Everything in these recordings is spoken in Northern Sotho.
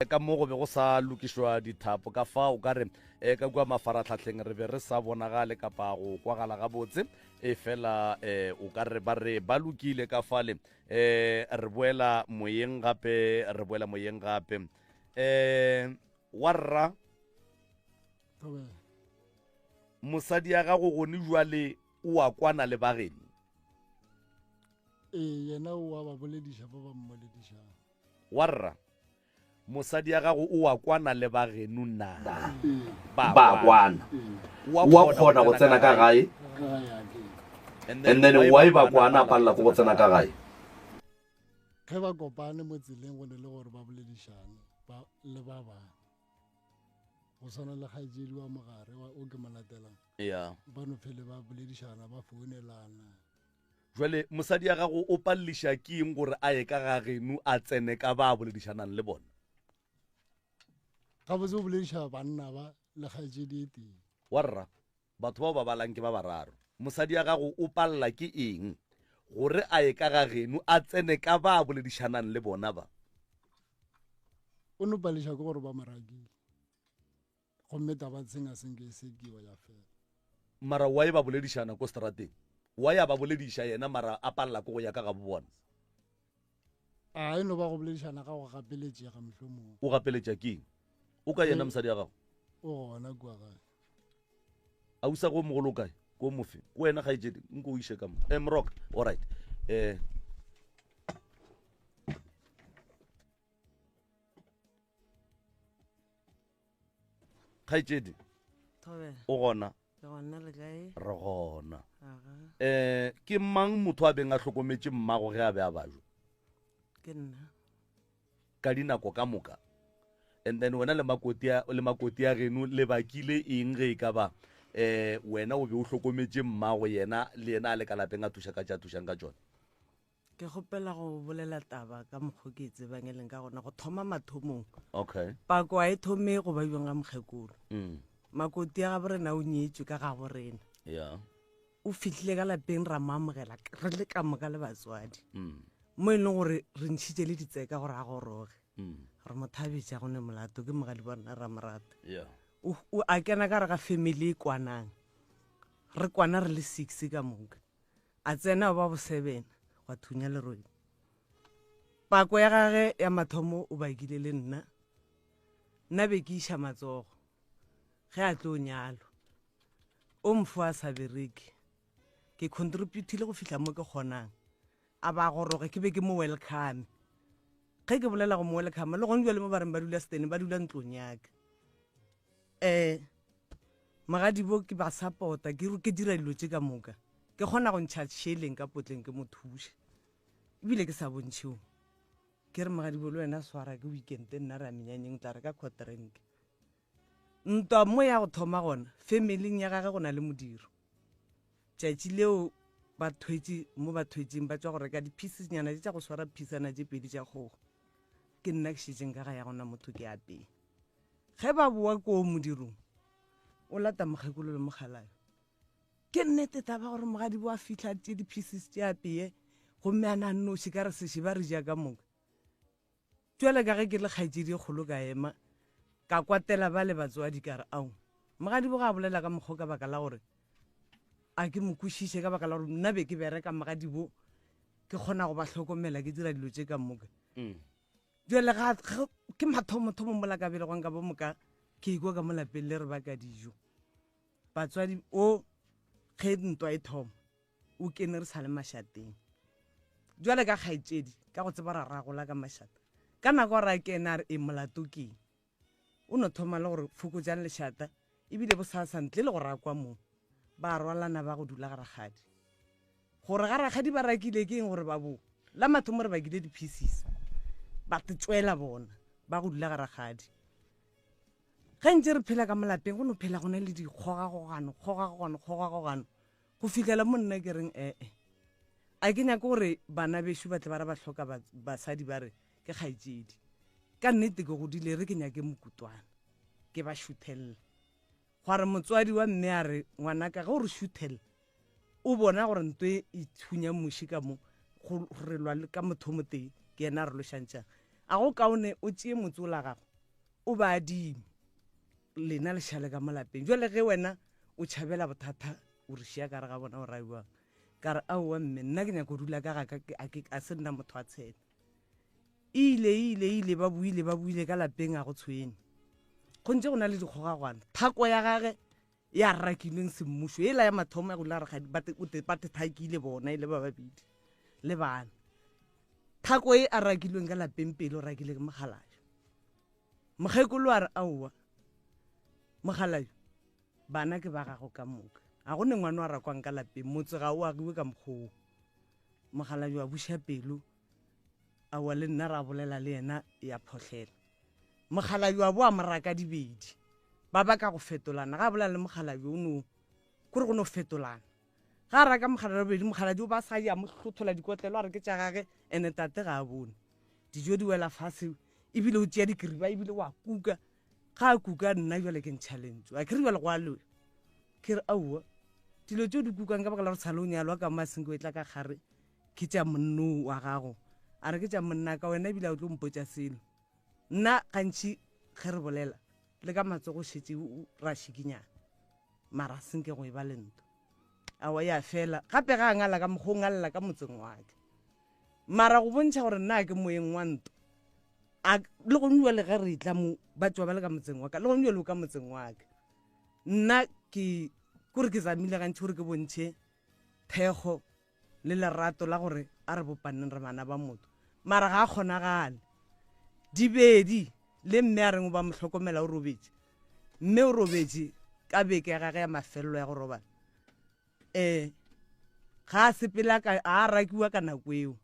Ka mo go be go sa lokišwa dithapo, ka fa o ka re e, ka kua mafaratlhahleng re be re sa bonagale kapa go kwagala gabotse, efela e, o ka re ba re ba lokile ka fale. E, re boela moyeng gape, re boela moyeng gape. E, wa rra, mosadi ya gago gone jwale o a kwana le bageno? Ee, yena o a ba bolediša ba ba mmoledišang. Wa rra, mosadi ya gago o a kwana le ba geno na? Ba kwana. O a kgona go tsena ka gae? And then why ba kwana a palela ke go tsena ka gae? Ge ba kopane mo tseleng go ne le gore ba boledišane ba le ba bangwe. Go swana le kgaetšedi wa mogare o ke mo latelang. Yeah. Ba no phele ba boledišana ba founelana. Jwale mosadi ya gago o paleliša ke eng gore a ye ka ga geno a tsene ka ba a boledišanang le bona? Gabotse o bolediša banna ba le kgaetšedi e tee. Warra, batho bao ba balang ke ba bararo. Mosadi ya gago o palela ke eng gore a ye ka ga geno a tsene ka ba a boledišanang le bona ba? O no paleliša ke gore ba mo rakile. Gomme taba tsheng a senke e sekiwa ya fela. Mara why ba boledišana ko strateng? Why a ba bolediša yena mara a palela ko go ya ka gabo bona? A e no ba go boledišana ga go gapeletšega mohlomong. O gapeletša ke eng? O kae yena mosadi ya gago? O gona kua gae. Ausa go mogolo o kae? Ko mofe? Ko wena kgaetšedi nko o iše ka mo. Eh Moroka. Alright. Eh Kgaetšedi, o gona? Re gona. Um ke mang motho a beng a hlokometše mmago ge a be a bajwa? Ke nna. Ka dinako ka moka. And then wena le makoti a le makoti a geno le bakile eng ge e ka ba um wena o be o hlokometše mmago yena le yena a le ka lapeng a thuša ka tša thušang ka tšona? Ke kgopela go bolela taba ka mokgo ke e tsebang e leng ka gona go thoma mathomong. Okay. Pako a e thome go baiweng ga mokgekolo. Mm. Makoti ya gabo rena o nyetšwe ka gabo rena. Yeah. O fihlile ka lapeng ra mo amogela re le ka moka le batswadi. Mm. Mo e leng gore re ntšhitše le ditseka gore a goroge. Mm. Re mo thabetša go ne molato ke mogadi wa rena ra mo rata. Yeah. O, o a kena ka re ga family e kwanang. Re kwana re le six ka moka. A tsena ba bosebena gwa thunya lerole. Pako ya gage ya mathomo o bakile le nna. Nna be ke iša matsogo ge a tlo nyalwa. O mfo a sa bereke. Ke contributile go fihla mo ke kgonang. A ba goroge ke be ke mo welcome. Ge ke bolela go mo welcome le gone jwale mo ba reng ba dula stene ba dula ntlong ya ka. Eh Mogadibo ke ba support-a ke ke dira dilo tše ka moka ke kgona go ntšha šeleng ka potleng ke mo thuše ebile ke sa bontšheo ke re mogadibo le wena swara ke weekend nna re ya menyanyeng o tla re ka quarterenke ntwa mo ya go thoma gona familing ya gage go na le modiro tšatši leo ba thwetše mo ba thwetšeng ba tšwa go reka di-pieces nyana tše tša go swara phisana tše pedi tša kgogo ke nna ke šetšeng ka ga ya gona motho ke apee Ge ba boa koo modirong, o lata mokgekolo le mokgalabje. Ke nnete taba gore mogadibo a fihla tše di-pieces tše apeye gomme a na nnoši ka re sešeba re ja ka moka. Jwale ka ge ke le kgaetšedi e kgolo ka ema ka kwatela ba le batswadi ka re ao mogadibo ga a bolela ka mokgwa ka baka la gore a ke mo kwešiše ka baka la gore nna be ke bereka mogadibo ke kgona go ba hlokomela ke dira dilo tše ka moka. Mm. Bjale ga ke mathomothomo mola ka belegwang ka bomoka ke ikwa ka mo lapeng le re baka dijo. Batswadi o ge ntwa e thoma o kene re sa le mašateng. Jwale ka kgaetšedi ka go tseba ra ragola ka mašata. Ka nako ra kena a re e molato keng. O no thoma le gore fokotšang lešata ebile bosasa ntle le go rakwa mo ba rwalana ba go dula ga rakgadi. Gore ga rakgadi ba rakile ke eng gore ba bo la mathomo re bakile di-pieces ba tšwela bona ba go dula ga rakgadi. Ge ntse re phela ka molapeng go no phela go na le dikgogakgogano kgogakgogano kgogakgogano go fihlela mo nna ke reng ee a ke nyake gore bana bešo ba tle ba re ba hloka basadi ba re ke kgaetšedi ka nnete ke godile re ke nyake mokutwana ke ba šuthelela gwa re motswadi wa mme a re ngwanaka ge o re šuthelela o bona gore nto e e thunya muši ka mo go re lwa ka motho o motee ke yena a re lošantšang a go kaone o tšee motse o la gago. O ba adime, lena le šale ka mo lapeng. Jwale ge wena o tšhabela bothata o re šia ka re ga bona o raiwang. Ka re aowa mme, nna ke nyaka go dula ka ga ka, a ke a se nna motho wa tshene. Ile ile ile ba buile ba buile ka lapeng a go tshwenye. Go ntse go na le dikgogagwana. Thako ya gage ya rakilweng semmušo ela ya mathomo ya go dula rakgadi ba te thakile bona e le ba babedi le bana. Thako e a rakilweng ka lapeng pele o rakile ke mokgalabje. Mokgekolo a re aowa mokgalabje bana ke ba gago ka moka ga go ne ngwana wa rakwang ka lapeng motse ga o agiwe ka mokgwa oo. Mokgalabje a buša pelo aowa le nna ra bolela le yena ya phohlela. Mokgalabje a bo a mo raka dibedi ba baka go fetolana ga a bolela le mokgalabje o no kore go no fetolana. Ga a raka mokgalabje bobedi mokgalabje o ba sa ya mo hlothola dikotlelo a re ke tša gage ene tate ga a bone. Dijo di wela fase ebile o tšea dikiriba ebile wa kuka ga a kuka nna jale ke ntšha lentšu a ke re jale go a loya ke re aowa dilo tšeo di kukang ka baka la gore tshale o nyalwa ka mo a senke o e tla ka gare ke tša monno wa gago a re ke tša monna ka wena ebile a o tlo mpotša selo nna gantši ge re bolela le ka matsogo šetše ra šikinyana mara senke go e ba le nto aowa ya fela gape ga a ngala ka mokgwa o ngalela ka motseng wa ka Mara go bontšha gore nna ke moeng wa nto. A le gone jwale ge re tla mo ba tšwa ba le ka motseng wa ka le gone jwale o ka motseng wa ka. Nna ke kore ke zamile gantši gore ke bontšhe thekgo le lerato la gore a re bopaneng re bana ba motho. Mara ga a kgonagale. Dibedi le mme a reng o ba mo hlokomela o robetše. Mme o robetše ka beke ya gage ya mafelelo ya go robala. Ee, ga a sepela ka, a rakiwa ka nako eo.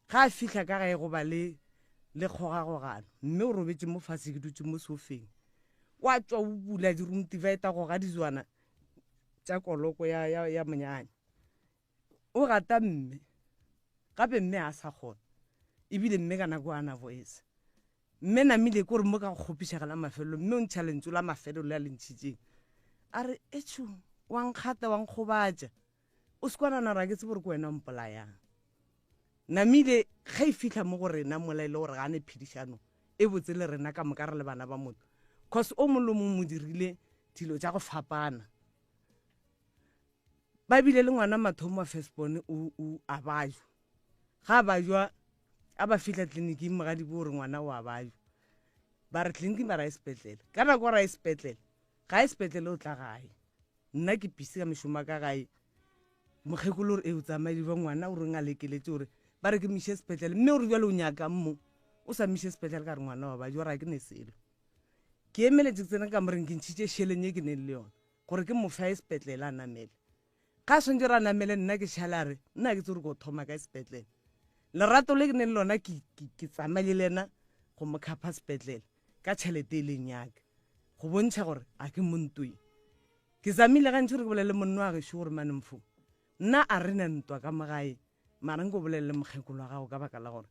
Ga a fihla ka gae go ba le, le kgogagogano. Mme o robetše mo fase, ke dutše mo sofeng. Wa tšwa o bula di-room divider goga dijwana tša koloko ya, ya, ya monyanya. O rata mme. Gape mme a sa kgona. Ebile mme ka nako a na voice. Mme namile ke gore mo ka go kgopišega la mafelelo, mme o ntšha lentšu la mafelelo le a le ntšhitšeng. A re, Etšho, wa nkgata, wa nkgobatša. O se kwa nana gore a ke tsebe gore ke wena o mpolayang. Namile ge e fihla mo go rena mola e le gore ga a ne phedišano e botse le rena ka moka re le bana ba motho. Cause o mongwe le o mongwe mo dirile dilo tša go fapana. Ba bile le ngwana mathomo wa first born o, o a bajwa. Ga a bajwa, a ba fihla tleliniking mogadibo o re ngwana o a bajwa. Ba re tleliniking ba re a ye sepetlele. Ka nako gore a ye sepetlele, ga ye sepetlele o tla gae. Nna ke busy ka mešomo ya ka gae. Mokgekolo o re, e o tsamaile jwang ngwana o reng a lekeletše o re ba re ke mo iše sepetlele. Mme o re bjale o nyakang mo? O sa mo iše sepetlele ka re ngwana wa bajwa, o re ga ke ne selo. Ke emeletše ke tsena ka kamoreng ke ntšhitše šeleng ye ke neng le yona. Gore ke mo fe a ye sepetlele a namele. Ga a swantše gore a namele nna ke šale a re nna ga ke tsebe gore ko thoma kae sepetlele. Lerato le ke neng le lona ke, ke, ke tsamaile le yena go mo khapha sepetlele ka tšhelete e leng yaka go bontšha gore a ke mo ntweng. Ke zamile gantši gore ke bolele monna wa gešo gore mane mfo nna a re na ntwa ka mo gae mara nko bolele le mokgekolo wa gago ka baka la gore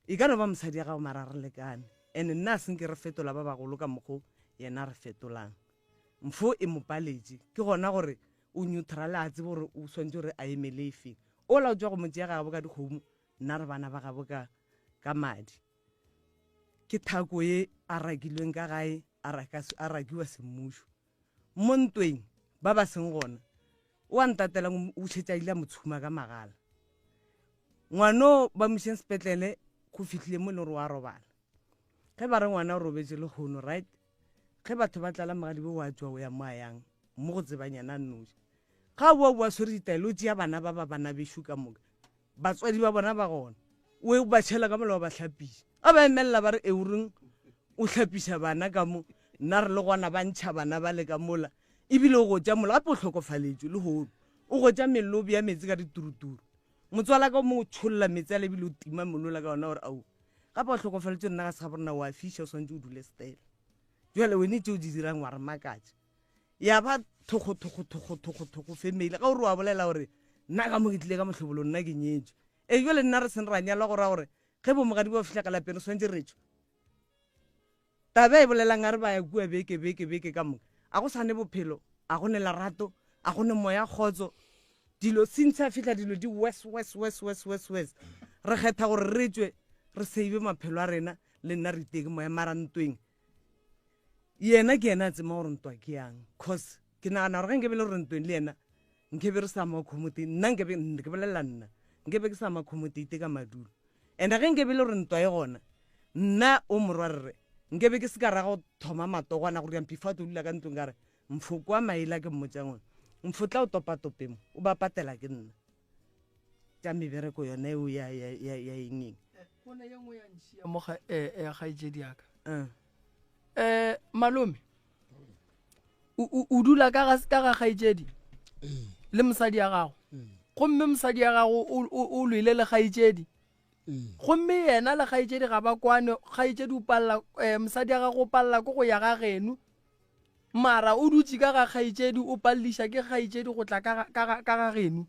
E ka no ba mosadi ya gago mara re lekane. And nna a senke re fetola ba bagolo ka mokgo yena a re fetolang. Mfo e mo paletše. Ke gona gore o neutral a tsebe gore o swantše gore a emele efeng. Ola o tšwa go mo tšea gagabo ka dikgomo, nna re bana ba gabo ka ka madi. Ke thako ye a rakilweng ka gae a raka a rakiwa semmušo. Mo ntweng ba ba seng gona o a ntatelang o šetše a ile a mo tshuma ka magala. Ngwano ba mo išeng sepetlele go fihlile mo e leng gore wa robala. Ge ba re ngwana o robetše lehono right ge batho ba tlala mogadibo wa tšwa o ya mo a yang mo go tsebang yena a nnoši. Ga a boa boa swere ditaelo o tšea bana ba ba bana bešo ka moka batswadi ba bona ba gona o e ba tšhela ka mola wa ba hlapiša a ba emelela ba re e o reng o hlapiša bana ka mo nna re le gona ba ntšha bana ba le ka mola ebile o gotša mola gape o hlokofaletšwe le hono o gotša mello o bea metsi ka dituruturu motswala ka o mongwe o tšholola metsi a lebile o tima molola ka ona gore ao gape o hlokofaletšwe nna ga se ga borena wa fiša o swantse o dule stela jale wene tšeo di dirang wa re makatša ya ba thokgo thokgo thokgo thokgo thokgo family ga o re wa bolela gore nna ka mo ke tlile ka mohlobolo nna ke nyetswe e jale nna re seng ra nyalwa go ra gore ge bomogadi ba fihla ka lapeng re swantse re tšwe Taba e bolelang a re ba ya kua beke beke beke ka moka. A go sa ne bophelo, a go ne lerato, a go ne moya kgotso. Dilo since a fihla dilo di worse worse worse worse worse worse. Re kgetha gore re tšwe re save maphelo a rena le nna re iteke moya mara ntweng. Yena ke yena a tsema gore ntwa ke yang, cause ke nagana gore ge nke be le gore ntweng le yena nke be re sa mo accommodate, nna nke be, ke bolelela nna, nke be ke sa mo accommodate ka madulo. And-e ge nke be le gore ntwa e gona, nna o morwarre nke be ke se ka ra go thoma matogwana gore Mpifo a tlo dula ka ntlong ka re Mfo kwa maila ke mmotšang ona, Mfo tla o topatope mo, o ba patela ke nna. Tša mebereko yona eo ya, ya, ya, ya eng eng. Go na ye nngwe ya nšia mo ga, eh, eh, kgaetšedi ya ka. Uh. Eh, malome, o, o, o dula ka ga, ka ga kgaetšedi le mosadi ya gago. Gomme mosadi ya gago o, o, o lwele le kgaetšedi. Gomme yena le kgaetšedi ga ba kwane, kgaetšedi o palela, eh, mosadi ya gago o palela ke go ya ga geno. Mara o dutše ka ga kgaetšedi, o palliša ke kgaetšedi go tla ka ga, ka ga, ka ga geno.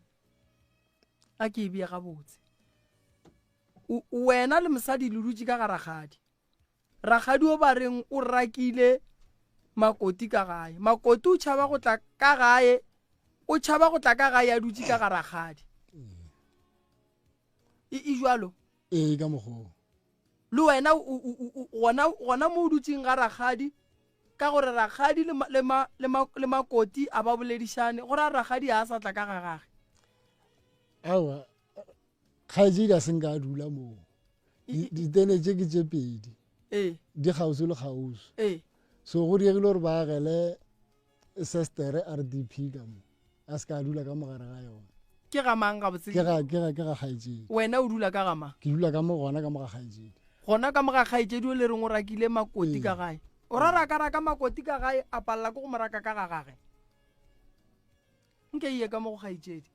A ke e bee gabotse. O, wena le mosadi le dutše ka ga rakgadi. Rakgadi o ba reng o rakile Makoti ka gae. Makoti o tšhaba go tla ka gae, o tšhaba go tla ka gae a dutše ka ga rakgadi. E, e jwalo? Ee, ka mokgwa oo. Le wena o, o, o, gona, gona mo o dutseng ga rakgadi, ka gore rakgadi le, le, ma, le, ma, le makoti a ba boledišane, go ra rakgadi a sa tla ka ga gage. Aowa, kgaetšedi a se nka a dula moo. Ditene tše ke tše pedi. Ee. Di kgauswi le kgauswi. Ee. So go diegile gore ba agele sestere RDP ka mo. A se ka a dula ka mogare ga yona. Ke ga mang gabotse? Ke ga, ke ga, ke ga kgaetšedi. Wena o dula ka ga mang? Ke dula ka mo gona ka mo ga kgaetšedi. Gona ka mo ga kgaetšedi o le reng o rakile makoti ka gae? O ra raka raka makoti ka gae a palela ke go mo raka ka ga gage? Nke iye ka mo go kgaetšedi.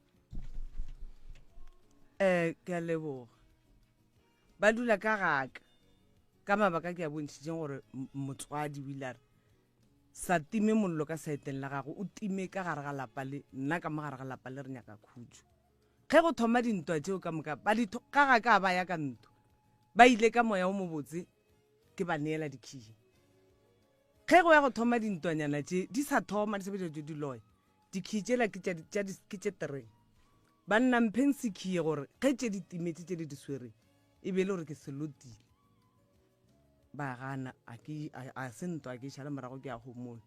Eh, ke a leboga. Ba dula ka gaka. Ka mabaka ke a bontšhitšeng gore motswadi o ile a re Sa time mollo ka saeteng la gago, o time ka gare ga lapa le, nna ka mo gare ga lapa le re nyaka khutšo. Ge go thoma dintwa tšeo ka moka, ba di ka ga ka ba ya ka ntwa. Ba ile ka moya o mobotse, ke ba neela dikhiye. Ge go ya go thoma dintwanyana tše, di sa thoma, di sa bitšwa tšo diloya, dikhiye tšela ke tša, tša, ke tše tereng. Banna mpheng sekhiye gore ge tše di timetše tše le di swereng, e be e le gore ke se lotile. Ba gana, a ke, a, a se ntwa, ke šale morago ke a homola.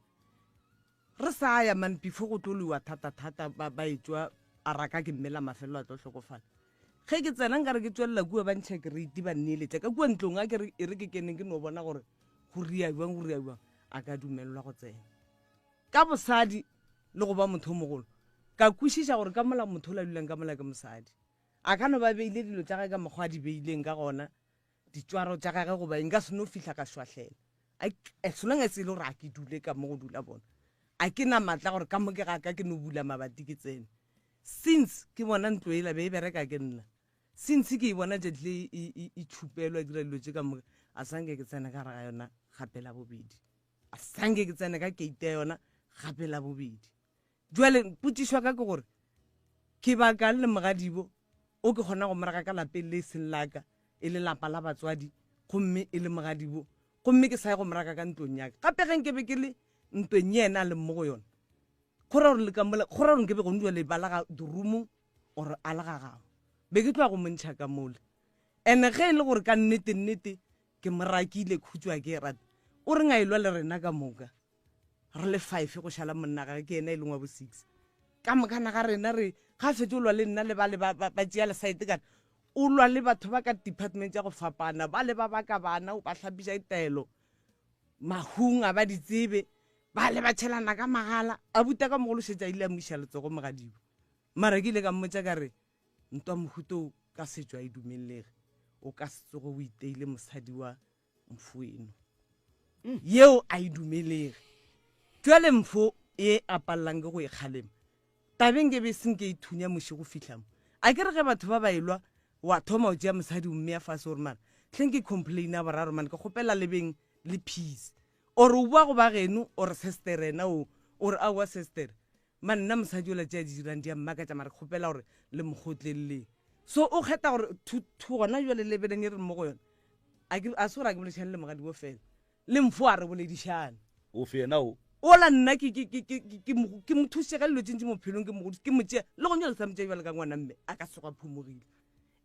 Re sa ya man before go tlo lwewa thata thata ba, ba etšwa a raka ke mmela mafelelo a tlo hlokofala. Ge ke tsena nkare ke tšwelela kua ba ntšha kereiti ba nneeletša ka kua ntlong a ke re e re ke keneng ke no bona gore go ria bjang go ria bjang a ka dumelelwa go tsena. Ka bosadi le go ba motho o mogolo ka kwešiša gore ka mola motho o la dulang ka mola ke mosadi. A ka no ba beile dilo tša gage ka mokgwa a di beileng ka gona ditšwaro tša gage goba eng ka se no fihla ka šwahlela as long as e le gore a ke dule ka mo go dula bona a ke na maatla gore ka mo ke ga ka ke no bula mabati ke tsene since ke bona ntlo ela be e bereka ke nna since ke e bona tšatši le e, e, e tšhupelwa e dira dilo tše ka moka a sanke ke tsene ka gare ga yona gape la bobedi a sanke ke tsene ka keite ya yona gape la bobedi Jwale potšišo ya ka ke gore, ke bakang le mogadibo o ke kgona go mo raka ka lapeng le e seng la ka, e le lapa la batswadi, gomme e le mogadibo, gomme ke sa ye go mo raka ka ntlong ya ka? Gape ge nke be ke le ntweng ye yena a leng mo go yona, go ra gore le ka mola, go ra gore nke be gone jwale ba la ga dirumo or a le ga gabo, be ke tloga go mo ntšha ka mola. And-e ge e le gore ka nnete nnete ke mo rakile, khutšo a ke e rata, o reng a elwa le rena ka moka? Re le five go šala monna gage ke yena e leng wa bo six ka mokana ga rena re ga fetse o lwa le nna le ba le ba ba tšea lesaete kana o lwa le batho ba ka department tša go fapana ba le ba baka bana o ba hlapiša ditaelo mahung a ba di tsebe ba le ba tšhelana ka magala a buta ka mogolo šetša ile a mo iša letsogo mogadibo mara ke ile ka mmotša ka re ntwa mohuto ka setšo a e dumelelege o ka se tsoge o iteile mosadi wa mfo eno mm. yeo a e dumelege jale mfo e a palelang ke go e kgalema tabeng ke be seng ke e thunya moši go fihla mo a ke re ge batho ba ba elwa wa thoma o tšea mosadi o mmea fase gore mara tlheng ke complaina boraro mane ke kgopela lebeng le peace or o boa go ba geno or sister ena o ore aowa sister Man nna mosadi yola tše a di dirang di a mmakatša mara ke kgopela gore le mo kgotleleleng. So o kgetha gore thu thu gona jwale lebeleng e re mo go yona a ke a se gore a ke boledišane le mogadibo fela le mfo a re boledišane. Ofe yena o? Ola nna ke ke ke ke ke mo ke mo thusitše ka dilo tše ntši mo bophelong ke mo godisitše ke mo tšea le gona jwale ke sa mo tšea bjalo ka ngwana mme a ka se tsoge a phumogile.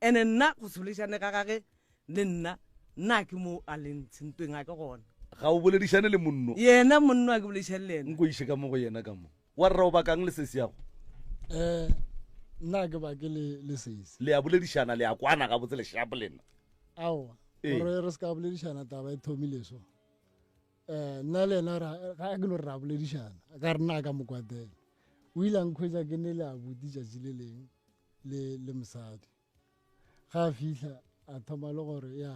Ene nna go se boledišane ga gage le nna nna ke mo a leng ntweng a ke gona. Ga o boledišane le monno? Yena monno a ke boledišane le yena. Nko iše ka mo go yena ka mo. Wa rra o bakang le sesi yago? Eh, nna ke bake le le sesi. Le a boledišana, le a kwana gabotse le shapo lena. Aowa, gore re se ka boledišana taba e thomile so. Eh, nna le yena ga ke no re ra boledišana, ka re nna ka mo kwatela. O ile a nkhwetša ke ne le abuti tšatši le leng le le mosadi. Ga a fihla a thoma le gore ya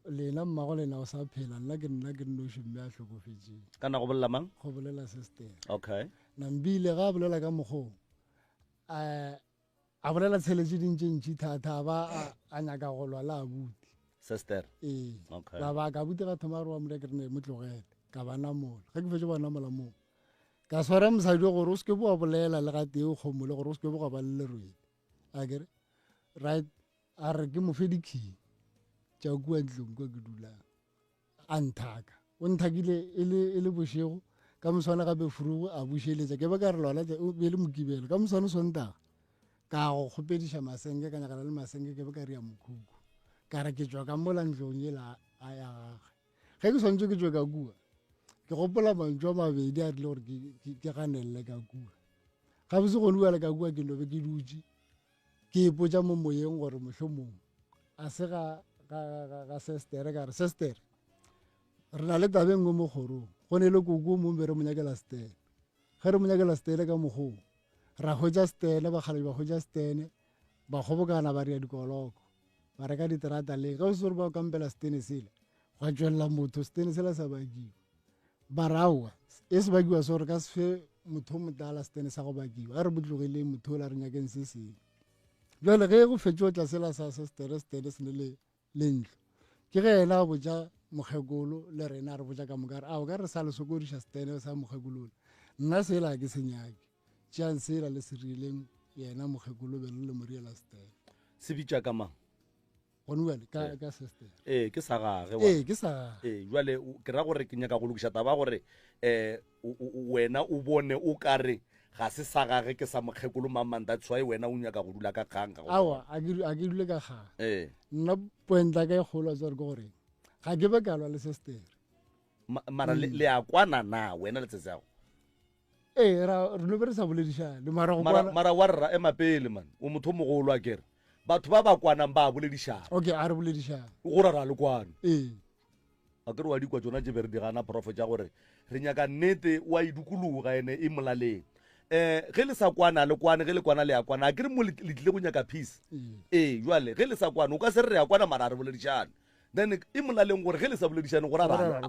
lena mmago lena o sa phela nna ke nna ke nnoši mme a hlokofetšeng. Ka na go bolela mang? Go bolela sister. Okay. Nambile ga a bolela ka mokgoo a a bolela tshele tše ding tše ntši thata ba a nyaka go lwa le abuti. Sister. Ee. Okay. Ba ba ka abuti ga thoma re wa mole ke re ne mo tlogele ka ba namola. Ge ke fetše ba namola moo ka swara mosadi gore o se ke wa bolela le gatee o kgomole gore o se ke gwa ba le lerwele. A kere right a re ke mo fe dikey tša kua ntlong kwa ke dulang a nthaka o nthakile e le e le bošego ka moswane gape furugo a bušeletša ke be ka re lona o be le mokibelo ka moswane sontaga ka go kgopediša masenke ka nyakana le masenke ke be ka ria mokhukhu ka re ke tšwa ka mola ntlong ela a ya gage ge ke swantse ke tšwe ka kua ke gopola mantšu a mabedi a rile gore ke ganelele ka kua gabotse gone bjale ka kua ke no be ke dutše ke ipotša mo moyeng gore mohlomong a se ga ga ga ga sestere ka re sestere re na le taba e nngwe mo kgorong go ne le koko mong be re mo nyakela stene ge re mo nyakela stene ka mokgoo ra hwetša stene bakgalabje ba hwetša stene ba kgobokana ba ria dikoloko ba reka diterata le ge o se gore ba kampela stene sela gwa tšwelela motho stene sela sa bakiwa ba re aowa e se bakiwa se gore ka se fe motho o motala stene sa go bakiwa a re botlogeleng motho o la re nyakeng se sengwe jale ge go fetše o tla sela sa sestere stene se ne le le ntlo ke ge yena a botša mokgekolo le rena a re botša ka moka re ao ka re sa le sokodiša stene sa mokgekolola nna sela ke se nyake tšeang sela le se rileng yena mokgekolo be le le mo riela stene se bitša ka mang gone bjale ka ka sister ee ke sa gage ee ke sa gage ee jwale ke ra gore ke nyaka go lokiša taba gore um wena o bone o ka re ga se sa gage ke sa mokgekolo mang mang that's why wena o nyaka go dula ka kgang ka awa a ke dule ka kgang ee nna point ya ka e kgolo a tsware ke gore ga ke be ka lwa le sister mara le a kwana na wena le tsetse yago Ee, ra re no be re sa boledišane mara go mara, mara wa rra ema pele man o motho o mogolo a kere batho ba ba kwanang ba boledišana okay a re boledišane go ra ra le kwane ee a kere wa dikwa tsona tše be re di gana profo tša gore re nyaka nnete wa e dukologa ene e molaleng um ge le sa kwana le kwane ge le kwana le ya kwana a kere mo le tlile go nyaka peace ee jale ge le sa kwane o ka se re re ya kwana mara a re boledišane then e molaleng gore ge le sa boledišane go ra ra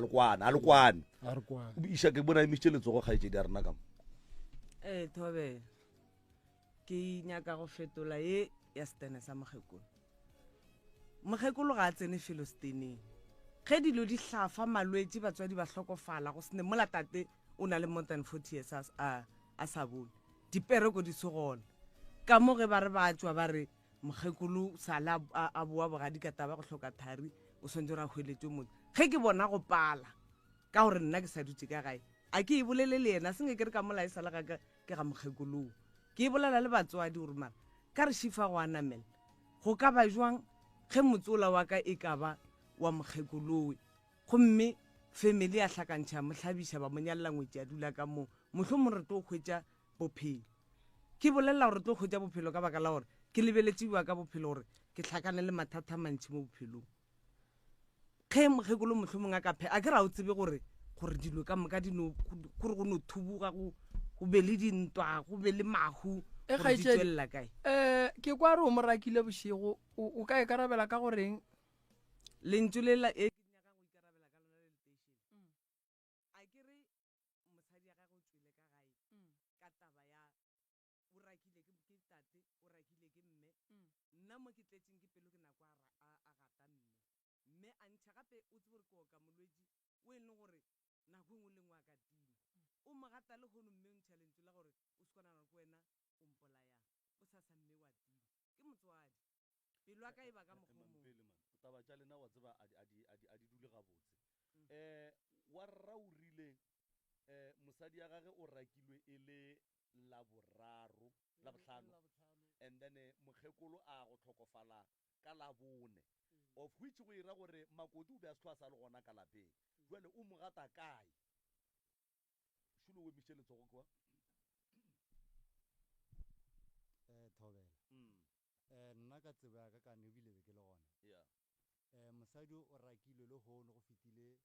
le kwane a le kwane iša ke bona emišitše letsogo kgaetšedi ya rena ka mo ee thobela ke nyaka go fetola ye ya setene sa mokgekolo mokgekolo ga a tsene felo seteneng ge dilo di hlafa malwetši batswadi ba hlokofala go sene mola tate o na le more than 40 years a a sa bone dipereko di se gona ka mo ge ba re ba tswa ba re Mokgekolo sale a, a boa bogadi ka taba go hloka thari, o swanetše gore a hweletšwe motse. Ge ke bona go pala, ka gore nna ke sa dutše ka gae, a ke e bolele le yena, se nke ke re ka mola e sa le ga ka ke ga mokgekoloo. Ke e bolela le batswadi gore mara ka re šifa go a namela, go ka ba jwang ge motse ola wa ka e ka ba wa mokgekolowe gomme family ya hlakantšha ya mo hlabiša ba mo nyalela ngwetši a dula ka moo, mohlomong re tlo hwetša bophelo. Ke bolelela gore re tlo hwetša bophelo ka baka la gore ke lebeletše bja ka bophelo gore ke hlakane le mathata a mantši mo bophelong. Ge mokgekolo mohlomong a ka phe, a ke ra o tsebe gore gore dilo ka moka di no gore go no thubuga go go be le dintwa go be le mahu E gore di kgaetšedi, tšwelela kae. eh ke kwa re o mo rakile bošego o o ka ikarabela ka goreng? Lentšu le la e ke nyakang go ikarabela ka lona le leteishene. A ke re mosadi ya gagwe o tšwele ka gae ka taba ya o rakile ke, ke tate, o rakile ke mme. Nna mo ke tletšeng ke pelo ke nako a, a, a gata mme. Mme a ntšha gape o tsebe gore ke oka molwetši o e leng gore nako e nngwe le nngwe a ka tima. O mo gata lehono mme o ntšha lentšu la gore o se ka nagana gore ke wena o mpolayang. Bosasa mme wa tima. Ke motswadi. Pelo ya ka e ba ka mokgwa o Emang mongwe. pele man. Taba tša lena wa tseba a di, a di, a di, a di dule gabotse. Um wa rra o rile um mosadi ya gage o rakilwe e le Laboraro, Labohlano, and then mokgekolo a go hlokofala ka Labone. Of which go ira gore Makoti o be a se hlwa a sa le gona ka lapeng. Bjale o mo gata kae? Šulo o emišitše letsogo kwa. Eh, Thobela. Mm. Eh, nna ka tsebo ya ka ka ne ebile be ke le gona. Yeah. Eh, mosadi o rakilwe lehono go fetile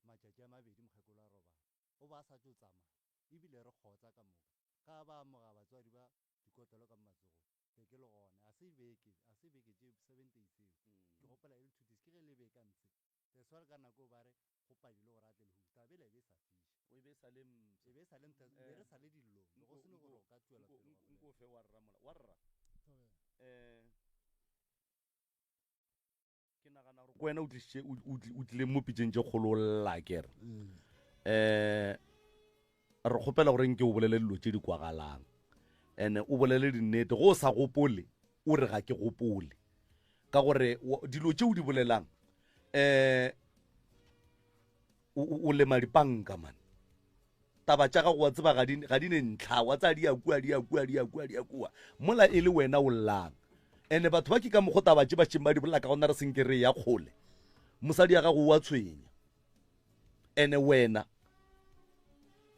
matšatši a mabedi mokgekolo a robala. O ba a sa tšo tsamaya ebile re kgotsa ka moka. Ga ba amoga batswadi ba dikotlelo ka mo matsogong. Be ke le gona. A se beke, a se beke tše seven days eo. Ke gopola e le two days. Ke ge le be ka ntshe. That's why ka nako eo ba re go padile gore a tle lehono. Taba ela e be e sa fiša. O e be e sa le mpsha. E be e sa le mpsha. Be re sa le dillong. Be go se ne gore o ka tšwela pele wa bolela. Nko fe wa rra mola. Wa rra. Thobela. Eh. Ke nagana gore ko wena o tlišitše o tlile mo pitšeng tše kgolo o lla kere um re kgopela gore nke o bolele dilo tše di kwagalang and o bolele dinnete go o sa gopole o re ga ke gopole ka gore dilo tše o di bolelang um o lema dipanka man taba tša gago wa tseba ga di ne ntlha wa tsaya di ya kua di ya kua di ya kua di ya kua mola e le wena o llang ene batho ba ke ka mokgo taba tše ba šeng ba di bolela ka gona re senke re ya kgole mosadi ya gago wa tshwenya ene wena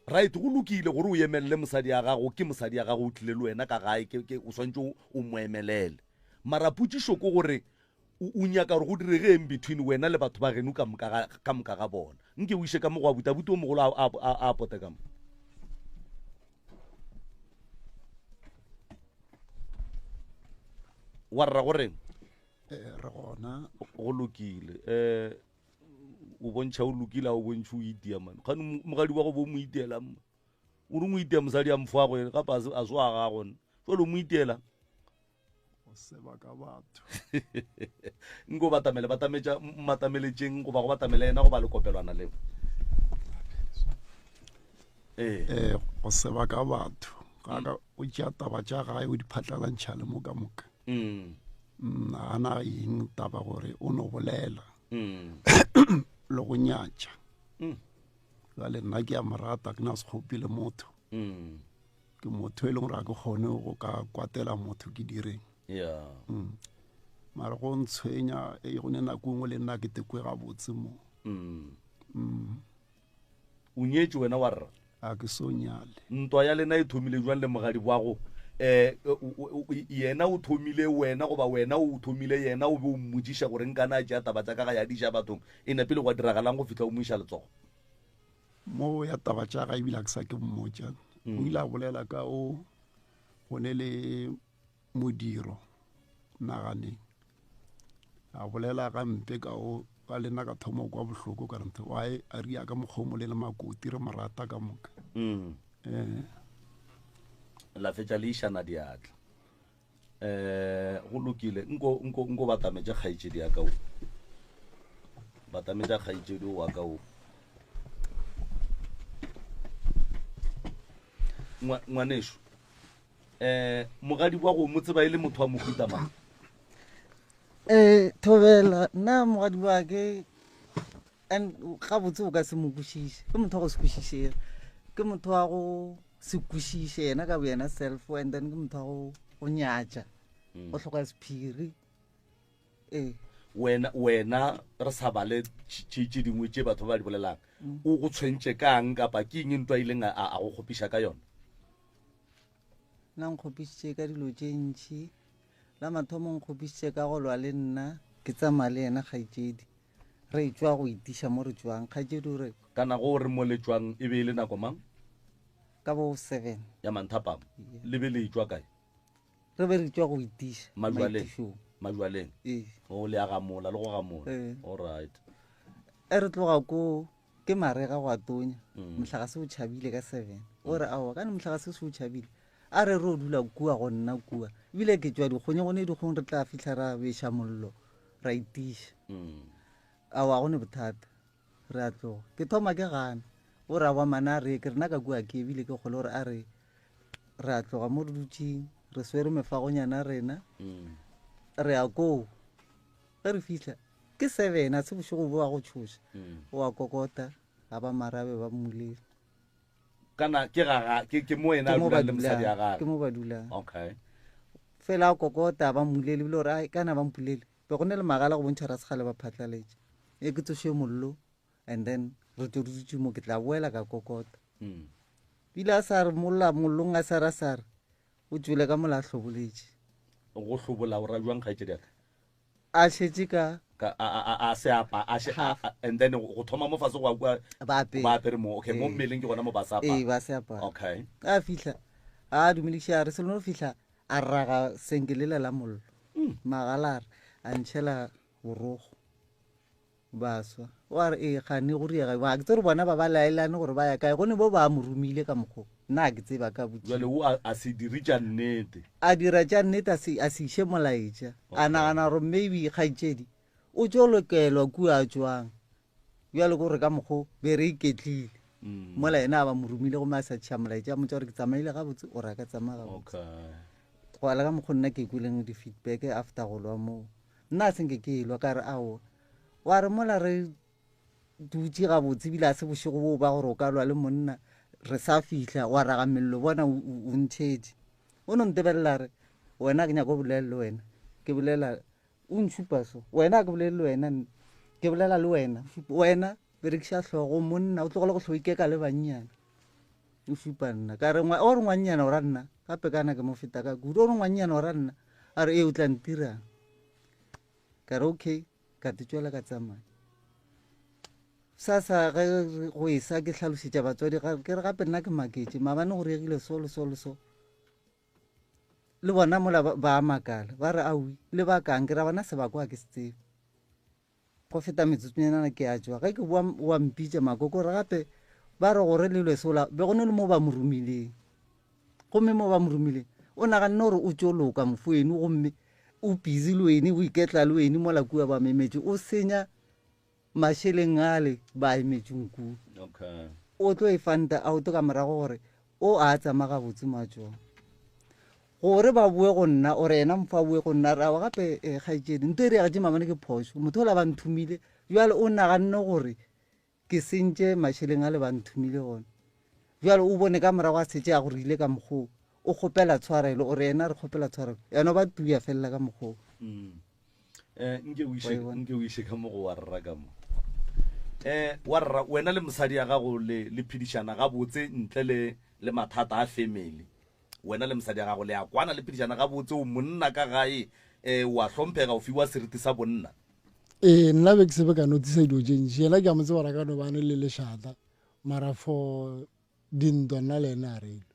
right go lokile gore o emelele mosadi ya gago ke mosadi ya gago o tlile le wena ka gae ke o swantse o mo emelele mara potšišo ke gore O nyaka gore go direge eng between wena le batho ba geno ka moka ga, ka moka ga bona? Nke o iše ka mo go abuti, abuti o mogolo a, a, a, a pote ka mo. Wa rra go reng? Eh, re gona. Go lokile. Eh, o bontšha o lokile, a o bontšhe o itia man. Kgane mogadi wa go bo mo itiela mma. O re mo itia mosadi a mfo a go gape a se a se wa gago. Jwale o mo itiela. Go seba ka batho. Nko batamele batametša mmatameletšeng goba go batamele yena goba lekopelwana leo. Ee. Eh, go seba ka batho. Ga ka o tšea taba tša gae o di phatlalantšha le mo ka moka. Mm. Mm, a na eng taba gore o no bolela. Mm. Le go nyatša. Mm. Jale nna ke a mo rata ke na sekgopi le motho. Mm. Ke motho e leng gore ga ke kgone go ka kwatela motho ke direng. Yeah. Mm. Mara go ntshwenya e go ne nako nngwe le nna ke tekwe gabotse mo. Mm. Mm. O nyetše wena wa rra? A ke so nyale. Ntwa ya lena e thomile jwang le mogadi wa go? Eh, yena o thomile wena goba wena o thomile yena o be o mmotšiša gore nkana a tšea taba tša ka ga ya di ja bathong e nepile gwa diragalang go fihla o mo iša letsogo? Mo ya taba tša ga ebile a ke sa ke mmotša. O ile a bolela ka o go ne le modiro naganeng. A bolela gampe ka o ka le nna ka thoma go kwa bohloko ka re ntho why a ria ka mokgwa o mo le le makoti re mo rata ka moka. Mm. Eh. La fetša le išana diatla. Eh, go lokile. Nko nko nko batametše kgaetšedi ya ka o. Batametša kgaetšedi o wa ka o. Ngwanešu, eh mogadi wa go mo tseba e le motho wa mohuta mang? Eh, thobela, nna mogadi wa ke and gabotse o ka se mo kwešiše. Ke motho wa go se kwešišege. Ke motho wa go se kwešiše yena ka boyena self, and then ke motho wa go go nyatša. Mm. Go hloka sephiri. Ee. Wena, wena re sa bale tše tše dingwe tše batho ba di bolelang. Mm. O go tshwentše kang kapa ke eng ntwa ileng a, a go kgopiša ka yona? Nna nkgopišitše ka dilo tše ntši. La mathomo nkgopišitše ka go lwa le nna, ke tsamaya le yena kgaetšedi. Re tšwa go itiša mo re tšwang. Kgaetšedi o re. Kana go re mo le tšwang e be e le nako mang? Ka bo seven. Ya manthapama. Yeah. Le be le etšwa kae? Re be re tšwa go itiša. Majwaleng. Maitišong. Majwaleng. Ee. O le a gamola le go gamola. Ee. All right. E re tloga ko ke marega go a tonya. Mm. Mohlagase o tšhabile ka seven. O re aowa kane mohlagase o se o tšhabile. A re re o dula kua go nna kua. Ebile ke tšwa dikgong, go ne dikgong re tla fihla ra beša mollo ra itiša. Mm. Aowa go ne bothata. Re a tloga. Ke thoma ke gana. O re aowa mana a re ke rena ka kua ke ebile ke kgole gore a re re a tloga mo re dutšeng re swere mefagonyana rena. Mm. Re ya koo. Ge re fihla ke seven a se bošego bo wa go tšhoša. Mm. O a kokota ga ba marabe ba mmulele. Kana ke ga ga ke ke mo yena Ke a mo ba dulang le mosadi ya dulang, gagwe. ke mo ba dulang. Okay. Fela a kokota ba mmulele ebile gore ai kana ba mpulele. Be go ne le magala go bontšha ra segale ba phatlaletše. E ke tsoše mollo and then re tlo re dutše mo ke tla boela ka kokota. Mm. Bile a sa re molla mollong a sa re a sa re o tšwele ka mola a hloboletše. Go hlobola o ra jwang kgaetšedi ya ka? A šetše ka ka a a a se apa a she and then go thoma mo fase go kwa ba apere ba apere mo okay mo mmeleng ke gona mo ba sa apa ee ba se apara okay a fihla a dumediša re selo no fihla a raga senke lela la mollo mm. magala a ntšhela borogo baswa o a re ee gane go riega ga ke tse gore bona ba ba laelane gore ba ya kae gone bo ba mo romile ka mokgo nna a ke tseba ka botjale o a se dire tša nnete a dira tša nnete a se a se iše molaetša a nagana gore maybe kgaetšedi o tšo lokelwa kua a tšwang bjale ko gore ka mokgo be re iketlile mm. mola ena a ba mo romile gomme a sa tšha molaetša a motša gore ke tsamaile gabotse o re a ka tsamaya gabotse go ala ka mokgo nna ke kweleng di-feedback after go lwa moo nna a senke ke elwa ka re aowa wa re mola re dutše gabotse ebile a se bošego boo ba gore o ka lwa le monna re sa fihla wa raga mello bona o ntšhetše o no ntebelela re wena ke nyako bolela le wena ke bolela o ntšhupa so wena ke bolele le wena ke bolela le wena wena berekiša hlogo monna o tlogele go hloikeka le bannyana o šupa nna ka re o re ngwannyana o ra nna gape kana ke mo feta ka kudu o re ngwannyana o ra nna a re ee o tla ntirang ka re okay ka te tšwela ka tsamaya sasa ge go esa ke hlalosetša batswadi ke re gape nna ke maketše maabane go regile so le so le so le bona mola ba makala ba re awi le bakang ke ra bona sebako ga ke se tsebe Go feta metsotsonyana ke a tšwa. Ge ke boa wa mpitša Makoko re gape ba re gore le lwe sola be go ne le mo ba mo romileng. Gomme mo ba mo romileng o naganne gore o tšo loka mofoeno gomme o busy le wene o iketla le wene mola kua ba memetše o senya mašeleng ale ba emetšeng kua. Okay. O tlo e fanta out ka morago gore o a tsama gabotse matšong. Gore ba boe go nna, or yena mfo a boe go nna, a re, Aowa, gape, eh, kgaetšedi, nto e reagetše maabane ke phošo. Motho ola ba nthomile, bjale o naganne gore ke sentše mašeleng ale ba nthomile gona. Bjale o bone ka morago a setše a go rile ka mokgoo, o kgopela tshwarelo, or yena a re kgopela tshwarelo, yena o ba tuya felela ka mokgoo. Mm. Eh, nke o iše, nke o iše ka mo go wa rra ka mo. Eh, wa rra, wena le mosadi ya gago le, le phedišana gabotse ntle le, le mathata a family. Wena le mosadi ya gago le a kwana, le phedišana gabotse, o monna ka gae, um o a hlomphega, o fiwa seriti sa bonna. Ee, nna be ke se be ka notisa dilo tše ntši. Yena ke a mo tseba gore a ka no ba a ne le lešata, mara for dintwa nna le yena a re lwe.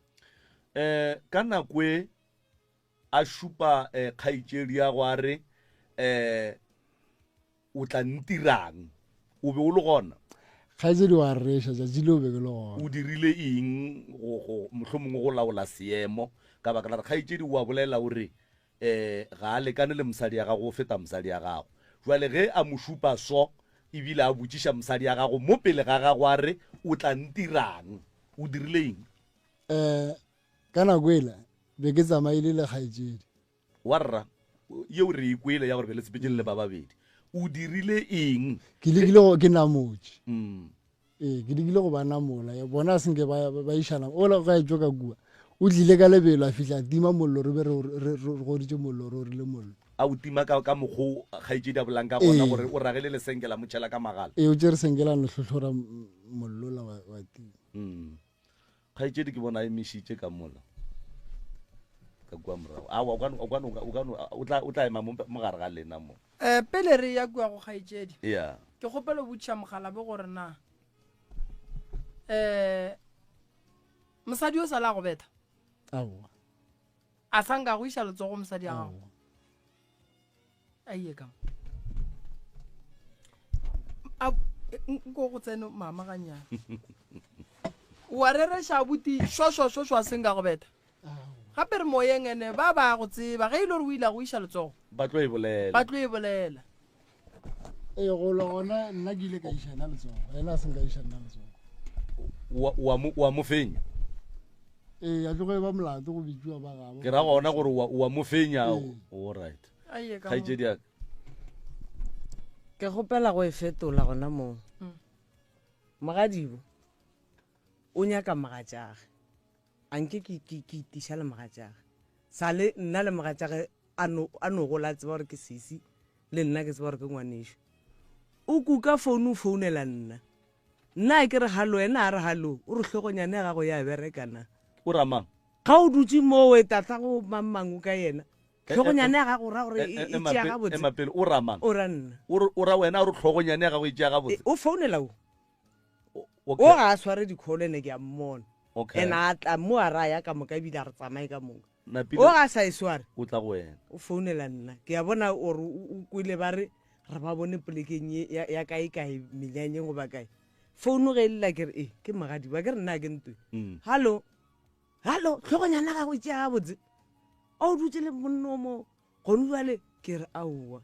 Um ka nako e a šupa um kgaetšedi ya go a re um O tla ntirang? O be o le gona? Kgaetšedi wa reša, tšatši leo be ke le gona. O dirile eng go, go, mohlomongwe go laola seemo? Ka baka la gore kgaetšedi o a bolela o re, um ga a lekane le mosadi ya gago, o feta mosadi ya gago. Jwale ge a mo šupa so, ebile a botšiša mosadi ya gago mo pele ga gago a re, O tla ntirang? O dirile eng? Um ka nako ela be ke tsamaile le kgaetšedi. Warra, yeo re e kwele ya gore be le sepetše le le ba babedi. O dirile eng? Ke lekile go ke namotše. Mm. Ee, ke lekile go ba namola. Ya bona senke ba ba išana. Ola ga etšwa ka kua. O tlile ka lebelo a fihla a tima mollo re be re re re goditše mollo re orile mollo. A o tima ka ka mokgo kgaetšedi a bolang ka gona gore o ragele lesenke la mo tšhela ka magala. Ee, o tšere senke la no hlohlora mollo la wa wa tima. Mm. Kgaetšedi ke bona a emišitše ka mola ka kua morago. Aowa, o ka no, o ka no, o ka no, o tla, o tla ema mo, mo gare ga lena mo. Eh, pele re ya kua go kgaetšedi, Ya. ke kgopela go botšiša mogalabe gore na eh mosadi o sa la go betha? Aowa. A sa nka go iša letsogo mosadi ya gago? Aowa. A iye ka mo. A nko go tsene mama ganyane. Wa rereša abuti šošo šošo a seng ka go betha. Gape re moyeng ene ba ba go tseba ge e le gore o ile a go iša letsogo. Ba tlo e bolela. Ba tlo e bolela. Ee go lwa gona nna ke ile ka iša ena letsogo ena a seng ka iša nna letsogo. Wa wa mo wa mo fenya. Ee a tloge e ba molato go bitšiwa ba gabo. Ke ra gona gore wa wa mo fenya. Ee. All right. A ye ka mo. Kgaetšedi ya ka. Ke kgopela go e fetola gona moo. Mogadibo o nyaka mogatšage. A nke ke, ke, ke itiša le mogatšage. Sa le nna le mogatšage a no, a no gola a tseba gore ke sesi. Le nna ke tseba gore ke ngwanešu. O kuka founu o founela nna. Nna a ke re hallo, yena a re hallo, o re hlogonyane ya gago ya bereka na? O ra mang? Ga o dutše mowe tatago mang mang o ka yena. Hlogonyane ya gago o ra gore e e tšea gabotse. Ema pele, o ra mang? O ra nna. O re o ra wena a re hlogonyane ya gago e tšea gabotse? O founela o. O ga a sware di-call ene ke a mmona. Okay. Ene a tla mo a raya ka moka ebile a re tsamaye ka moka. Napile O ga a sa e sware. O tla go wena. O founela nna. Ke a bona gore o kwele ba re re ba bone polekeng ye ya, ya kae kae menyanyeng goba kae. Founu ge e lla ke re e ke mogadi wa ke re nna ke ntwe. Mm. Hallo. Hallo, hlogonyana gago e tšea gabotse. A o dutše le monno mo gone bjale ke re aowa.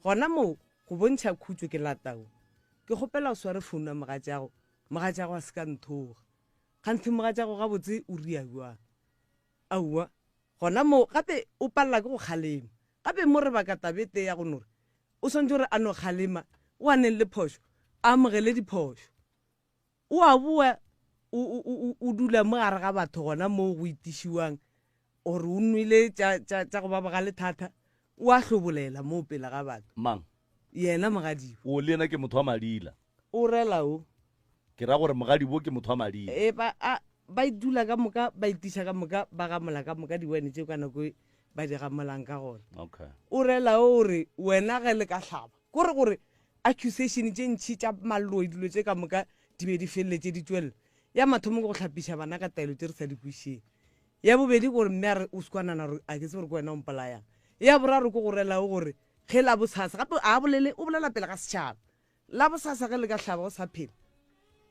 Gona moo go bontšha khutšo ke latao. Ke kgopela o sware founu ya mogatšago, mogatšago a se ka nthoga. Kganthe mogatšago gabotse o ria bjang? Aowa, gona moo gape o palela ke go kgalema. Gape mo re baka taba e tee ya go no re o swanetše gore a no kgalema o a neng le phošo, a amogele diphošo. O a boa o, o, o, o dula mo gare ga batho gona moo go itišiwang gore o nwele tša, tša, tša go ba bogale thata, o a hlobolela moo pele ga batho. Mang? Yena mogadibo. O le yena ke motho wa madila. O rela o. Ke ra gore mogadibo ke motho wa madila. E, ba, a, ba dula ka moka, ba itiša ka moka, ba gamola ka moka diwene tšeo ka nako e ba di gamolang ka gona. Okay. O rela o re wena ge le ka hlaba, ko re gore accusation tše ntši tša maloi dilo tše ka moka di be di feleletše di tšwelela. Ya mathomo ke go hlapiša bana ka taelo tše re sa di kwešišeng. Ya bobedi ke gore mme a re o se kwa nana gore a ke tsebe gore ke wena o mpolayang. Ya boraro ke go rela o gore Ge la bosasa, gape a bolele, o bolela pele ga setšhaba. La bosasa ge le ka hlaba o sa phela,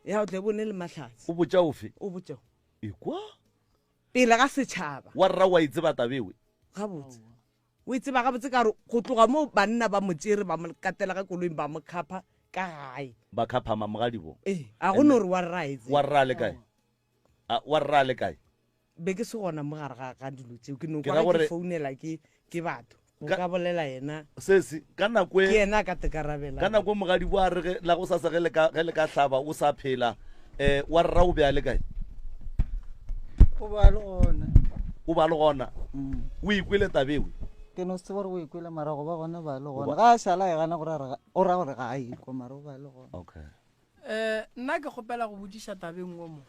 ya o tle bone le mahlatse. O botša ofe? O botša. Ekwa. Pele ga setšhaba. Wa rra wa e tseba taba ewe? Gabotse. O e tseba gabotse ka gore go tloga moo banna ba mo tšere ba mo katela ka koloing ba mo khapha ka gae. Ba khapha mamogadibo? Ee, a go no re wa rra a e tseba. Wa rra le kae? A wa rra le kae? Be ke se gona mo gare ga ga dilo tseo ke no Ke kwa ra ge ke gore founela ke ke batho go Ka- ka bolela yena sesi ka nako e ke yena a ka tekarabela ka nako e mogadibo a re ge la go sasa ge le ka ge le ka hlaba o sa phela eh wa rra o be a le kae O ba le gona. o ba le gona o ikwele tabewe Ke no se tsebe gore o ikwele mara go ba gona ba le O gona. ba- Ga a šala a e gana gore a re ga- o ra gore ga a ikwa mara o ba le gona. Okay. Eh, nna ke kgopela go botšiša tabeng nngwe mo.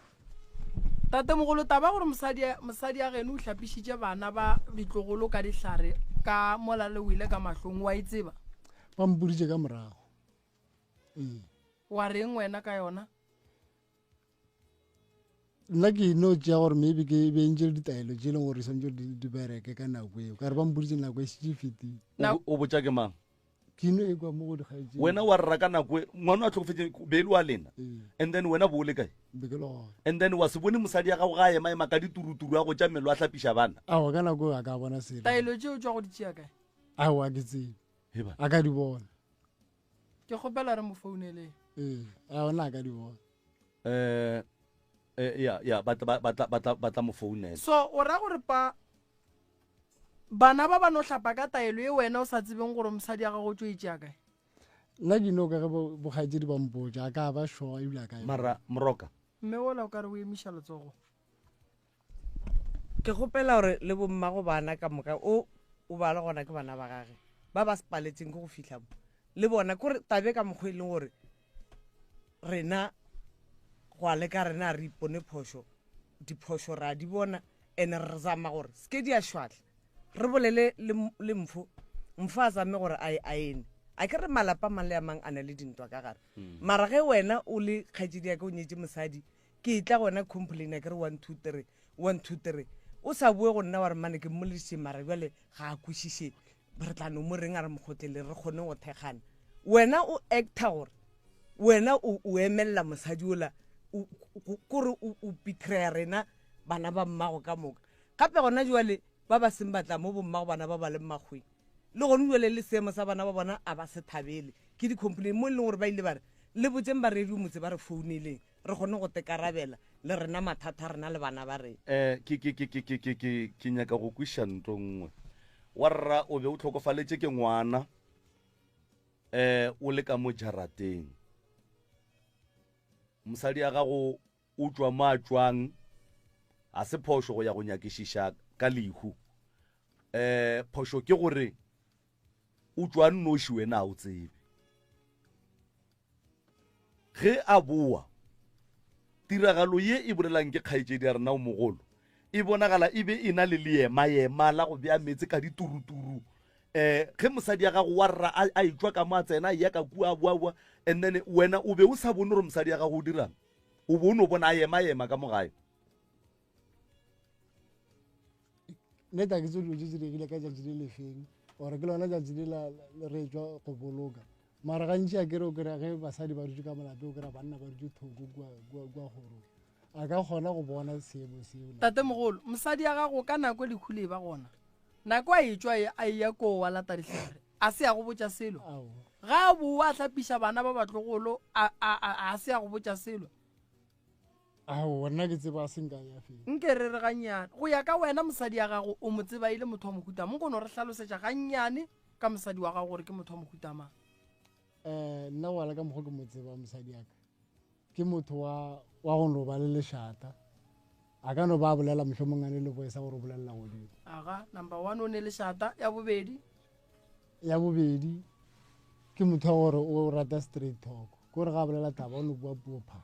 Tatemogolo, taba gore mosadi mosadi ya geno o hlapišitše bana ba ditlogolo ka dihlare ka mola le wele ka mahlong, wa e tseba? Ba mpoditše ka morago. Ee. Wa reng wena ka yona? Nna ke no tšea gore maybe ke beentše le ditaelo tše e leng gore swantse di bereke ka nako eo, ka re ba mpoditše nako e šetše e fetile. O botša ke mang? Ke no e kwa mo go dikgaetšedi. Wena wa rra ka nako e ngwana a hlokofetše be e le wa lena and then wena bo o le kae? Be ke le gona. And then wa se bone mosadi ya gago ga a ema ema ka dituruturu a go tša melo a hlapiša bana? Aowa ka nako eo a ka bona selo. Taelo tšeo tšwa go di tšea kae? Aowa ke tsebe. Heba. A ka di bona. Ke kgopela re mo founeleng. Ee, a ona a ka di bona. Eh, eh, ya, ya, ba tla, ba tla, ba tla, ba tla mo founela. So o ra gore pa bana ba ba no hlapa ka taelo ye wena o sa tsebeng gore mosadi ya gago o tšo e tšea kae? Nna ke no ka ge bokgaetšedi ba mpotša, a ka ba sure ebile a ka e Mara Moroka. Mme wola o ka re o emiša letsogo. Ke kgopela gore le bommago bana ka moka o o ba le gona ke bana ba gage ba ba sepaletseng ke go fihla mo le bona kore tabe ka mokgwa e leng gore rena go a leka rena re ipone phošo diphošo ra di bona ene re zama gore se ke di a šwahla re bolele le mfo mfo a zame gore a e aene a ke re malapa mang le a mang a na le dintwa ka gare mm. mara ge wena o le kgaetšedi ya ka o nyetse mosadi Ke tla gona complaina ke re 1 2 3 1 2 3 o sa boe go nna wa re mane ke mmolediše mara bjale ga a kwešiše re tla no mo reng a re mokgotlele re kgone go thekgana wena o actor gore wena o o emelela mosadi ola kore o betray rena bana ba mmago ka moka gape gona jwale ba ba seng batla mo bommago bana ba ba leng makgweng le gone jwale le seemo sa bana ba bona a ba se thabele ke di-complain mo e leng gore ba ile ba re le botseng baredi motse ba re founeleng re kgone go tekarabela le rena mathata a rena le bana ba rena. Eh, ke, ke, ke, ke, ke, ke, ke, ke nyaka go kwiša nto nngwe. Wa rra, o be o hlokofaletše ke ngwana, eh, o le ka mo jarateng. Mosadi ya gago o tšwa mo a tšwang, ga se phošo go ya go nyakišiša ka lehu. Eh, phošo ke gore. O tšwa nnoši wena a o tsebe. Ge a boa, tiragalo ye e bolelang ke kgaetšedi ya rena o mogolo e bonagala e be e na le leema-ema la go bea meetse ka dituruturu. Um ge mosadi ya gago wa rra a, a etšwa ka mo a tsena a eya ka kua a boa-boa, and then wena o be o sa bone gore mosadi ya gago o dirang, o be o no bona a ema-ema ka mo gae. Nnete ga ke tsebe dilo tše di diregile ka tšatši le lefeng or ke lona tšatši le la re etšwa go boloka. Mara gantši a kere o kry-a ge basadi ba dutše ka molape o kry-a banna ba dutše thoko kua kua kua kgorong. A ka kgona go bona seemo seo. Tatemogolo, mosadi ya gago ka nako lehu le eba gona, nako a etšwa e a eya koo wa lata dihlare, a se a go botša selo. Ga a boa a hlapiša bana ba batlogolo, a, a, a, a se a go botša selo. Aowa, nna ke tseba a se nka ya feng. Nke re re gannyane, go ya ka wena mosadi ya gago o mo tseba e le motho wa mohuta mang? Nko no re hlalosetša gannyane ka mosadi wa gago gore ke motho wa mohuta mang. Um nna go ya le ka mokgwa ke mo tseba mosadi ya ka, ke motho wa wa go no ba le lešata. A ka no ba a bolela mohlomong a ne le voice ya gore o bolelela godimo. Aga, number one o ne lešata, ya bobedi? Ya bobedi ke motho wa gore o rata straight talk, ke gore ga a bolela taba o no bua puo pha.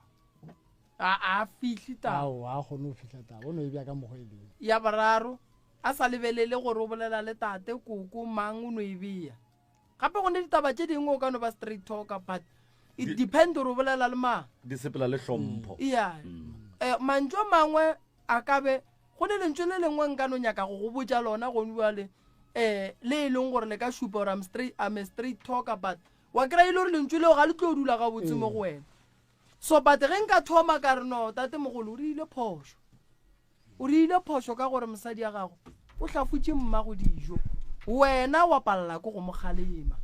A a fihle taba. Aowa, a kgone go fihla taba, o no e bea ka mokgwa e leng. Ya boraro, a sa lebelele gore o bolela le tate, koko, mang, o no e bea. Gape go ne ditaba tše dingwe o ka no ba straight talker but it depend gore o bolela le mang. Di sepela le hlompho. Yeah. Eh, mantšu a mangwe a ka be go ne lentšu le lengwe nka no nyaka go go botša lona gone bjale eh le e leng gore le ka šupa gore I'm straight, I'm a straight talker but wa kry-a e le gore lentšu leo ga le tlo dula gabotse mo go wena. So but ge nka thoma ka re no tatemogolo o rile phošo, o rile phošo ka gore mosadi ya gago o hlafutše mmago dijo, wena wa palela ko go mo kgalema.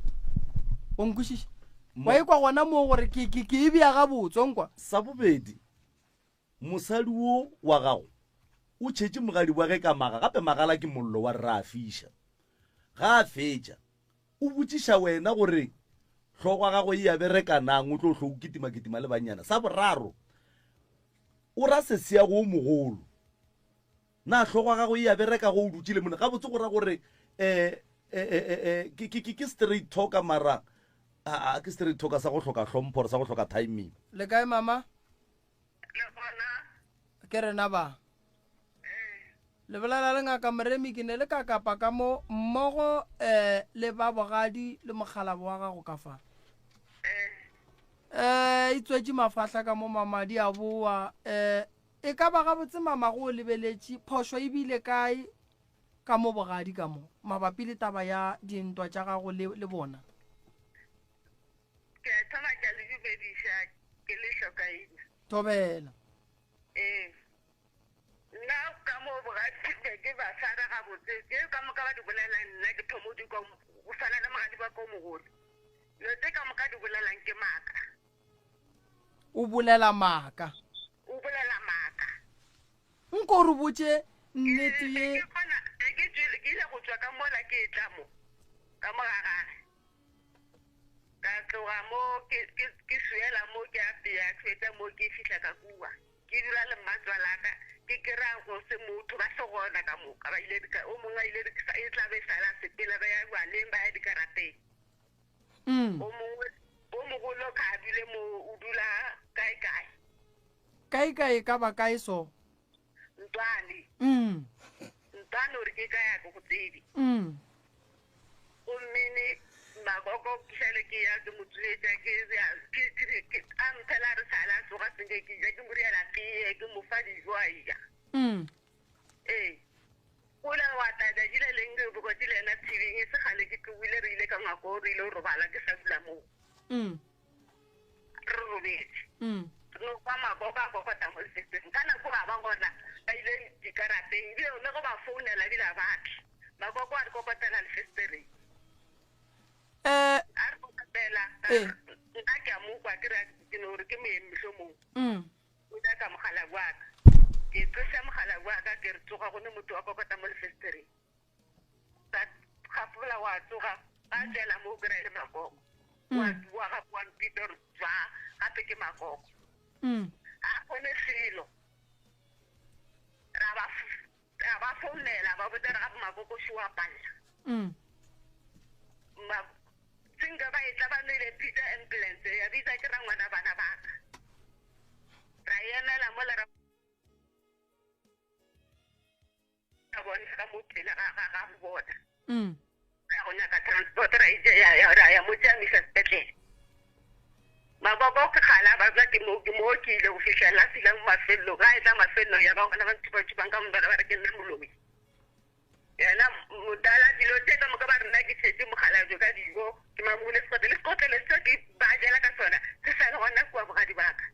O nkwešiša? Wa ekwa gona moo gore ke, ke, ke e bea gabotse, o nkwa? Sa bobedi, mosadi wo wa gago o tšhetše mogadi wa ge ka maga, gape magala ke mollo wa re ra a fiša. Ga a fetša, o botšiša wena gore hlogo ya gago e ya bereka nang, o tlo hlo o kitima-kitima le bannyana. Sa boraro, o ra sesiago o mogolo, na hlogo ya gago e ya bereka go o dutše le monna? Gabotse go ra gore um ke, ke, ke, ke straight talker mara a, a ke straight talker sa go hloka hlompho or sa go hloka timing. Le kae mama? Le gona. Ke rena ba. Le bolela le Ngaka Moremi, ke ne le ka kapa ka mo mmogo eh, le ba bogadi le mokgalabo wa gago ka fa. Eh, e tswetše mafahla ka mo mamadi a boa. Eh, e ka ba gabotse mama go o lebeletše, phošo e bile kae ka mo bogadi ka mo mabapi le taba ya dintwa tša gago le, le bona? Ke a thoma ke a le dumediša ke le hlokaina. Thobela. Ee. Nna ka mo bogadi be ke ba swara gabotse, tše ka moka ba di bolelang nna ke thomo di kwa go swana le mogadi wa ka o mogolo. Dilo tše ka moka di bolelang ke maaka. O bolela maaka. O bolela maaka. Nko re botše nnete ye. Ke gona ge ke tšwele, ke ile go tšwa ka mola ke etla mo, ka mo ga gage. Ka tloga mo ke, ke, ke swiela mo ke apea, ke fetša mo ke fihla ka kua. Ke dula le mmatswalaka, ke kry-a go se motho, ba se gona ka moka, ba ile dika, o mongwe a ile dika, e tla be e sale a sepela, ba ya bjaleng, ba ya dikarateng. Mm. O mongwe, o mogolo ka a dule mo, o dula kae kae. Kae kae e ka ba kae so? Ntwane. Mm. Ntwane o re ke kae a ke go tsebe. Mm. Gomme ne makoko ke šale ke ya ke mo tsoetša ke ya ke ke ke a mphela re sala a tsoga senke ke ja ke mo riela tee ke mo fa dijo a ja. Mm. Ee. O ile wa tla tšatši le leng ke bokotše le yena tshibeng e se kgale ke tlogile re ile ka ngwako re ile go robala ke sa dula moo. Mm. Re robetše. Mm. Re no kwa makoko a kokota mo lefestereng. Ka nako ba ba gona ba ile dikarateng ebile le go ba founela ebile ga ba tle. Makoko a re kokotela lefestereng. Eh. A re kokotela. Eh. Nna ke a mo kwa ke re ke no re ke moeng mohlomong. Mm. O nyaka mogala wa ka. Ke tloša mogala wa ka ke re tsoga go ne motho wa kokota mo lefestereng. Ka gafola wa tsoga ba tšwela mo o kry-a le makoko. Wa wa gape wa mpitsa gore tswa gape ke makoko. Mm. A kgone selo. Ra ba ra ba founela ba botsa re gape makoko šo wa palela. Mm. Ma. Senka ba etla ba nwele Peter ambulance ya bitsa ke rangwana bana ba ka. Ra emela mola ra bona ka mo pele ga ga ga bona. Mm. Ra go nyaka transport ra itse ya ya ra ya mo tsamisa sepetlele. Maboko ke kgala ba tla ke mo ke mo ke ile go fihlela fihla mo mafelelong. Ga e tla mafelelong ya ba gona ba nthuba-thubang ka montwana ba re ke nna moloi. Yena modala dilo tše ka moka ba re nna ke tšhetše mokgalabje ka dijo, ke mamogile sekotlele, sekotlele se ke ba jela ka sona se sa le gona kua bogadi ba ka.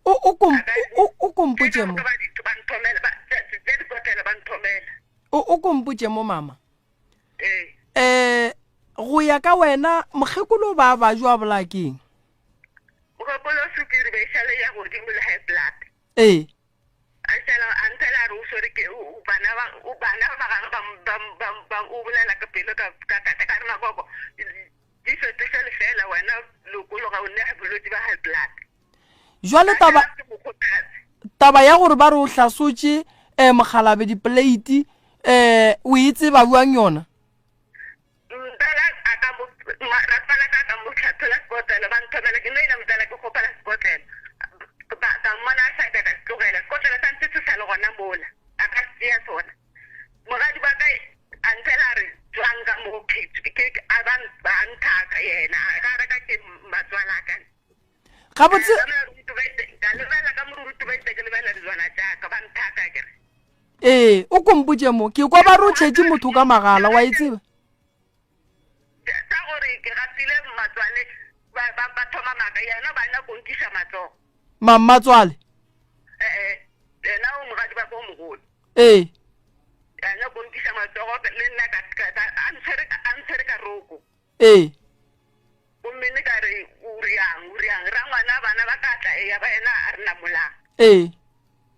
O o kom o o kompotše mo. Ba di ba nthomela ba tše dikotlelo ba nthomela. O o kompotše mo mama. Ee. Eh go ya ka wena mokgekolo ba ba jwa bolaya keng? Mokgekolo sukiri be e šale ya godimo le high blood. Ee. A šala a nthela a re o swere ke o bana ba o bana ba gagwe ba ba ba ba o bolela ka pelo ka ka thata ka re makoko di fetoše lefela wena lokologa o nne bolwetši ba high blood. Jwale taba taba ya gore ba re o hlasotše um mokgalabe dipoleiti um o e tseba bjang yona? Mtala a ka mo ratswala ka ka mo hlathola sekotlelo ba nthomela ke no ile mtala ke kgopela sekotlelo ba ka mmona a sa ka ka se tlogela sekotlelo sa ntse se sa le gona mola a ka se tšea sona mogadi ba ka a nthela a re tswang ka mo ke ke a ba ba nthaka yena a ka re ka ke matswala ka Gabotse ka lebela ka moruti ba itse ke lebela dijwana tša ka ba nthaka ke re Ee, o kompotše mo. Ke kwa ba re o tšhetše motho ka magala, wa e tseba? Sa gore ke gafile mmatswale ba, ba, ba thoma maaka, yena ba nyako nkiša matsogo. Ma mmatswale? Ee, yena o mogadi ba ka o mogolo. Ee. A nyako nkiša matsogo, le nna ka, ka, ka, a ntshwere, a ntshwere ka roko. Ee. Gomme ne ka re, O riang, o riang? Rangwana bana ba ka tla, eya ba yena a re namolang. Ee.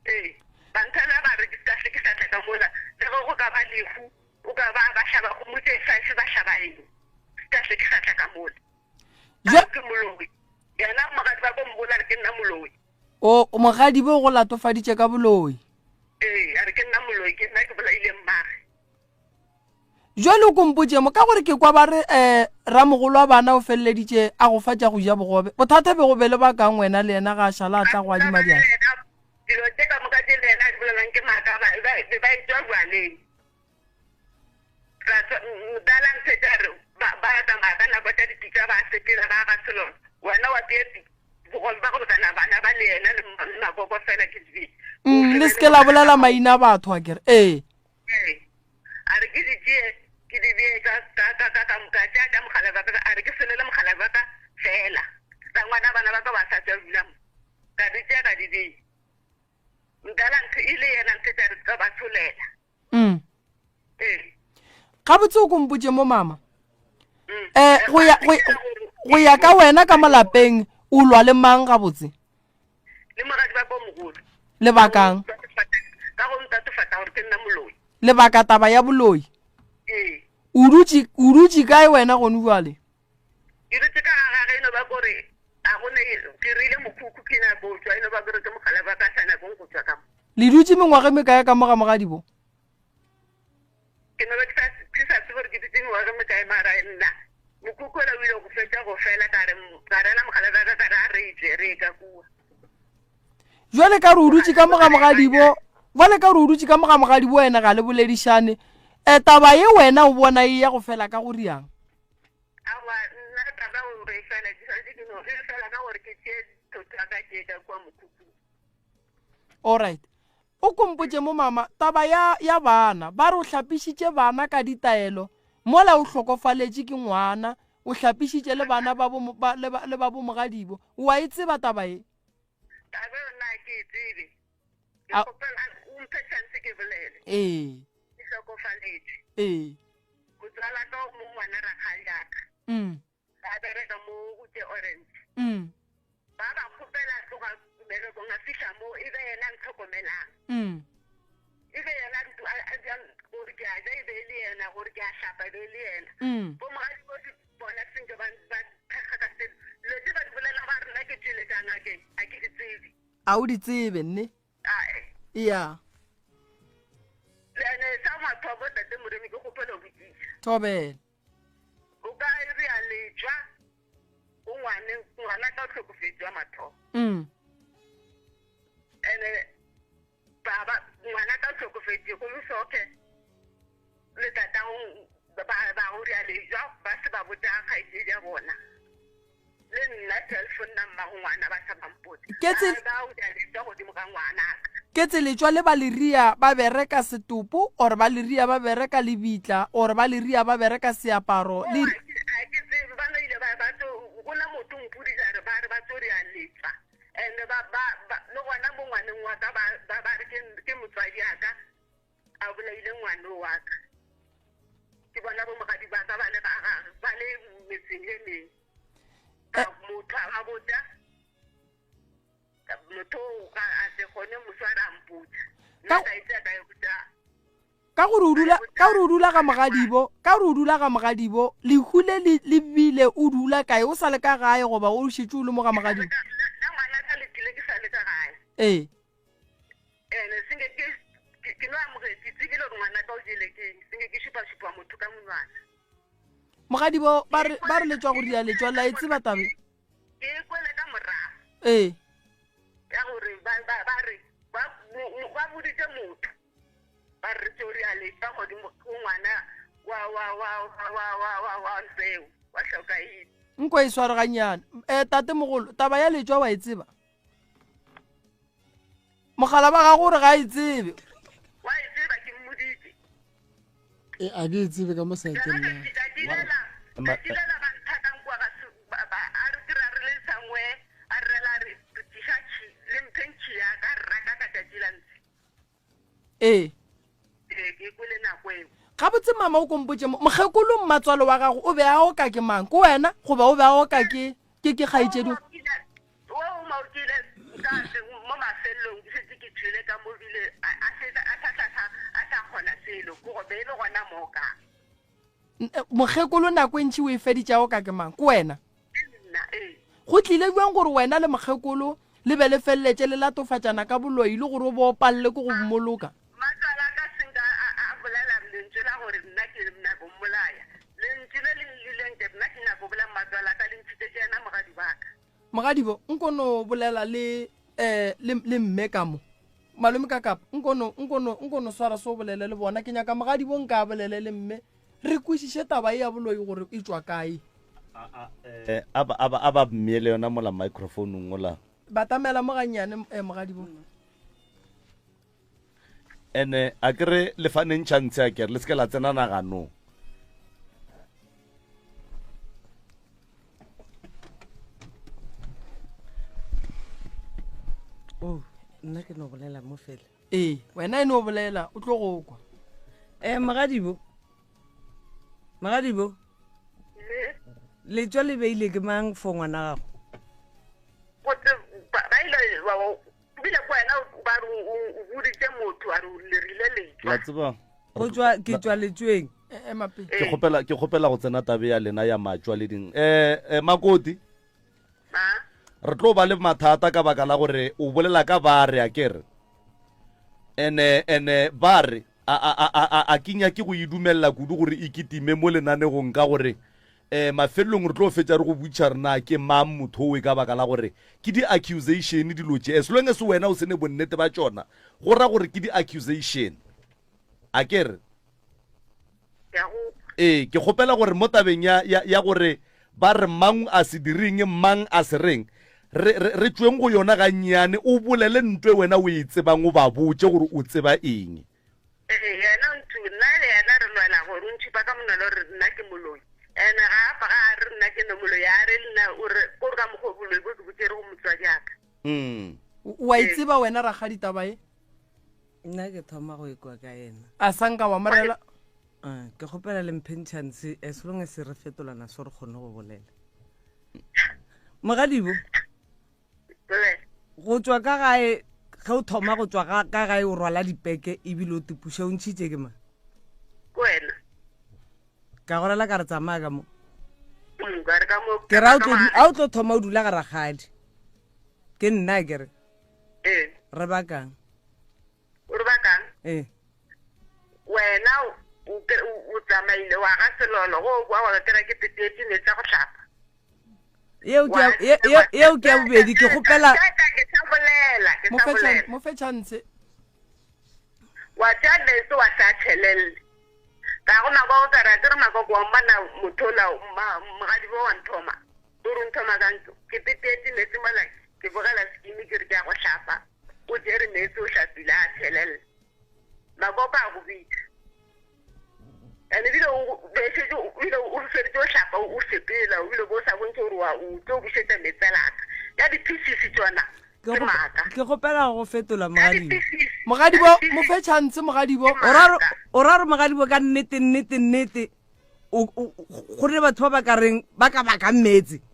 Ee. Ba nthela ba re ke se ka hle ke sa tla ka mola, le ge go ka ba lehu, o ka ba ba hlaba kgomo tše five ba hlaba eng, se ka hle ke sa tla ka mola. Ja. A re ke moloi. Yena mogadi ba ko mogolo a re ke nna moloi. O, mogadi bo go latofaditše ka boloi. Ee, a re ke nna moloi, ke nna ke bolaile mmage. Jwale o ko mpotše mo, ka gore ke kwa ba re um ramogolo wa bana o feleleditše a go fa tša go ja bogobe. Bothata be go be le bakang wena le yena ga a šala a tla go adima diatla? Dilo tše ka moka tše le yena a di bolelang ke maaka, ba, ba, be ba etšwa bjaleng. Ra tšwa, mdala nthetše a re, ba, ba tsamaya ka nako tša dipitša ba sepela ba ga selona. Wena wa tee pi, bogobe ba go lekana bana ba le yena le, le makoko fela ke di. Mm, le se ke la bolela maina a batho akere. Ee. Ee. A re ke di tšee ke di bee ka, ka, ka, ka, ka, ka tšea tša mogala wa ka, a re ke solele mogala wa ka fela. Rangwana bana ba ka ba sa tšwa dula mo. Ka di tšea ka di bea. Mdala ntho e ile yena ntho tša re ka ba solela. Mm. Ee. Gabotse o ko mpotše mo mama. Mm. Eh, go ya, go, go ya ka wena ka mo lapeng o lwa le mang gabotse? Le moradi wa ka o mogolo. Lebakang? Ka go ntatofatsa gore ke nna moloi. Lebaka taba ya boloi? Ee. O dutše, o dutše kae wena gone bjale? Ke dutše ka ga gage, e no ba kore a go ne, ke rile mokhukhu ke nyako go tšwa, e no ba kore ke mogala ba ka sa nyakong go tšwa ka mo. Le dutše mengwaga e mekae ka mo ga mogadibo? Ke no ba ke sa, ke sa tsebe gore ke dutše mengwaga e mekae, mara nna mokhukhu ola o ile go fetša go fela, ka re, ka rela mogala ba ka ka re a re tšwe re ye ka kua. Jwale ka re o dutše ka mo ga mogadibo, jwale ka re o dutše ka mo ga mogadibo wena ga le boledišane. E, taba ye wena o bona e ya go fela ka go riang? Aowa, nna taba gore e fela, ke swanetše ke no e fela ka gore ke tšee thoto ya ka ke ye ka kua mokhukhung. Alright. O ko mpotše mo mama, taba ya, ya bana, ba re o hlapišitše bana ka ditaelo, mola o hlokofaletše ke ngwana, o hlapišitše le bana ba bo, ba, le ba, le ba bomogadibo. O a e tseba taba ye? Taba eo nna ga ke e tsebe. Ke A- kgopela o mphe chance ke bolele. Ee. Ke hlokofaletše. Ee. Motswala ka o mong ngwana rakgadiaka. Mm. Ba bereka mo go tše Orange. Mm. Ba ba kgopela a tloga mmerekong a fihla mo e be yena a ntlhokomelang. Mm. E be yena a a a gore ke a ja e be e le yena, gore ke a hlapa e be e le yena. Mm. Bo mogadi bo bona senke ba ba thekga ka selo. Dilo tše ba di bolela ba re nna ke tšwele ka ngakeng a ke di tsebe. A o di tsebe nne? Ae. Eya. Ene sa mathomo tate Moremi ke kgopela go botšiša. Thobela. ka re a letšwa go ngwane ngwana ka o hlokofetše wa mathomo. Mm. Ene baba ngwana ka o hlokofetše go mosoke le tatago ba ba go rea lejwa ba se ba botša kgaetšedi ya bona le nna telephone number go ngwana ba sa ba mpotse Ke tse- ba go rea lejwa godimo ga ngwanaka Ke tseletšwa le ba leria ba bereka setopo or ba leria ba bereka lebitla or ba leria ba bereka seaparo le A ke tsebe ba no ile ba ba tlo gona motho mpoditše a re ba re ba tlo rea letšwa and ba ba ba le gona mo ngwaneng wa ka ba ba ba re ke ke motswadi a ka a bolaile ngwano wa ka ke bona bo mogadi ba ka ba le ga ga ba le metseng e meng ka motho a ba botša motho ga a se kgone moswara a mpotša nna ka itse ka e botša ka gore o dula ka gore o dula ga mogadibo ka gore o dula ga mogadibo lehu le le le bile o dula kae o sa le ka gae goba o šetše o le mo ga mogadibo nna ngwana ka letile ke sa le ka gae ee ene senke ke ke no amogetse tsebile gore ngwana ka o jele ke senke ke šupa-šupa motho ka monwana mogadibo ba re ba re le tšwa go ria letšwa la e tseba tabe ke e kwele ka morago ee ya gore ba ba ba re ba ba boditse motho ba re tšo ria letšwa godimo go ngwana wa wa wa wa wa wa wa ntseo wa hlokaile nko e sware gannyane um eh, tate mogolo taba ya letšwa wa e tseba mogala ba gago gore ga e tsebe wa e tseba ke mmoditse e a ke e tsebe ka mo saeteng la tšilela ba nthakang kua ga a re dira re le sangwe a re rela re tliša le mpheng tšhi ya ka re raka ka tšatši la ntshe Ee. Ee, ke kwele nako eo. Gabotse mama o kompotše mo, mokgekolo mmatswalo wa gago o be a oka ke mang? Ke wena goba o be a oka ke ke ke kgaetšedi? O o maokile ka mo mafelelong ke šetše ke tšwele ka mo bile a a šetše a sa sa a sa kgona selo ke go be e le gona mo ka. Eh, mokgekolo nako e ntši o e feditše a oka ke mang? Ke wena? Nna ee. Go tlile bjang gore wena le mokgekolo le be le feleletše le latofatšana ka boloi le gore o bo o palele ke go mmoloka? Matswalo a ka senka a, a bolela lentšu la gore nna ke nyako mmolaya. Lentšu le le llileng ke nna ke nyako bolaya matswalo a ka le ntšhitše ke yena mogadi wa ka. Mogadibo, nko no bolela le, eh, le, le mme ka mo. Malome ka kapa, nko no, nko no, nko no swara se o bolele le bona. Ke nyaka mogadibo nka a bolele le mme. Re kwešiše taba ye ya boloi gore e tšwa kae. Eh, a ba, a ba, a ba mmeele yona mola microphone ola. Batamela mo gannyane, eh, mogadibo. Ene a ke re le faneng chance a kere le se ke la tsena naganong. Oh, nna ke no bolela mo fela. Ee, wena e no bolela, o tlo go kwa. Eh, mogadibo. Mogadibo. Letšwa le beile ke mang for ngwana gago? Go tse ba ba ile Ebile ko wena ba re o boditše motho a re o lerile letšwa. La tseba. Go tšwa ke tšwa letšweng. E, ema pele. Ke kgopela ke kgopela go tsena tabe ya lena ya matšwa le ding. Eh, eh Makoti. Ma. Re tlo ba le mathata ka baka la gore o bolela ka ba re a kere. Ene ene ba re a a a a a ke nyake go e dumella kudu gore e kitime mo lenanegong ka gore Um mafelelong re tlo fetša re go botšiša re na ke mang motho owe ka baka la gore ke di-accusation dilo tše. As long as wena o se ne bonnete ba tšona, go ra gore ke di-accusation. A ke re? Ee, ke kgopela gore mo tabeng ya, ya, ya gore ba re mang a se direng, mang a se reng, re, re, re tšweng go yona gannyane, o bolele ntwe wena o e tsebang, o ba botše gore o tseba eng. Ee, yena o nthu, nna le yena re lwela gore o ntšhupa ka monwana o re nna ke moloi. Ene ga a ga a re nna ke no moloi, a re nna o re ko re ka mokgwa o boloi bo ke bo tšere go motswadi a ka. Mm. O a e tseba wena rakgadi taba ye? Nna ke thoma go ekwa ka yena. A sa nka wa morela? Ah, ke kgopela le mpheng chance as long as re fetolana so re kgone go bolela. Mogadibo. Go tšwa ka gae ge o thoma go tšwa ka gae o rwala dipeke ebile o tepuša o ntšhitše ke mang? Ke wena. Ka go rela ka re tsamaya ka mo. Mm, ka re ka mo. Ke ra a o tlo thoma o dula ga rakgadi. Ke nna ke re. Ee. Re bakang. O re bakang? Ee. Wena. O tsamaile wa ga selolo go o boa wa kry ke teteetše meetse a go hlapa. Yeo ke ya yeo ke ya bobedi ke kgopela ke sa bolela ke sa bolela. Mo fe chance. Wa tšea meetse wa sa tšhelelle. Ka go makoko ka re a ke re makoko wa mmona motho ola mogadibo wa nthoma. O re o nthoma kang ke teteetše meetse mola ke bogela sekimi ke re ke ya go hlapa. O tšere meetse o hlapile a tšhelelle. Makoko a go bitša. And ebile o be šetše ebile o feditše o hlapa o sepela o bile bo sa bontšhe gore wa o tlo bušetša meetse a laka. Ya di-pieces tšona ke maaka. Ke kgopela go fetola mogadibo. Mogadibo mo fe chance mogadibo. O ra gore mogadibo ka nnete nnete nnete go ne batho ba ba ka reng ba ka baka meetse.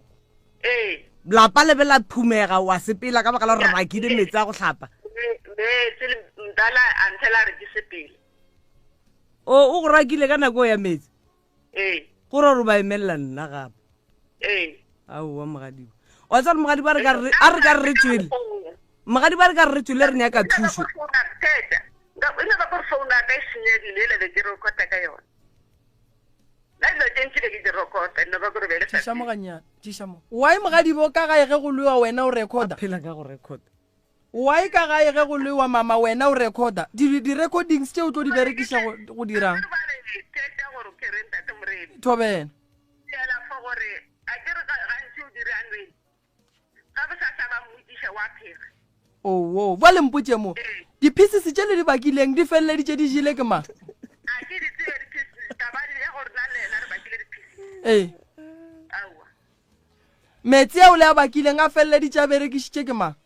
Ee. Lapa le be la phumega wa sepela ka baka la gore re bakile meetse a go hlapa. Meetse le mdala a nthela a re ke sepele. O o go rakile ka nako ya meetse? Ee. Go ra gore ba emelela nna gape. Ee. Aowa mogadibo. Wa tseba gore mogadibo a re ka re a re ka re re tšwele. Mogadibo a re ka re re tšwele re nyaka thušo. Thetša. Nka e no ba gore phone ya ka e senyegile ele be ke recorda ka yona. Nna dilo tše ntši be ke di recorda, no ba gore be le sa Tšiša mo gannyane, tšiša mo. Why mogadibo ka gae ge go lwewa wena o recorda? A phela ka go recorda. Why ka gae ge go lwewa mama wena o recorda? Di di recordings tše o tlo di berekiša go go dirang? Ba re theetša gore ke reng tate Moremi. Thobela. Theela fo gore a ke re gantši o dira nweng. Ga bosasa ba mmotšiša wa phega. Owoo, bjale mpotše mo, di-pieces tše le di bakileng di feleleditše di jele ke mang? A ke di tsebe di-pieces, taba ya gore nna le yena re bakile di-pieces. Ee. Aowa. Meetse ao le a bakileng a feleleditše a berekišitše ke mang?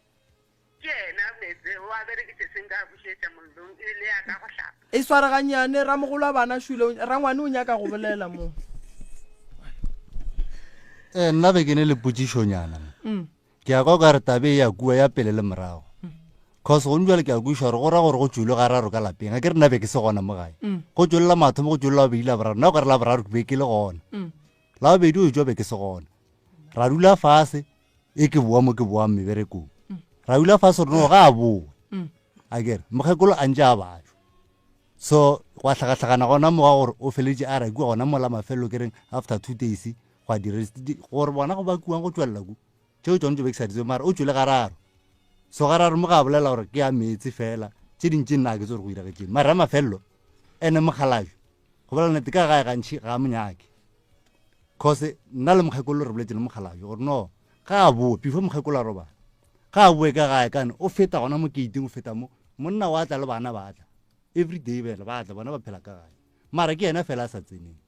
Ke yena meetse o a berekiše seng ka a bušetša mollong e le ya ka go hlapa. E sware gannyane, ramogolo wa bana šule, rangwane o nyaka go bolela mo. Eh, nna be ke ne le potšišonyana mo. Mm. Ke ya kwa o ka re tabe e ya kua ya pele le morago. Mm. Cause gone jwale ke a kweša gore go ra gore go tšwelwe gararo ka lapeng. A ke re nna be ke se gona mo gae. Mm. Go tšwele la mathomo, go tšwele la bobedi, la boraro. Nna o ka re la boraro ke be ke le gona. La bobedi o tšwa be ke se gona. Ra dula fase, e ke boa mo ke boang meberekong. Ra dula fase gore no ga a boe. A kere mokgekolo a ntše a bajwa. So gwa hlakahlakana gona mo ga gore o feletše a rakiwa gona mo la mafelelo ke reng after 2 days gwa dira gore bona go bakiwang go tšwelela ku. Tšeo tšone tšo be ke sa di tsebe mara o tšwele gararo. So gararo mo ga a bolela gore ke ya meetse fela tše dintši nna ga ke tsebe gore go iragetšeng mara ya mafelelo ene mokgalabje go bolela nnete ka gae gantši ga a mo nyake. Cause nna le mokgekolo re boletse le mokgalabje gore no ga a boe before mokgekolo a robala ga a boe ka gae kane o feta gona mo gating o feta mo monna wa tla le bana ba tla every day bela ba tla bona ba phela ka gae mara ke yena fela a sa tseneng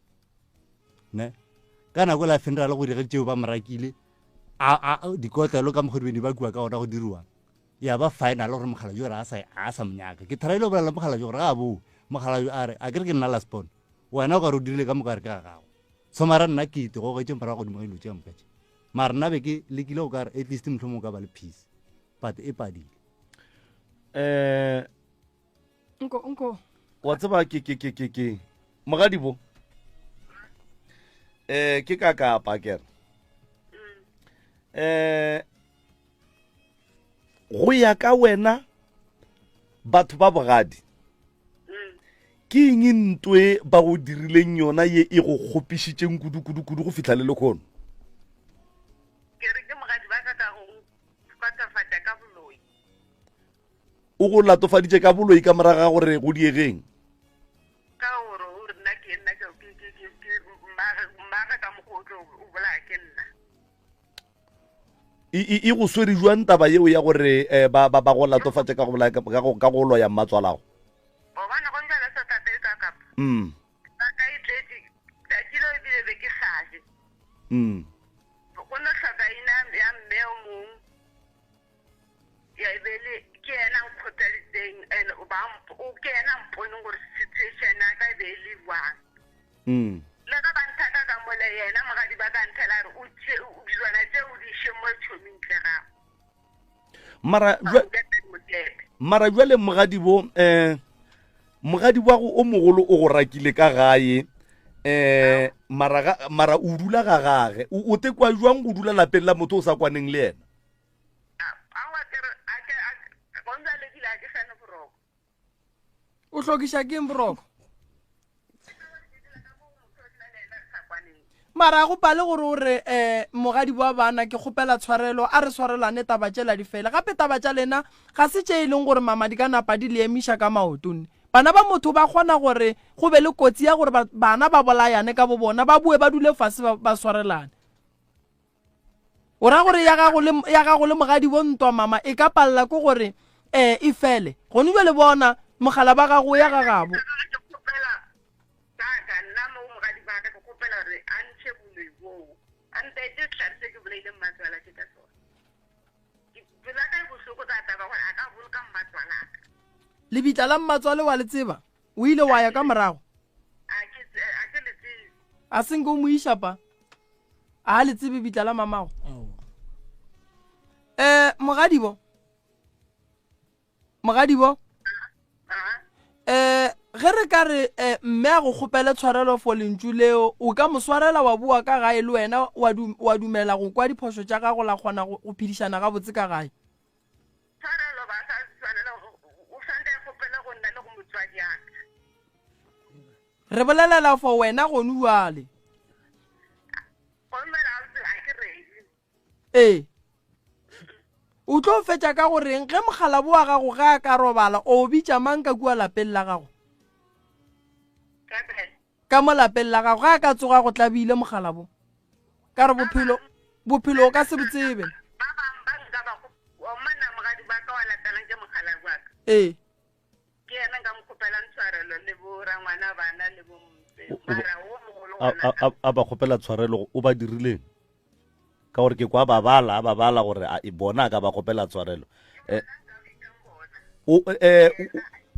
ne ka nako la funeral go direge tšeo ba morakile dikotlelo ka mokgwa di be di bakiwa ka gona go diriwang ya ba final gore mokgalabje gore a sa monyaka ke tharaile go bolela mokgalabje gore ga a boe mokgalabje a re a kere ke nna last born wena o ka re o dirile ka moka re ke ga gago so mara nna ke itegogetše morago godimo ga dilo tše moka tše mara nna be ke lekile go ka re at least mohlomong o ka ba le peace but e padile um nko nko wa tseba ke ke ke ke ke mogadibo eh ke ka kapa kere eh go ya ka wena batho ba bogadi ke eng ntwe ba go dirileng yona ye e go kgopišitšeng kudu-kudu-kudu go fihla le lekgono ke re ke mogadi ba ka ka go latofatša ka boloi o go latofaditše ka boloi ka morago ga gore go diegeng ka gore o re nna ke nna ke ke ke ke mmage mmage ka mokgwa o tlo o bolaya ke nna E, e, e go swere jwang taba yeo ya gore eh, ba, ba, ba go latofatše ka go bolaya ka, ka go, ka go loya mmatswalago? Gobane go njalo sa tate e ka kapa. Mm. Ba ka e tletše tšatši leo ebile be ke sa je. Mm. Go no hloka ina ya mme o mong ya e be le ke yena a nkgothalitseng and ba o ke yena a mponeng gore situation ya ka e be e le jwang. Mm. Le ge ba nthaka ka mole yena mogadi ba ka nthela a re o tše dilwana tše o di iše mo tšhoming tle gago. Mara jwa mara jwale mogadibo eh mogadi wa go o mogolo o go rakile ka gae eh mara ga mara o dula ga gage o te kwa jwang go dula lapeng la motho o sa kwaneng le yena a wa ke re a ke a go ntse a lekile a ke sane boroko O hlokiša keng boroko? Mara go pale gore o re um mogadi wa bana ke kgopela tshwarelo a re swarelane taba tšela di fele. Gape taba tša lena ga se tše e leng gore mama di ka napa di le emiša ka maoto nne. Bana ba motho ba kgona gore go be le kotsi ya gore bana ba bolayane ka bo bona ba boe ba dule fase ba, ba swarelane. O ra gore ya gago le ya gago le mogadi bo ntwa mama e ka palela ko gore eh e fele. Gone jwale bona mogala ba gago ya ga gabo. Tata, nna mo mogadi ba ka ke kgopela gore a ntšhe boloi boo, a ntaetše sehlare se ke bolaile mmatswalake ka sona. Ke pelo ya ka e bohloko ka taba gore a ka boloka mmatswalaka. Lebitla la mmatswale wa le tseba? O ile wa ya ka morago? A ke a ke le tsebe. A se nke o mo iša pa? A le tsebe bitla la mamago? Aowa. Eh, mogadibo? Mogadibo? Eh, ge re ka re eh, mme a go kgopele tshwarelo for lentšu leo, o ka mo swarela wa boa ka gae le wena wa, du, wa dumela go kwa diphošo tša gago la kgona go, go phedišana gabotse ka gae? Tshwarelo ba sa swanela o swanetše a kgopele go nna le go motswadi wa ka. Re bolelela for wena gonu bjale. Gomme ga a ke ready. Ee. O tlo fetša ka go reng ge mokgalabo wa gago ge a ka robala o bitša mang ka kua lapeng la gago? Ka mo lapeng la gago ge a ka tsoga go tlabile mokgalabo. Ka re bophelo bophelo o ka se bo tsebe. Ba bang ba nka ba go omana mogadi ba ka wa latelang ke mokgalabo wa ka. Ee. Ke yena nka mo kgopelang tshwarelo le bo rangwana bana le bo mpe mara wo mogolo A, gona a, a, a ba kgopela tshwarelo o ba dirileng ka gore ke kwa ba bala a ba bala gore a e bona a ka ba kgopela tshwarelo eh, o, eh, o,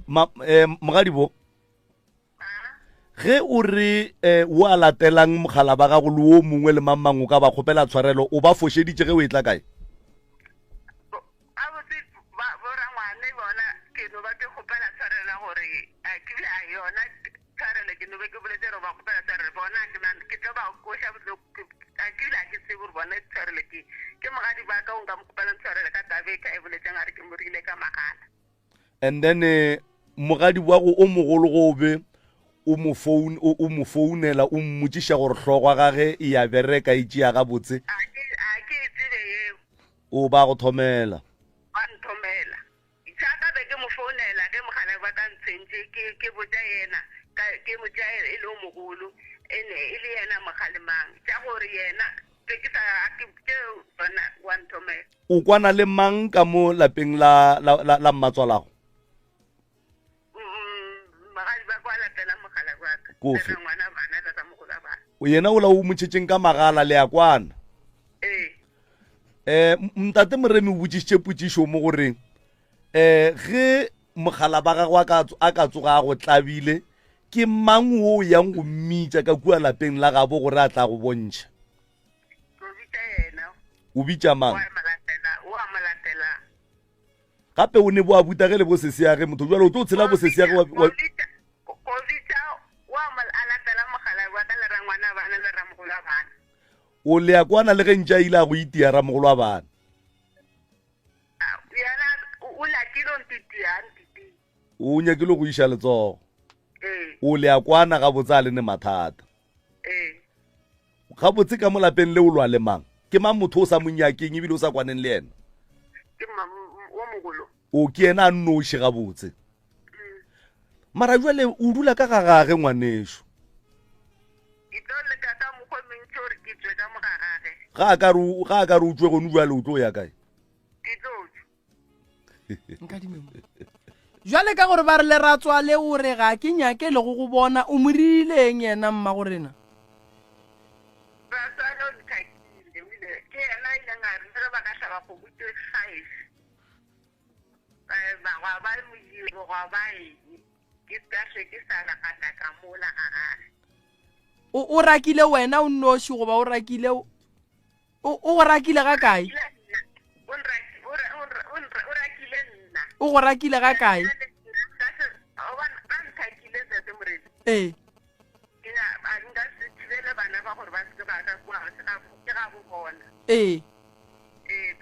ma, eh, mogadibo ge o re eh, o a latelang mogala ba gago le wo mongwe le mang mang o ka ba kgopela tshwarelo o ba fošeditše ge o e tla kae gabotse borangwane bona ke no ba ke kgopela tshwarelo ya gore ke bja yona tshwarelo ke no be ke boletse gore ba kgopela tshwarelo bona ke ke tlo ba koša ke bile a ke tsebe gore bona tshwarelo ke ke mogadi ba ka o nka mo kgopelang tshwarelo ka tabe ka e boletseng a re ke mo rile ka magala And then eh, mogadi wa go o mogolo go o be o mo phone o o mo founela o mmotšiša gore hlogo ya gage e ya bereka e tšea gabotse. A ke a ke e tsebe yeo. O ba go thomela. Ba nthomela. Sa ka be ke mo founela ge mogala wa ka ntshwentše ke ke botša yena ka ke botša e le o mogolo e ne e le yena mogalemang tša gore yena Be ke sa ke tšeo tsona wa nthomela. O kwana le mang ka mo lapeng la la la, la mmatswalago? Mm, magadi ba kwa latela mogala wa ka. Kofe? Le ngwana bana le ramogolo wa bana. O yena ola o mo tšhetšeng ka magala le a kwana. Ee. Eh, ntate Moremi o botšišitše potšišo mo gore eh ge mogala ba gagwe a ka a ka tsoga a go tlabile ke mang wo o yang go mmitša ka kua lapeng la gabo gore a tla go bontšha? Ko bitša yena. O bitša mang? Wa mo latela, o a mo latelang. Gape o ne bo a buta ge le bo sesiage motho jwale o tlo tshela bo sesiage wa, wa, Ko bitša wa mo a latela mogala wa ka le rangwana bana le ramogolo wa bana. O le a kwana le ge ntše a ile a go itia ramogolo wa bana. Yena o nyakile o ntitia, a ntitia. O nyakile go iša letsogo. Ee. O le a kwana gabotse a le ne mathata. Ee. Gabotse ka mo lapeng le o lwa le mang? Ke mang motho o sa mo nyakeng ebile o sa kwaneng le yena? Ke wo mogolo. O ke yena a nnoši gabotse. Mara jwale o dula ka ga gage ngwanešu. Ke tlo leka ka mokgwa o mentši gore ke tšwe ka mo ga gage. Ga a ka re ga a ka re o tšwe gone jwale o tlo ya kae? Ke tlo tšwa. Nkadime mo. Jwale ka gore ba re leratswale o re ga ke nyake le go go bona o mo rileng yena mma go rena? Ratswale o nthakile o ile ke yena a ileng a re le ge ba ka hlaba kgomo tše five ba gwa ba modiro gwa ba eng ke ka hle ke sa gata ka mola ga gage. O o rakile wena o nnoši goba o rakile o o go rakile ga kae? O rakile nna. O go rakile ga kae? Ba nthakile tate Morena. Ee. Nka se thibele bana ba gore ba se ke ba ka kua ke ga bo bona. Ee. Ee,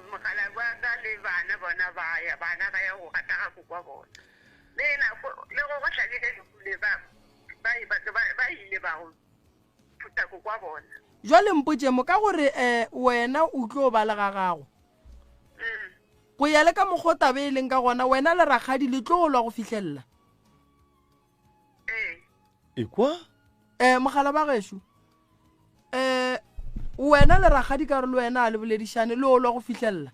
mogala wa ka le bana bona ba ya bana ba ya go gata ga kokwa bona. Le nako le go go hlabile lehu le ba ba ba ba ile ba go. phutha ko kwa bona. Jwale mpotše mo, ka gore um wena o tlo ba le ga gago. Go ya le ka mokgwa o taba e leng ka gona, wena le rakgadi le tlo lwa go fihlelela. Ekwa? Um mogala ba gešo, um wena le rakgadi ka gore le wena a le boledišane le o lwa go fihlelela.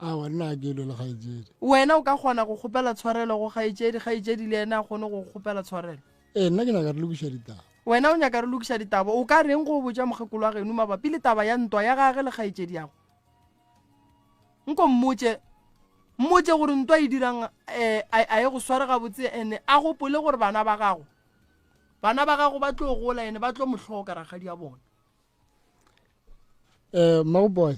Aowa, nna ga ke lwe le kgaetšedi. Wena o ka kgona go kgopela tshwarelo go kgaetšedi, kgaetšedi le yena a kgone go kgopela tshwarelo. Ee, nna ke nyaka re lokiša ditaba. Wena o nyaka re lokiša ditaba. O ka reng go botša mokgekolo wa geno mabapi le taba ya ntwa ya gage le kgaetšediago? Nko mmotše, mmotše gore ntwa e dirang um a, a e go sware gabotse ene a gopole gore bana ba gago, bana ba gago ba tlo gola ene ba tlo mo hloka rakgadi ya bona. Um Mmagoboy,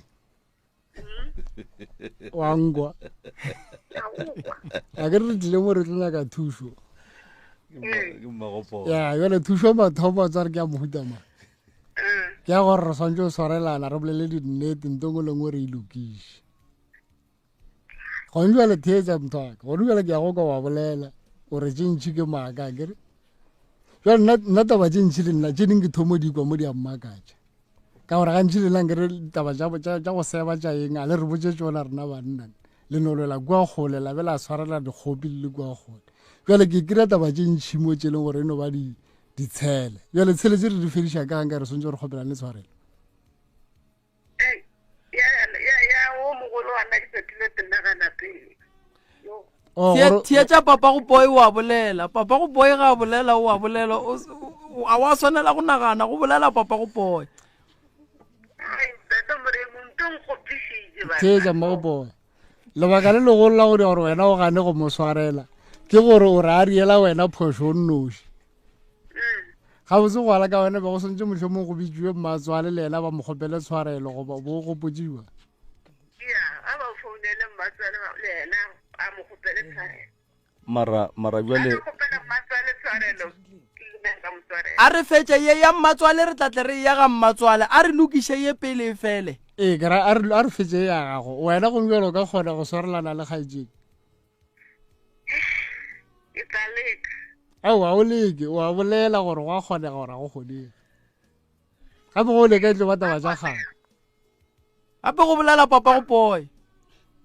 wa nkwa a ke re tlile mo re tlo nyaka thušo ya jale thušo mathomo tsa re ke ya mohuta mang ke ya gore re swantse o swarelana re bolele dinnete nto ngwe le ngwe re e lokiše gone jale theetsa motho waka gone jale ke ya go ka wa bolela o re tše ntšhi ke maaka kere jale nna taba tše ntšhi le nna tše ding ke thomo dikwa mo di a mmakatša ka gore gantši le nna nkere taba tša go seba tša eng a le re botse tsona rena banna le no lwela kua kgole la be la tshwarela dikgopi le le kua kgole jale ke kry-a taba tše ntšhi mo tše e leng gore e no ba ditshele jale tshele tse re di fediša kang ka re swantse re kgopelane le tshwarelo Oh, theetša papa go boy o a bolela papa go boy ga a bolela o a bolela a wa swanela go nagana go bolela papa go boy theetša mma go boy lebaka le legolo la go dira gore wena o gane go mo swarela ke gore o re a riela wena phošo o nnoši gabotse go ala ka wena be go swantse mohlomong go bitšiwe mmatswale le yena ba mo kgopele tshwarelo goba bo gopotsiwa mara mara jale a re fetše ye ya mmatswale re tlatle re ya ga mmatswale a re lokiše ye pele e fele ee kera a re fetše ya gago wena gongwe jalo o ka kgona go swarelana le kgaetšedi Ke tla leka. Aowa, o leke, o a bolela gore go a kgonega gore ga go kgonege. Gape go leka e tlo ba taba tša kgale. Gape go bolela papa go poe.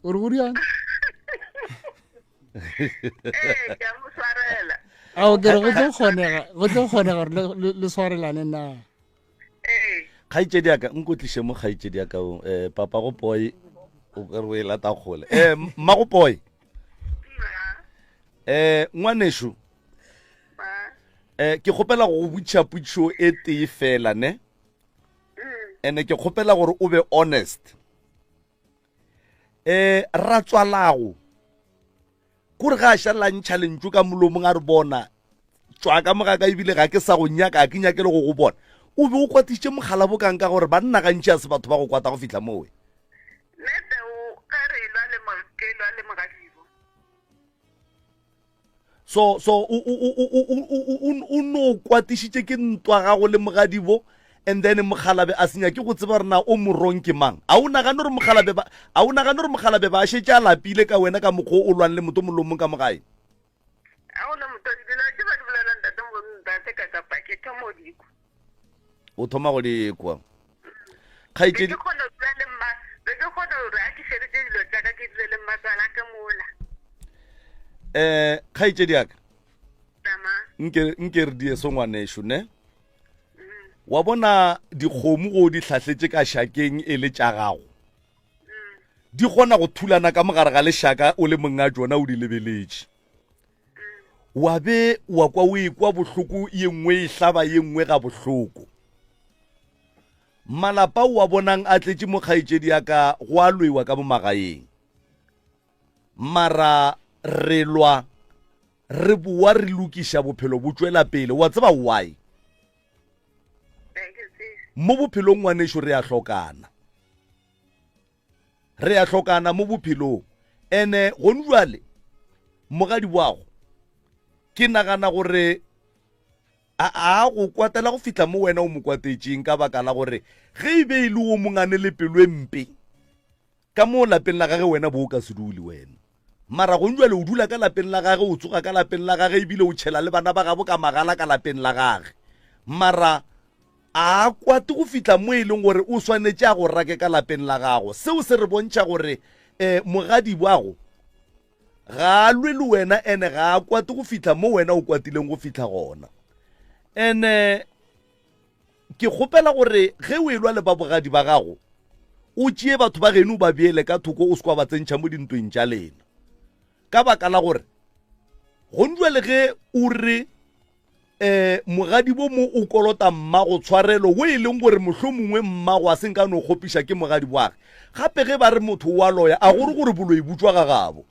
O re go diang? Ee, ke a mo swarela. Ao ke re go tlo kgonega, go tlo kgonega gore le swarelane na. Kgaetšedi ya ka, nko tliše mo kgaetšedi ya ka o, eh, papa go poe, o ka re o e lata kgole. Eh, mma go poe. Eh, ngwanešu. Eh, ke kgopela go go botšiša potšišo e tee fela, ne? Ene ke kgopela gore o be honest. Eh, ratswalago kore ga a šala ntšha lentšu ka molomong a re bona tšwa ka moga ka ebile ga ke sa go nyaka ga ke nyake le go go bona o be o kwatišitše mogala bokang ka gore banna gantši a se batho ba go kwata go fihla mowe so so o o o o o o o no kwatišitše ke ntwa gago le mogadibo and then mogalabe a senya ke go tseba gore na o morong ke mang a o nagane gore mogalabe ba a o nagane gore mogalabe ba šetše a lapile ka wena ka mokgwa o lwang le motho molomong ka mogae a gona motho dilo tse ba di bolelang ntate ntate ka kapa ke thoma go di kwa o thoma go di kwa kgaetšedi ke kgona go dula le mma be ke kgona gore a ke feditse dilo tsa ka ke dule le mmatswala ka mola um kgaetšedi yaka nke nke re die so ngwanešu ne mm. wa bona dikgomo go di hlahletše ka šakeng e le tša gago mm. di kgona go thulana ka mogare ga lešaka o le monga tšona o di lebeletše wa be wa kwa o ekwa bohloko ye nngwe e hlaba ye nngwe ga bohloko malapa o a bonang a tletše mo kgaetšedi ya ka go a lwewa ka mo magaeng mara re lwa re boa re lokiša bophelo bo tšwela pele wa tseba why mo bophelong ngwanešo re a hlokana Re a hlokana mo bophelong. Ene gone jwale mogadi wago ke nagana gore a a go kwatela go fihla mo wena o mo kwatetšeng ka baka la gore ge e be e le o mongane le pelo e mpe ka mo lapeng la gage wena bo o ka se dule wena mara gong jwale o dula ka lapeng la gage o tsoga ka lapeng la gage ebile o tšhela le bana ba gabo ka magala ka lapeng la gage mara. A kwate go fihla mo e leng gore o swanetše a go rake ka lapeng la gago. Seo se re bontšha gore um mogadibwago ga a lwe le wena ene ga a kwate go fihla mo wena o kwatileng go fihla gona. Ene ke kgopela gore ge o elwa le ba bogadi ba gago o tšee batho ba geno o ba beele ka thoko o se kwa ba tsentšha mo dintweng tša lena. Ka baka la gore gonjwa le ge o re um mogadibo mo o kolota mmago tshwarelo wo e leng gore mohlomongwe mmago a se nka no kgopiša ke mogadi wage. Gape ge ba re motho o a loya a gore gore boloi bo tšwa ga gabo.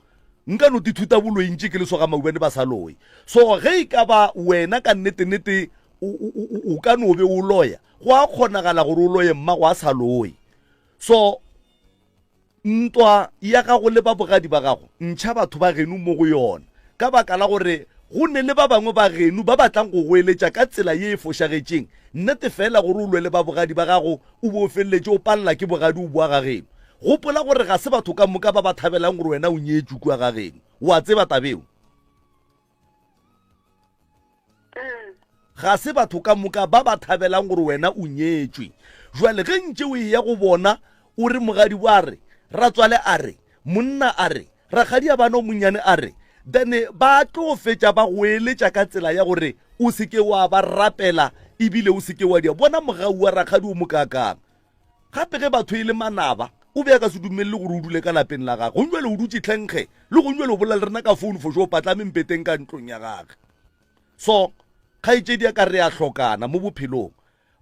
Nka no tithuta boloi ntše ke le so ga maubane ba sa loye. So ge e ka ba wena ka nnete-nnete o ka no be o loya, go a kgonagala gore o loye mmago a sa loye. So Ntwa ya gago le ba bogadi ba gago, ntšha batho ba geno mo go yona, ka baka la gore go ne le ba bangwe ba geno ba ba tlang go goeletša ka tsela ye e fošagetšeng. Nnete feela gore o lwe le ba bogadi ba gago o be o feleletše o palela ke bogadi o boa ga geno. Gopola gore ga se batho ka moka ba ba thabelang gore wena o nyetšwe kua ga geno. O a tseba taba eo? Ga se batho ka moka ba ba thabelang gore wena o nyetšwe. Jwale ge ntše o eya go bona o re mogadibo a re, ratswale a re, monna a re, rakgadi ya bana o monnyane a re, then ba tlo fetša ba go eletša ka tsela ya gore o se ke wa ba rapela ebile o se ke wa dia. Bona mogau wa rakgadi o mokaakang. Gape ge batho e le manaba, o be a ka se dumelele gore o dule ka lapeng la gagwe. Gong jwale o dutše tlhenkge, le gong jwale o bolela le rena ka founu for sure o patlame mpeteng ka ntlong ya gage. So, kgaetšedi ya ka re a hlokana mo bophelong.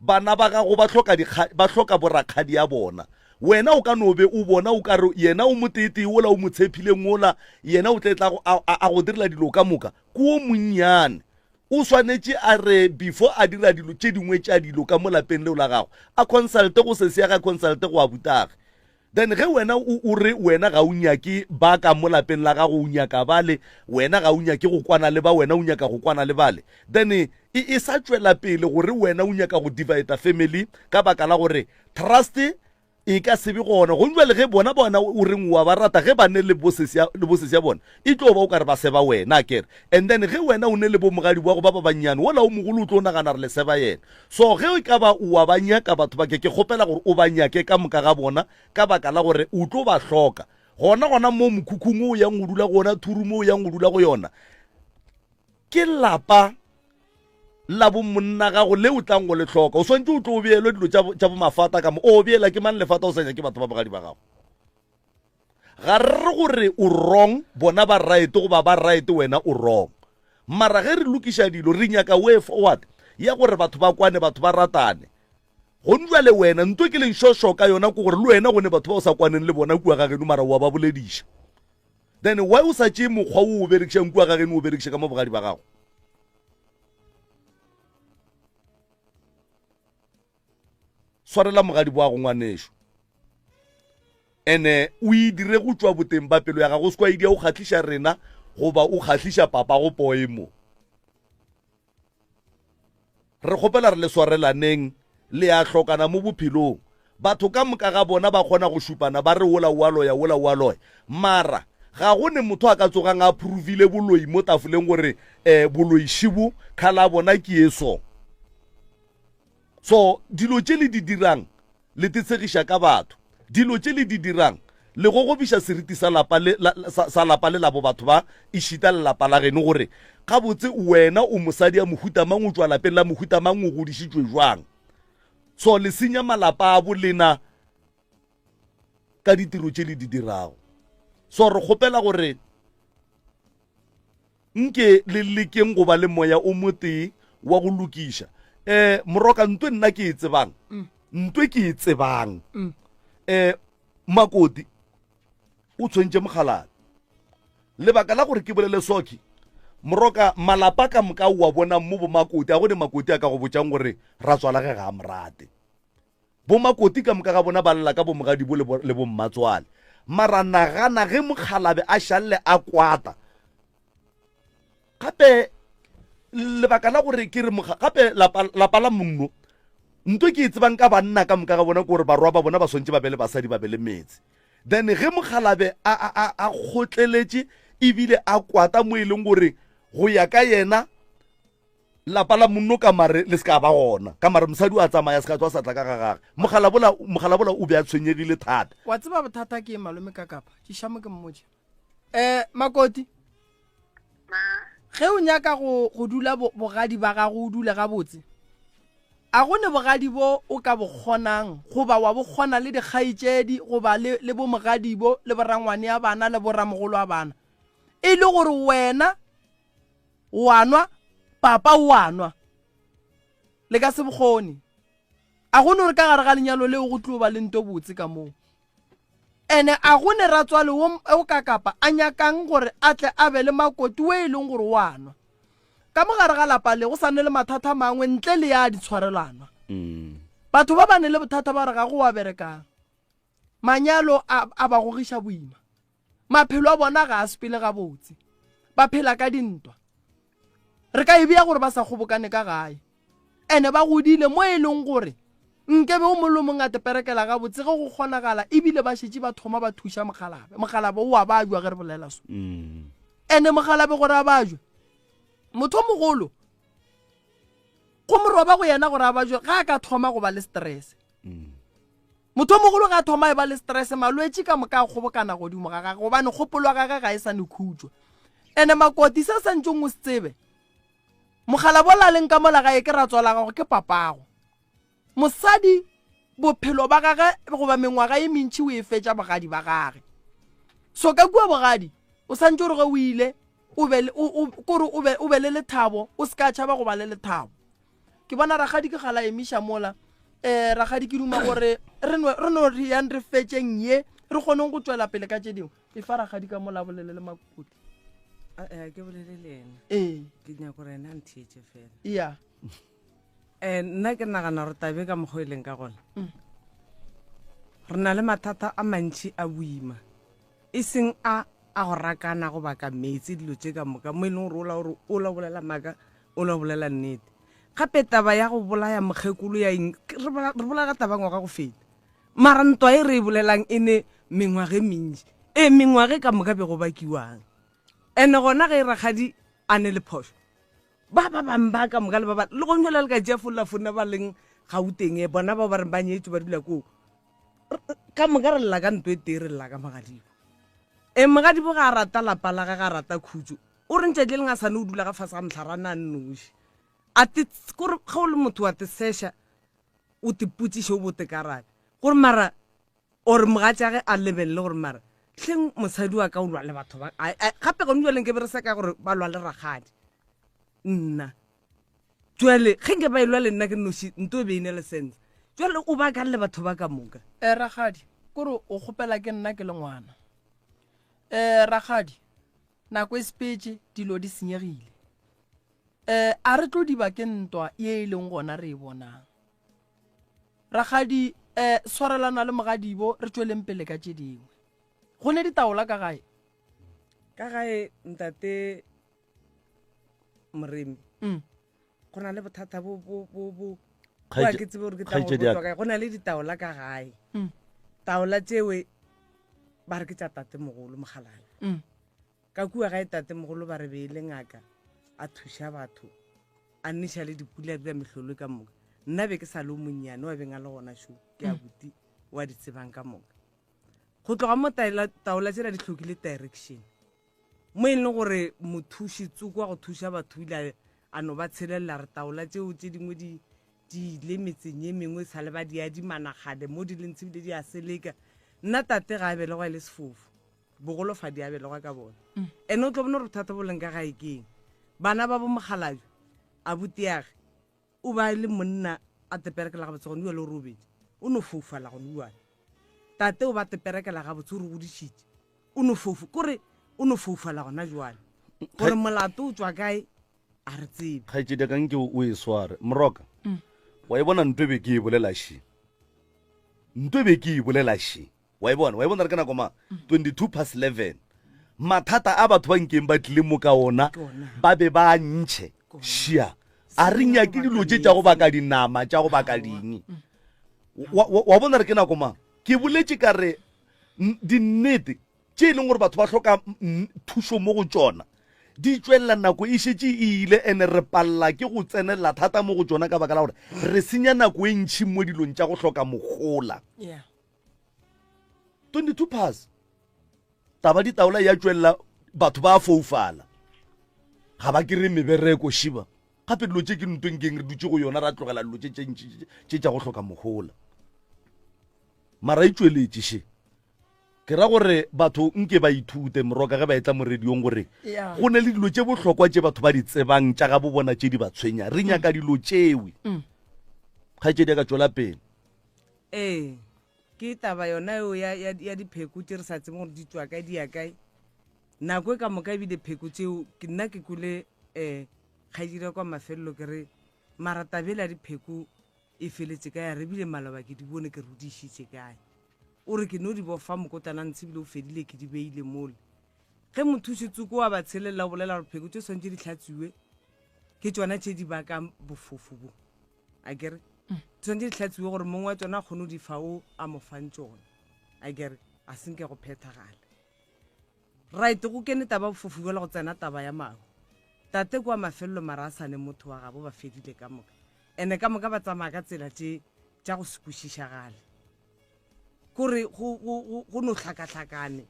Bana ba gago ba hloka ba hloka borakgadi ya bona. Wena o ka no be o bona o ka re yena o moteetee wola o mo tshephileng wola, yena o tle tla a, a, a go direla dilo ka moka. Ke o monnyane. O swanetše a re before a dira dilo tše dingwe tša dilo ka mo lapeng leo la gagwe, a consulte go sesi ya gage, consulte go abutagwe. Then ge wena o, o re wena ga o nyake ba ka mo lapeng la gago, o nyaka bale, wena ga o nyake go kwana le ba, wena o nyaka go kwana le bale, then e, e sa tšwela pele gore wena o nyaka go divida family ka baka la gore trust e ka se be gona. Gomme bjale ge bona bona o reng wa ba rata, ge ba ne le bosesi ya, le bosesi ya bona, e tlo ba o ka re ba seba wena, akere. And then ge wena o ne le bomogadi wa go ba ba bannyane, wola o mogolo o tlo nagana re le seba yena. So ge e ka ba o wa ba nyaka batho ba ke, ke kgopela gore o ba nyake ka moka ga bona, ka baka la gore o tlo ba hloka. Gona gona mo mokhukhung o yang go dula go ona, thuru mo o yang go dula go yona, ke lapa la bomonna gago le o tlang go le hloka. O swantse o tlo o beelwe dilo tša bomafata ka mo. O beela ke mang lefata o sa nyake batho ba bogadi ba gago? Ga re re gore o wrong, bona ba right goba ba right wena o wrong. Mara ge re lokiša dilo re nyaka way forward ya gore batho ba kwane, batho ba ratane. Gone bjale wena nto ke leng sure ka yona ke gore le wena go ne batho ba o sa kwaneng le bona kua ga geno mara wa ba bolediša. Then why o sa tšee mokgwa wo o berekišang kua ga geno o berekiše ka mo bogadi ba gago? Swarela mogadi wa go ngwanešo. Ene o e dire go tšwa boteng ba pelo ya gago, o se kwa idia o kgahliša rena goba o kgahliša papa go poe mo. Re kgopela re le swarelaneng, le a hlokana mo bophelong. Batho ka moka ga bona ba kgona go šupana ba re wola o a loya, wola o a loya. Mara ga go ne motho a ka tsogang a provile boloi mo tafoleng gore um boloi šibo khala bona ke ye so. So dilo tše le di dirang le tetshegiša ka batho. Dilo tše le di dirang le gogobiša seriti sa lapa le, la, sa, sa lapa le labo batho ba, ešita le lapa la geno gore gabotse wena o mosadi ya mohuta mang, o tšwa lapeng la mohuta mang, o godišitšwe jwang. So le senya malapa a bolena ka ditiro tše le di dirago. So re kgopela gore Nke le lekeng go ba le moya o motee wa go lokiša. Um Moroka, ntwe nna ke e tsebang, mm. ntwe ke e tsebang. Um Makoti o tshwentše mokgalabje. Lebaka la gore ke bolele soki, Moroka, malapa ka moka o a bonang mo bomakoti, a go ne makoti a ka go botšang gore ratswala ge ga a morate. Bomakoti ka moka ga bona ba lla ka bomogadibo le bommatswale. Mara nagana ge mokgalabe a šalle a kwata. Gape lebaka la gore ke re gape lapa, lapa la monno nto ke e tsebang ka banna ka moka ga bona ke gore barwa ba bona ba swantše ba be le basadi ba be le metse. Then ge mokgalabe a, a, a, a kgotleletše ebile a kwata mo e leng gore go ya ka yena. Lapa la monno ka mare le se ka ba gona, ka mare mosadi o a tsamaya se ka tswa sa tla ka ga gage. Mogalabola, mogalabola o be a tshwenyegile thata. Wa tseba bothata ke eng malome Kakapa? Tliša mo ke mmotše. Eh, Makoti. Ma. Ge o nyaka go, go dula bo, bogadi ba gago o dule gabotse, a go ne bogadi bo o ka bo kgonang goba wa bo kgona le dikgaetšedi goba le, le bomogadibo le borangwane a bana le boramogolo a bana, e le gore wena O a nwa, papa o a nwa. Le ka se bokgone. A go no re ka gare ga lenyalo leo go tlo ba le nto botse ka moo. Ene a go ne ratswale wo o ka kapa a nyakang gore a tle a be le makoti wo e leng gore o a nwa. Ka mo gare ga lapa le go sa ne le mathata a mangwe ntle le ya ditshwarelanwa. Batho ba ba ne le bothata ba gore ga go wa berekang. Manyalo a a ba gogiša boima. Maphelo a bona ga a sepele gabotse. Ba phela ka dintwa. Re ka e bea gore ba sa kgobokane ka gae. Ene ba godile mo e leng gore nkebe o mong le o mong a teperekela gabotse ge go kgonagala ebile ba šetše ba thoma ba thuša mokgalabe. Mokgalabe o a bajwa ge re bolela so. Ene mokgalabe gore a bajwe, motho o mogolo go mo roba go yena gore a bajwe ga a ka thoma go ba le stress. Motho o mogolo ge a thoma e ba le stress, malwetši ka moka a kgobokana godimo ga gage gobane kgopolo ya gage ga e sa ne khutšo. Ene Makoti se sa ntšong o se tsebe, mogalabola a leng ka mola gae ke ratswala gago ke papago. Mosadi bophelo ba gage goba mengwaga e mentši o e fetša bogadi ba gage. So ka kua bogadi o santše o re ge o ile o be kore o be o be le lethabo o se ka tšhaba go ba le lethabo. Ke bona rakgadi ke gala emiša mola. Eh, rakgadi ke duma gore re no re no re yang re fetšeng ye re kgoneng go tšwela pele ka tše dingwe. E fa rakgadi ka mola bolele le Makoti. Eh, ke bolele le ena. Ee. Ke nyaka gore ena a ntheetše fela. Ya. Eh, nna ke nagana gore tabe ka mokgwa e leng ka gona. Re na le mathata a mantši a boima. E seng a a go rakana go baka meetse dilo tše ka moka mo e leng gore ola gore ola bolela maaka ola bolela nnete. Gape taba ya go bolaya mokgekolo ya eng re bolela ka taba ngwaga go feta. Mara ntwa e re e bolelang e ne mengwaga e mentši. E mengwaga e ka moka be go bakiwang. Ene gona ge rakgadi a ne le phošo ba ba bang ba ka moka le ba ba le gong jale le ka tšea folla fonna ba leng Gauteng e bona bao ba reng ba nyetšwe ba dula koo ka moka re lla ka nto e tee re lla ka mogadibo e mogadibo ga a rata lapa la ge ga a rata khutso o re ntšatši le leng a sane o dula ga fase ga mohlare a nnoši a te kore ge o le motho wa te seša o te potsiše o bote karabe gore mara or mogatšage a lebelele gore mara hleng mosadi wa ka o lwa le batho ba gape gone jwaleng ke be re sa ka gore ba lwa le rakgadi nna jwale ge nke ba e lwa le nna ke noši nto e be e ne le sense jwale o ba kang le batho ba ka moka um rakgadi kore o kgopela ke nna ke le ngwana um rakgadi nako e sepetse dilo di senyegile um a re tlo diba ke ntwa ye e leng gona re e bonang Rakgadi, eh, swarelana le mogadibo re tšweleng pele ka tše dingwe. Go ne ditaola ka gae? Ka gae ntate Moremi. Mm. Go na le bothata bo bo bo bo Kgaetše- ke tsebe gore ke tla go kgaetšedi ya botšwa kae. Go na le ditaola ka gae. Mm. Taola tšewe ba re ke tša tatemogolo Mokgalabje. Mm. Ka kua gae tatemogolo ba re be e le ngaka a thuša batho a neša le dipula dira mehlolo ka moka. Nna be ke sa le o monnyane wa beng a le gona šo ke abuti wa di tsebang ka moka. Go tloga mo taela taola tšela di hlokile direction mo e leng gore mothuši tsoko wa go thuša batho ile a no ba tshelelela re taola tšeo tše dingwe di di ile metseng ye mengwe sa le ba di adimana kgale mo di leng tshebile di a seleka. Nna tate ga a belegwa e le sefofu bogolofadi a belegwa ka bona mm. ene o tlo bona gore bothata bo leng ka gae keng bana ba bo mokgalabje abutiage o ba le monna a teperekela gabotse gone ua le o robedi o no foufala gone uane tate o ba teperekela gabotse o re godišitše o no foufa kore o no foufala gona jwale gore molato o tswa kae a re tsebe kgaetšedi ka nke o e sware moroka mm. wa e bona nto e be ke e bolela še nto e be ke e bolela še Wa e bona? Wa e bona re ka nako mang? 22 past 11. Mathata a batho ba nkeng ba tlile mo ka ona ba be ba a ntšhe. Šia. A re nyake dilo tše tša go baka dinama, tša go baka ding. Wa, wa, wa bona re ke nako mang? Ke boletše ka re dinnete tše e leng gore batho ba hloka thušo mo go tšona. Di tšwelela nako e šetše e ile ene re palela ke go tsenelela thata mo go tšona ka baka la gore re senya nako e ntšhi mo dilong tša go hloka mohola. Yeah. 22 pass. Taba ditaola ya tšwelela batho ba foufala. Ga ba kry mebereko šiba. Gape dilo tše ke ntweng keng re dutše go yona ra tlogela dilo tše tše ntši tše tša go hloka mohola. Mara e tšweletše še. Ke ra gore batho nke ba ithute moroka ge ba etla mo radiong gore go ne le dilo tše bohlokwa tše batho ba di tsebang tša gabo bona tše di ba tshwenya. Re nyaka dilo tšewe. Mm. Kgaetšedi ya ka tšwela pele. Ee, ke taba yona eo ya, ya, ya dipheko tše re sa tsebeng gore di tšwa kae di ya kae. Nako e ka moka ebile pheko tšeo ke nna ke kwele um kgaetšedi ya kwa mafelelo ke re mara tabela ya dipheko e feletše kae a re ebile maloba ke di bone ke re o di išitše kae. O re ke no di bofa mokotlana ntshe ebile o fedile ke di beile mole. Ge mothuši tsoko wa ba tshelelela o bolela gore pheko tše swantše di hlatswiwe ke tšona tše di bakang bofofo bo. A kere di swantše di hlatswiwe gore mong wa tšona a kgone go di fa o a mo fang tšona. A kere a se nke go phethagala. Right go kene taba bofofu bjale go tsena taba ya mahu. Tate kwa mafelelo mara a sa ne motho wa gabo ba fedile ka moka. Ene ka moka ba tsamaya ka tsela tše tša go se kwešišagale. Kore go, go, go, go no hlakahlakane.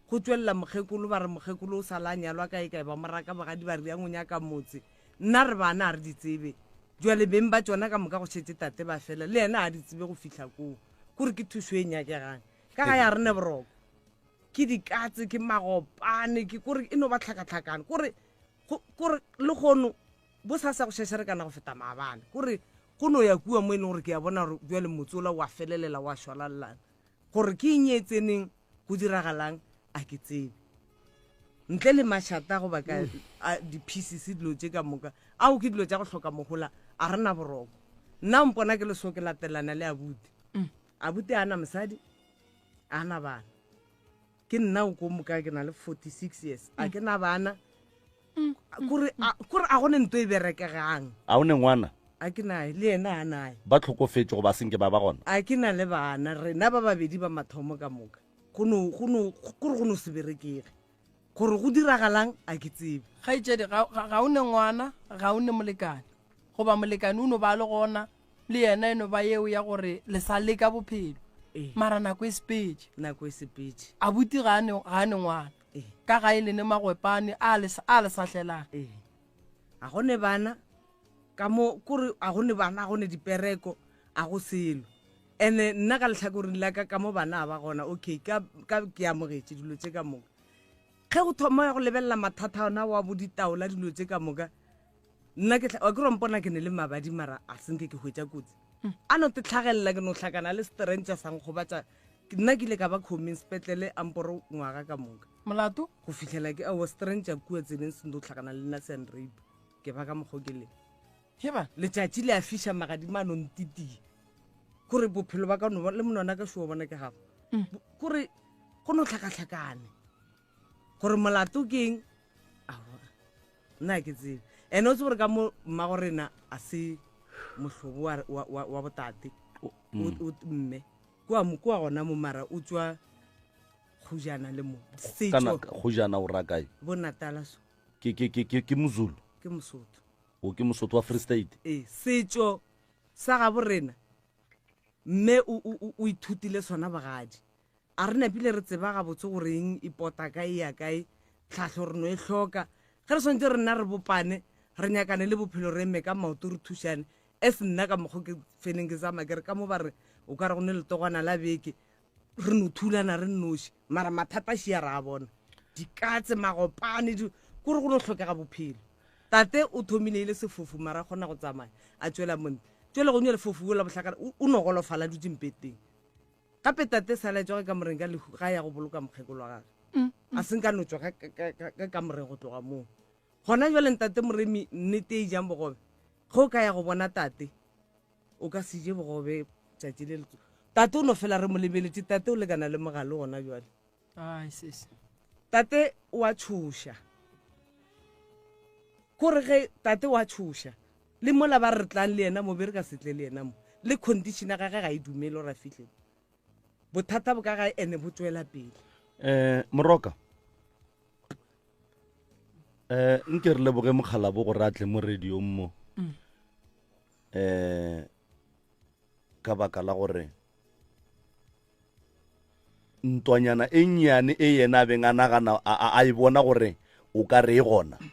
Go tšwelela mokgekolo ba re mokgekolo o sala a nyalwa kae kae ba mo raka bogadi ba re yang o nyaka motse. Nna re bana a re di tsebe. Jwale beng ba tšona ka moka go šetše tate ba fela le yena a di tsebe go fihla koo. Kore ke thušo e nyakegang. Ka ga ya re ne boroko. Ke dikatse, ke magopane, ke kore e no ba tlhakatlhakano. Kore, kore lehono bo sa sa go šešerekana go feta maabane. Kore go no ya kua mo e leng gore ke a bona gore bjale motse ola wa felelela wa šwalalelana. Gore ke eng e tseneng go diragalang a ke tsebe. Ntle le mašata goba ka a di-pieces dilo tše ka moka, ao ke dilo tša go hloka mohola, a re na boroko. Nna o mpona ke le so ke latelana le abuti. Abuti a na mosadi, a na bana. Ke nna o ko moka ke na le 46 years, a ke na bana. Kore a kore a gone nto e berekegang. A o ne ngwana? A ke nae, le yena a nae. Ba tlhokofetše goba se nke ba ba gona? A ke na le bana, rena ba babedi ba mathomo ka moka. Go no, go no, kore go no se berekege. Gore go diragalang a ke tsebe. Kgaetšedi, ga, ga, ga o ne ngwana, ga o ne molekane. Goba molekane o no ba le gona, le yena e no ba yeo ya gore le sa leka bophelo. Ee. Mara nako e sepetše. Nako e sepetše. Abuti ga a ne, ga a ne ngwana. Ee. Ka gae le ne magwepane a le, a le sahlelang. Ee. A go ne bana, ka mo, kore a go ne bana, a go ne dipereko, a go selo. Ene nna ka lehlakoreng la ka, ka mo bana a ba gona, okay, ka, ka, ke amogetše dilo tše ka moka. Ge go thoma ya go lebelela mathata ona wa bo ditaola dilo tše ka moka, nna ke wa ke rompona ke ne le mabadi mara a senke ke hwetša kotsi. A no te tlhagelela ke no hlakana le stranger sa nkgobatša. Nna ke ile ka ba khomeng sepetlele a mporo ngwaga ka moka. Molato? Go fihlela ke aowa stranger kua tseleng se ndo hlakana le nna se rape. Ke ba ka mokgo ke leng. Heba. Letšatši le a fiša magadima a no ntitia. Kore bophelo ba ka no le monwana ka šuwa bona ke gago. Kore go no hlakahlakane. Gore molato ke eng? Aowa. Nna ke tsebe. Ene o tsebe gore ka mo mmago rena a se mohlobo wa, wa, wa, wa botate. O, o, mme. Kua mo, kua gona mo mara o tswa kgojana le mo. Kana Setšo. kgojana o ra kae? Bo Natala so. Ke, ke, ke, ke, ke Mozulu. Ke Mosotho. O ke Mosotho wa Free State. Ee, setšo sa gabo rena mme o, o, o, o ithutile sona bogadi. A re napile re tseba gabotse gore eng e pota kae e ya kae, tlhahlo re no e hloka. Ge re swanetše rena re bopane, re nyakane le bophelo re eme ka maoto re thušane. As nna ka mokgo ke feleng ke tsamaya ke re ka mo ba re o ka re go ne letogwana la beke, re no thulana re nnoši mara mathata šia ra a bona. Dikatse, magopane, di, kore go no hlokega bophelo. Tate o thomile e le sefofu mara a kgona go tsamaya a tšwela montle. Tšwele go nyo lefofu la bohlakana o no golofala a dutše mpeteng. Gape tate sala tšwa ka kamoreng ka lehu ga ya go boloka mokgekolo wa gagwe. A se nka no tšwa ka, ka, ka, ka kamoreng go tloga moo. Gona jwale ntate Moremi nnete e jang bogobe. Ge o ka ya go bona tate o ka se je bogobe tšatši le letso. Tate o no fela re mo lebeletše, tate o lekana le mogale gona jwale. Ai sis. Tate o a tšhoša. Kore ge tate o a tšhoša le mola ba re tlang le yena mo be re ka se tle le yena mo le condition ya gage ga e dumele gore a fihle mo. Bothata bo ka gae ene bo tšwela pele. Eh, Moroka. Um nke re leboge mokgalabo gore a tle mo radiong mo um ka baka la gore ntwanyana e nnyane e yena a beng a nagana a e bona gore o ka re e gona um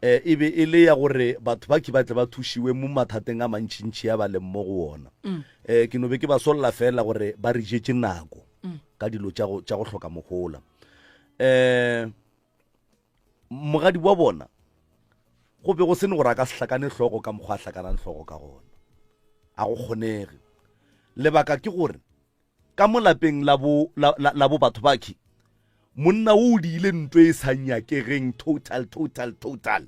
e be e le ya gore batho ba ke ba tle ba thušiwe mo mathateng a mantšhintšhi a ba leng mo go ona um ke no be ke ba solla fela gore ba re jetše nako mm. ka dilo tša go hloka mogola um mogadi wa bona go be go se ne gore a ka se hlakane hlogo ka mokgwa a hlakanang hlogo ka gona a go kgonege lebaka ke gore ka mo lapeng la bo la, la, la bo batho bakhi monna o o diile ntwe e sa nyakegeng total total total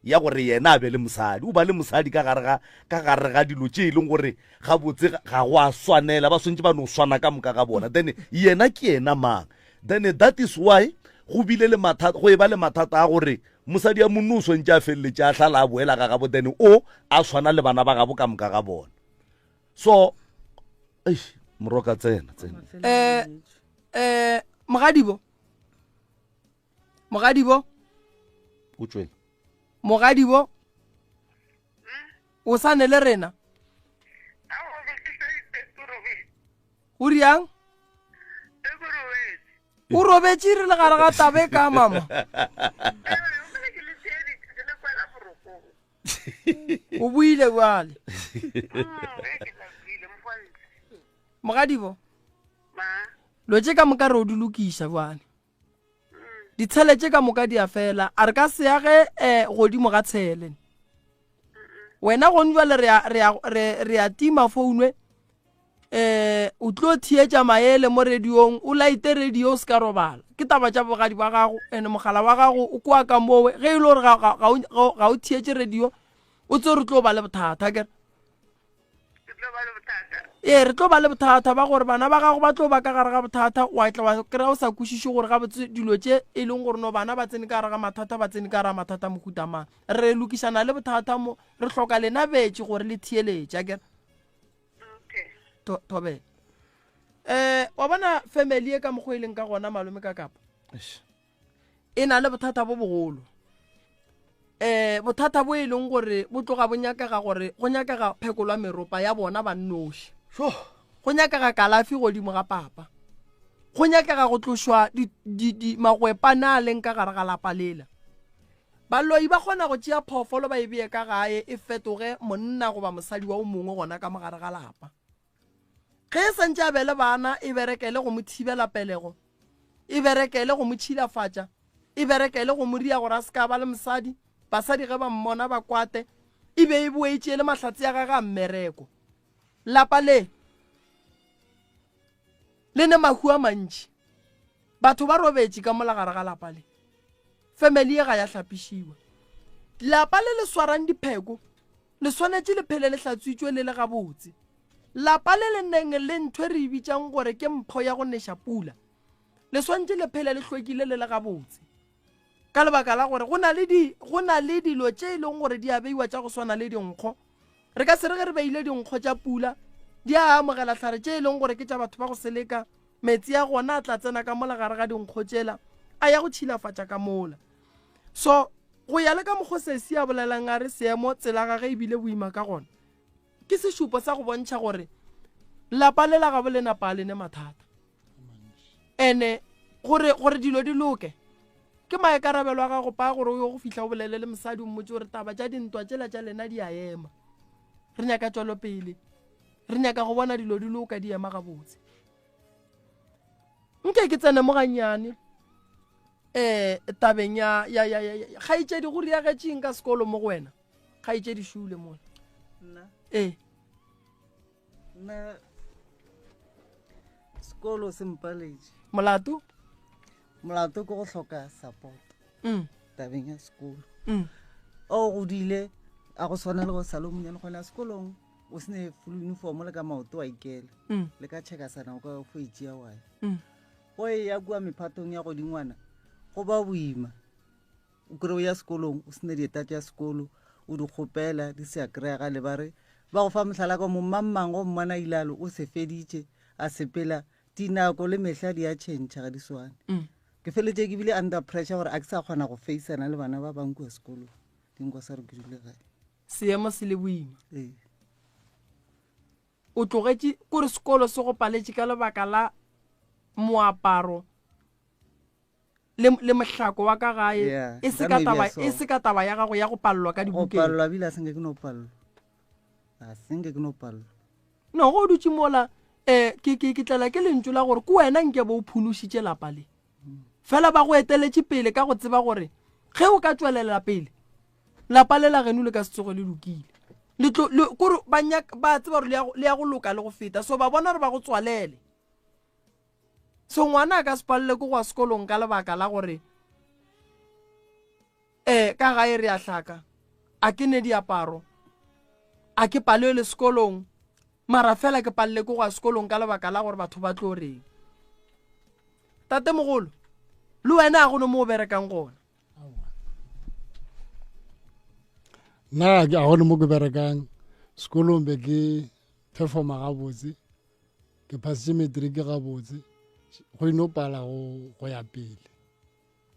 ya gore yena a be le mosadi o ba le mosadi ka gare ga ka gare ga dilo tše e leng gore gabotse ga go a swanela ba swantse ba no swana ka moka ga bona then yena ke yena mang then that is why go bile le mathata go e ba le mathata a gore mosadi ya monno o swantse a feleletše a hlala a boela ga gabo then o a swana le bana ba gabo ka moka ga bona so eish moroka tsena tsena eh eh mogadibo mogadibo o tšwele mogadibo o sa ne le rena o riang o robetše re le gare ga tabe ka mama o buile bjale mogadibo lo tše ka moka re o di lokiša bjale ditshele tše ka moka di a fela a re ka se age um godimo ga tshele wena gone jale re a tima founwe um o tlo theetša maele mo radiong o laite radio o se ka robala ke taba tša bogadi ba gago and mogala wa gago o kwa ka mowe ge e le gore ga o theetše radio o tse re tlo ba le bothata kere ee re tlo ba le bothata ba gore bana ba gago ba tlo ba ka gare ga bothata wa tla wa kry-a o sa kwešiše gore gabotse dilo tše e leng gore no bana ba tsene ka gare ga mathata ba tsene ka gare ga mathata mohuta mang re lokišana le bothata mo re hloka lena betše gore le theeletše akere thobela um wa bona family e ka mokgwa e leng ka gona malome ka kapa e na le bothata bo bogolo um bothata bo e leng gore bo tloga bo nyakega gore go nyakega phekolwa meropa ya bona ba nnoši go nyakega kalafi godimo ga papa go nyakega go tlošwa magwepana a leng ka gare ga lapa lela baloi ba kgona go tšea phoofolo ba e beye ka gae e fetoge monna goba mosadi wa o mongwe gona ka mogare ga lapa Ge e santše a be le bana, e berekele go mo thibela pelego, e berekele go mo tšhilafatša, e berekele go mo ria gore a se ka ba le mosadi, basadi ge ba mmona ba kwate, e be e boe e tšeele mahlatse a gage a mmereko. Lapa le le ne mahu a mantši. Batho ba robetše ka mola gare ga lapa le. Family ye ga ya hlapišiwa. Lapa le le swarang dipheko Le swanetše le phele le hlatswitšwe le le gabotse. Lapa le le neng le ntho e re e bitšang gore ke mpho ya go neša pula, le swanetše le phele le hlwekile le le gabotse. Ka lebaka la gore go na le di, go na le dilo tše e leng gore di a beiwa tša go swana le dinkgo. Re ka se re ge re beile dinkgo tša pula, di a amogela hlare tše e leng gore ke tša batho ba go seleka, meetse a gona a tla tsena ka mola gare ga dinkgo tšela, a ya go tšhilafatša ka mola. So, Go ya le ka mokgo Sesi a bolelang a re seemo tsela gage e bile boima ka gona, ke sešupo sa go bontšha gore lapa le la gabo le napa le ne mathata. Ene gore gore dilo di loke ke maikarabelo a gago pa gore o yo go fihla o bolele le mosadi o mmotse gore taba tša dintwa tšela tša lena di a ema. Re nyaka tšwelopele. Re nyaka go bona dilo di loka di ema gabotse. Nke ke tsene mo gannyane. um tabeng ya ya ya ya kgaetšedi go riagetšeng ka sekolo mo go wena kgaetšedi šule mola nna ee nna sekolo se mpaletše molato molato ke go hloka support mm. tabeng ya sekolo mm. o godile a go swana le go sa le o monyane gona sekolong o sene full uniform le ka maoto wa ikela mm. le ka checkasana o ka fo itšea wa ya mm. Go eya kua mephatong ya godingwana go ba boima. O kry o ya sekolong o sene dieta tša sekolo, o di kgopela di se a kry-agale. Ba re ba go fa mohlala ka mo mmangmang go mmona ilalo o se feditše a sepela. Dinako le mehla di a tšhentšha ga di swane. Mm. Ke feletše ke bile under pressure gore a ke sa kgona go faceana le bana ba bang kua sekolong. Di nkwa sa re ke dule gae. Seemo se le boima. Ee. O tlogetše kore sekolo se go paletše ka lebaka la moaparo le, le mohlako wa ka gae Yeah, e se that ka may be taba a so. e se ka taba ya gago ya go palelwa ka Go dibukeng. palelwa bile a senke ke no palelwa. A senke ke no palelwa. No go dutše mola eh ke ke ke tlela ke lentšu la gore ke wena nke bo o phološitše lapa le. Fela ba go eteletše pele ka go tseba gore ge o ka tšwelela pele lapa le la geno le ka se tsoge le lokile. Le tlo le kore ba nyaka ba tseba gore le ya go- le ya go loka le go feta so ba bona gore ba go tswalele. So ngwana a ka se palele ke go ya sekolong ka lebaka la gore um ka gae re a hlaka, a ke ne diaparo, a ke palelwe sekolong, mara fela ke palele ke go ya sekolong ka lebaka la gore batho ba tlo reng. Tatemogolo, le wena a go no mo o berekang gona. Nna ga gone mo ke berekang sekolong be ke performa gabotse ke phasitše matric gabotse go ino pala go go ya pele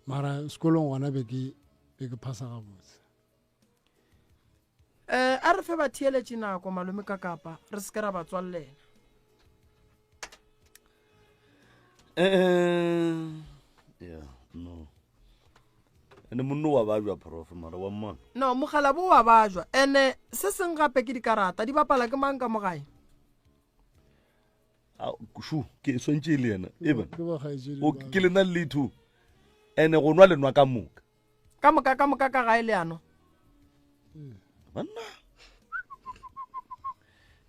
mara sekolong gona be ke be ke phasa gabotse um a re fe batheeletše nako malome ka kapa re se ke ra ba tswallela Eh, yeah no ene monno wa bajwa prof mara wa mmona no mogala bo wa bajwa ene se seng gape ke dikarata di bapala ke mang ka mo gae Shu ke swantše e le yena even Ke bokgaetšedi O- ba ke lena le two ene go nwa le nwa ka moka ka moka ka moka ka gae leano banna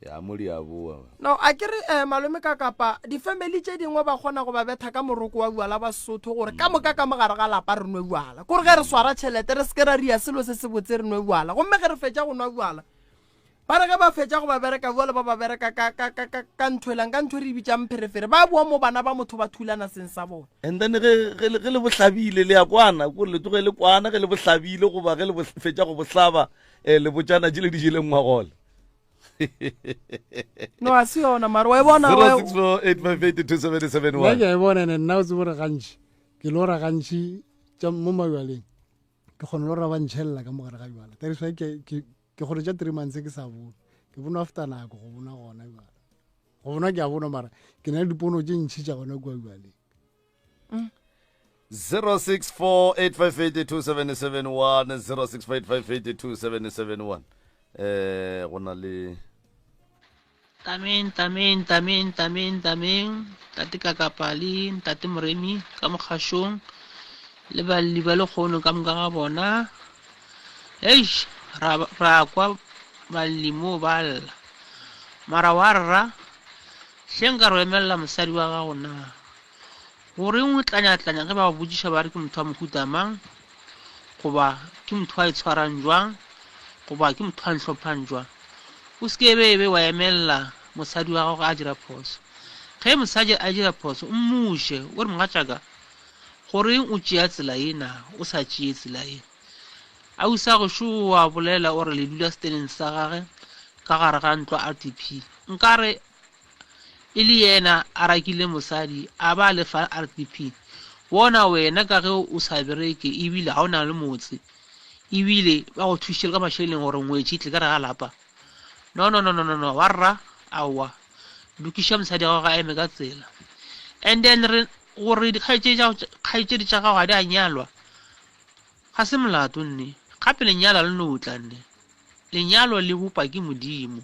ya mo di a boa no a ke re um malome ka kapa di-family tše dingwe ba kgona go ba betha ka moroko wa bjala ba sesotho gore ka moka ka mogare ga lapa re nwe bjala kore ge re swara tšhelete re se ke ra ria selo se se botse re nwe bjala gomme ge re fetša go nwa bjala Ba re ge ba fetša go ba bereka bjalo ba ba bereka ka, ka, ka, ka, ka ntho elang, ka ntho e re e bitšang pherefere. Ba boa mo bana ba motho ba thulana seng sa bona. And then ge, ge, ge le bohlabile le ya kwana, kore le tloge le kwana ge le bohlabile goba ge le bo, fetša go bohlaba eh, le botšana tše le di jeleng ngwagola. No, a se yona mare wa e bona. wa- 0648582771. Nna ke a e bona ene nna o tsebe gore gantši ke lora gantši tša mo mabjaleng ke kgona lora ba ntšhelela ka mogare ga bjala that is why ke, ke, Ke gore tša 3 months ke sa bone. Ke bonwa after nako go bonwa gona bjale. Go bonwa ke a bonwa mara ke na le dipono tše ntši tša gona kua bjaleng. 0648582771 0648582771 eh go na le Tameng, tameng, tameng, tameng, tameng, Tate Kakapali, Ntate Moremi ka mokgašong le balli ba lekgono ka moka ga bona. Eish, ra, ra kwa balli moo ba lla. Mara wa rra, hle nka re o emelela mosadi wa gago na? Goreng o tlanyatlanya ge ba go botšiša ba re ke motho wa mohuta mang, goba ke motho a itshwarang jwang, goba ke motho a nhlomphang jwang? O se ke be be wa emelela mosadi wa gago a dira phoso. Ge mosadi a dira phoso, o mmuše, o re mogatšaka, goreng o tšea tsela ye na o sa tšee tsela ye? Ausi a gešo o a bolela o re le dula seteneng sa gage ka gare ga ntlo RDP. Nkare e le yena a rakile mosadi a ba a lefa RDP. Bona wena ka ge o sa bereke ebile ga o na le motse ebile ba go thušitše le ka mašeleng gore ngwetši e tle ka re ga lapa. No no no no no no wa rra aowa lokiša mosadi wa gago a eme ka tsela. And then re gore dikgaetšedi tša gago ga di a nyalwa ga se molato nne gape lenyalo le no tla nne. Lenyalo le bopa ke Modimo.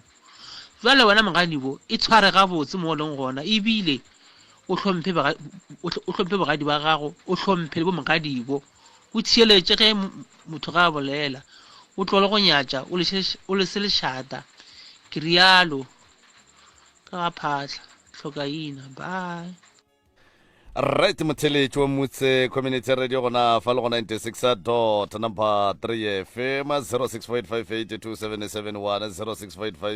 Bjale wena moganibo, itshware gabotse mo o leng gona, e bile o hlomphe o hlomphe bogadi ba gago, o hlomphe le bomogadibo. O theeletše ge motho ga a bolela, o tlogele go nyatša, o lese lešata. Ke realo ka ga Phaahla. Hlokaina. Bye. Right motheletši wa Mutse Community Radio gona fa le go 96 dot number 3 FM 0648582771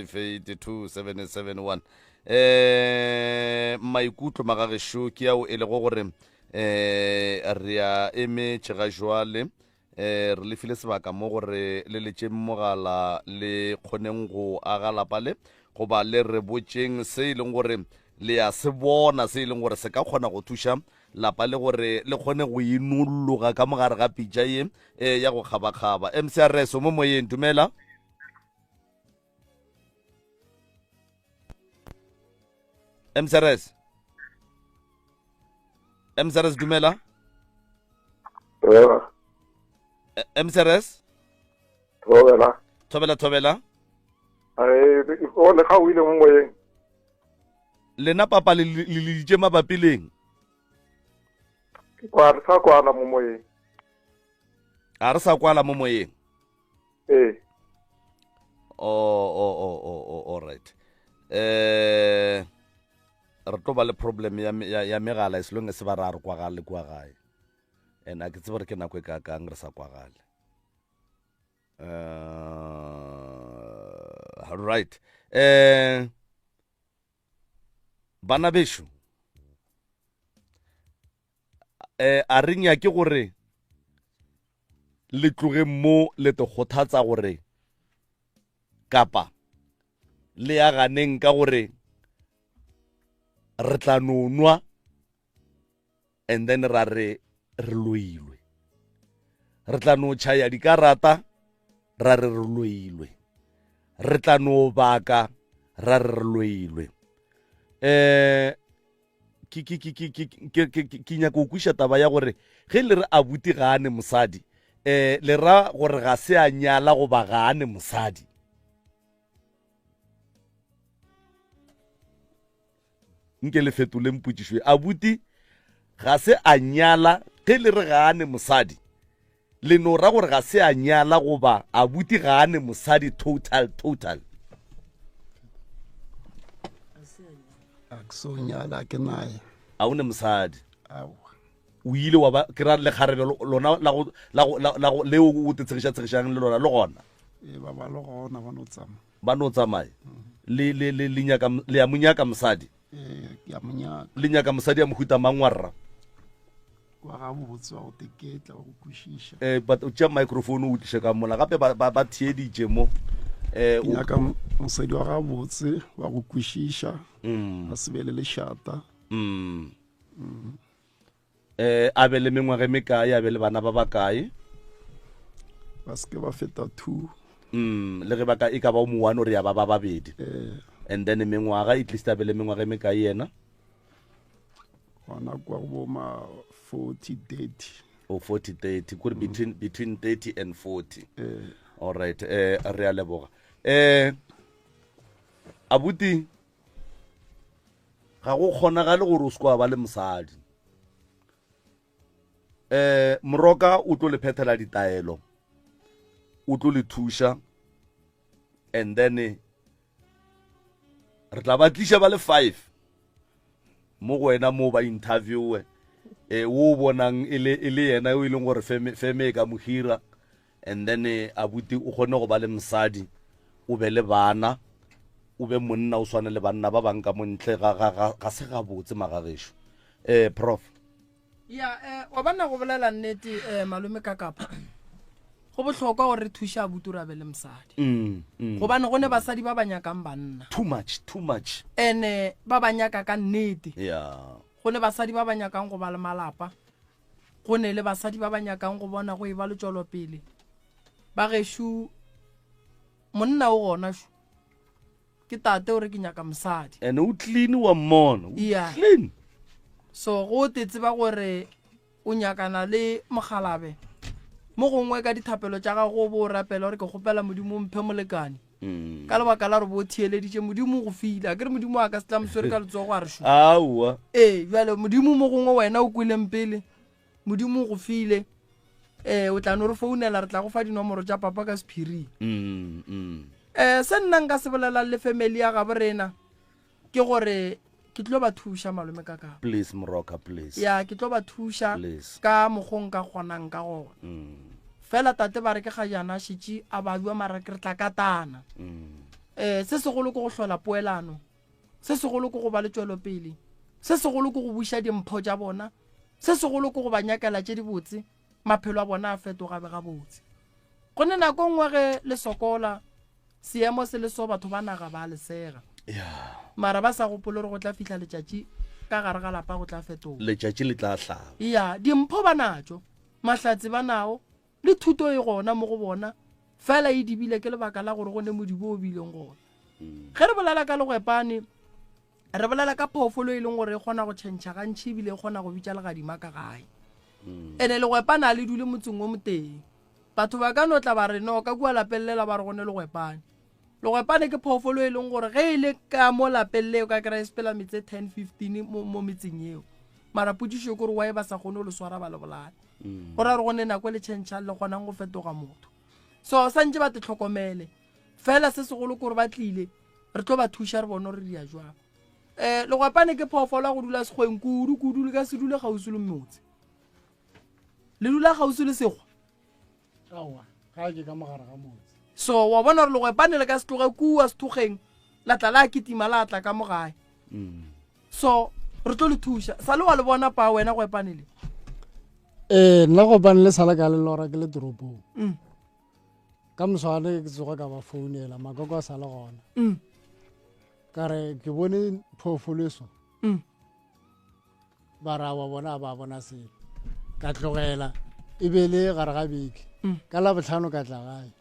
0648582771 eh maikutlo magagešo ke ao e lego gore eh re a emetše ga jwale eh re le file sebaka mo gore le letšeng mogala le kgoneng go aga lapa le goba le re botšeng se e leng gore le ya se bona se e leng gore se ka kgona go thuša lapa le gore le kgone go inologa ka mogare ga pitša ye e ya go kgabakgaba. MCRS o mo moyeng, dumela. MCRS. MCRS dumela. Thobela. MCRS. Thobela. Thobela thobela. Ai, o le ga o ile mo moyeng. Lena papa le le leditše mabapi leng? Kwa re sa kwala mo moyeng. A re sa kwala mo moyeng? Ee. Oh, oh, oh, oh, oh, all right. Eh re tlo ba le problem ya, ya, ya megala as long as ba ra re kwagale kwa gae. And a ke tsebe gore ke nako e kakang re sa kwagale. Uh, right. Eh bana bešo eh a re nyake gore le tloge mo le te kgothatsa gore kapa le ya ganeng ka gore re tla no nwa and then ra re re loilwe re tla no tšhaya dikarata ra re re loilwe re tla no baka ra re re loilwe um ke ke ke ke ke ke ke ke nyaka go kwiša taba ya gore ge le re abuti ga a ne mosadi um le ra gore ga se a nyala goba ga a ne mosadi Nke le fetoleng potšišo ye. Abuti ga se a nyala, ge le re ga a ne mosadi, le no ra gore ga se a nyala goba abuti ga a ne mosadi total total? A ke so nyala, ke naye. A o ne mosadi? Aowa. O ile wa ba ke ra lekgarebe lona la go la go la go leo o te tshegiša tshegišang le lona le gona? Ee, ba ba le gona ba no tsamaya. Ba no tsamaya. Le, le, le, le nyaka, le ya mo nyaka mosadi? Ee, ke ya mo nyaka. Le nyaka mosadi ya mohuta mang wa rra? Wa gabotse, wa go teketla, wa go kwešiša. Eh, but o tšea microphone o tliše ka mola. Gape ba, ba, ba theeditše mo. Eh, Ke nyaka mosadi wa gabotse, wa go kwešiša, mm. a se be le lešata. Mm. Mm. Eh, a be le mengwaga e mekae, a be le bana ba bakae? Ba se ke ba feta 2. Mm, le ge ba ka e ka ba o mo one or ya ba ba babedi. Eh. And then mengwaga at least a be le mengwaga e mekae yena? Gona kwa go bo ma 40 30. O 40 30, kore between 30 and 40. Eh. All right, eh re a leboga. Eh abuti Ga go kgonagale gore o se kwa ba le mosadi. Eh Moroka o tlo le phethela ditaelo. O tlo le thuša and then re tla ba tliša ba le 5 mo go wena mo ba interviewe eh o bonang e le e le yena o e leng gore feme feme e ka mo hira And then abuti o kgone go ba le mosadi, o be le bana, o be monna o swane le banna ba bang ka mo ntle ga ga ga ga se gabotse magagešo. Eh prof. Ya eh wa bona go bolela nnete eh malome ka kapa. Go bohlokwa gore re thuše abuti gore a be le mosadi. Mm, mm. Gobane go ne basadi ba ba nyakang banna. Too much, too much. Ene ba ba nyaka ka nnete. Yeah. Go ne basadi ba ba nyakang go ba le malapa. Go ne le basadi ba ba nyakang go bona go eba le tšwelopele. Ba gešo, monna o gona šo. Ke tate o re ke nyaka mosadi. And o clean wa mmona. O Yeah. clean. So go te tseba gore o nyakana le mokgalabe. Mo gongwe ka dithapelo tša gago o bo o rapela gore ke kgopela Modimo o mphe molekane. Mm. Ka lebaka la gore bo theeleditše Modimo o go file. A ke re Modimo a ka se tla mo swere ka letsogo a re šo. Aowa. Ee, bjale Modimo mo gongwe wena o kweleng pele. Modimo o go file. Ee, o tla no re founela re tla go fa dinomoro tša papa ka sephiring. Mm, mm. Eh, se nna nka se bolelang le family ya gabo rena ke gore ke tlo ba thuša malome ka ka. Please Moroka, please. Ya, ke tlo ba thuša Please. ka mokgo nka kgonang ka gona. Mm. Fela tate ba re ke ga jaana šetše a babja mara ke re tla katana. Mm. Eh, se segolo ke go hlola poelano. Se segolo ke go ba le tšwelopele. Se segolo ke go buša dimpho tša bona. Se segolo ke go ba nyakela tše dibotse, maphelo a bona a fetoga be gabotse. Gonne nako nngwe ge le sokola, seemo se le so batho ba naga ba le sega. Mara ba sa gopole gore go tla fihla letšatši ka gare ga lapa go tla fetoga. Letšatši le tla hlaba. Ya, dimpho ba natšo, mahlatse ba nao, le thuto e gona mo go bona, fela e dibile ke lebaka la gore go ne modibo o bileng gona. Ge re bolela ka legwepane, re bolela ka phoofolo e leng gore e kgona go tšhentšha gantši ebile e kgona go bitša legadima ka gae. Ene legwepane a le dule motseng o motee. Batho ba ka no tla ba re no ka kua lapeng lela ba re go ne legwepane. Legwepane ke phoofolo e leng gore ge e le ka mo lapeng leo ka kry-a e sepela metse 10 15 mo, mo metseng eo. Mara potšišo ke gore why ba sa kgone go le swara ba le bolaya. Go ra gore go ne nako e le tšhentšhang le kgonang go fetoga motho. So santše ba te tlhokomele. Fela se segolo ke gore ba tlile re tlo ba thuša re bone gore re dia jwang. Um legwepane ke phoofolo ya go dula sekgweng kudu kudu le ka se dule kgauswi le motse. Le dula kgauswi le sekgwa? Aowa, ga ke ka mogare ga motse. So wa bona gore legwepane le ka se tloge kua sethokgeng la tla la kitima la tla ka mo gae. So re tlo le thuša. Sa le wa le bona pa wena gwepane le? Ee, nna gopane le sala ka le lora ke le toropong. Ka moswane ke tsoga ka ba founela, makoko a sa le gona. Ka re ke bone phoofolo e so. Ba ra wa bona ba bona selo. Ka tlogela e be le gare ga beke. Ka Labohlano ka tla gae.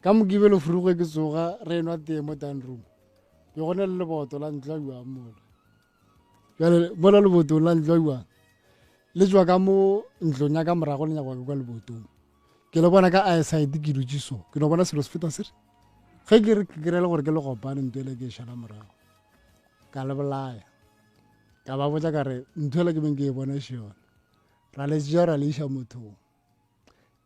Ka Mokibelo fruge ke tsoga re enwa tee mo dining room. Be go na le leboto la ntlo ya jwang mola. Bjale mola lebotong la ntlo ya jwang le tšwa ka mo ntlong ya ka morago le nyakwa ke kwa lebotong. Ke le bona ka eyesight ke dutše so. Ke no bona selo se feta se re. Ge ke re ke kry-e le gore ke legopane ntho ele ke e šala morago. Ka le bolaya. Ka ba botša ka re ntho ele ke beng ke e bona še yona. Ra le tšea ra le iša mothong.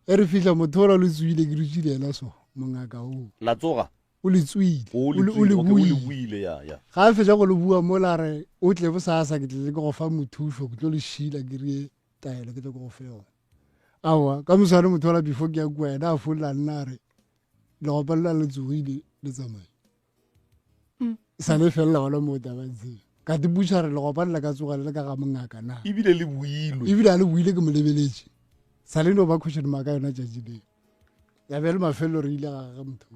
E re fihla motho ola le tswile ke dutše le yena so mongaka oo. La tsoga? O le tswile. O le O le tswile, okay, o le buile. buile, ya, ya. Ga a fetša go le bua mola re o tle bosasa ke tlile ke go fa mothušo ke tlo le šila ke rie taelo ke tlo ke go fe yona. Aowa ka moswane motho ola before ke ya kua yena a folla nna a re legopa lela le tsogile le tsamaye. Sa le felela gona moo taba tseo. Ka te butša re legopa lela ka tsoga le le ka ga mongaka na. Ebile le builwe. Ebile a le buile ke mo lebeletše. Sa le no ba question mark ka yona tšatši leo. Ya be le mafelelo re ile ga gage motho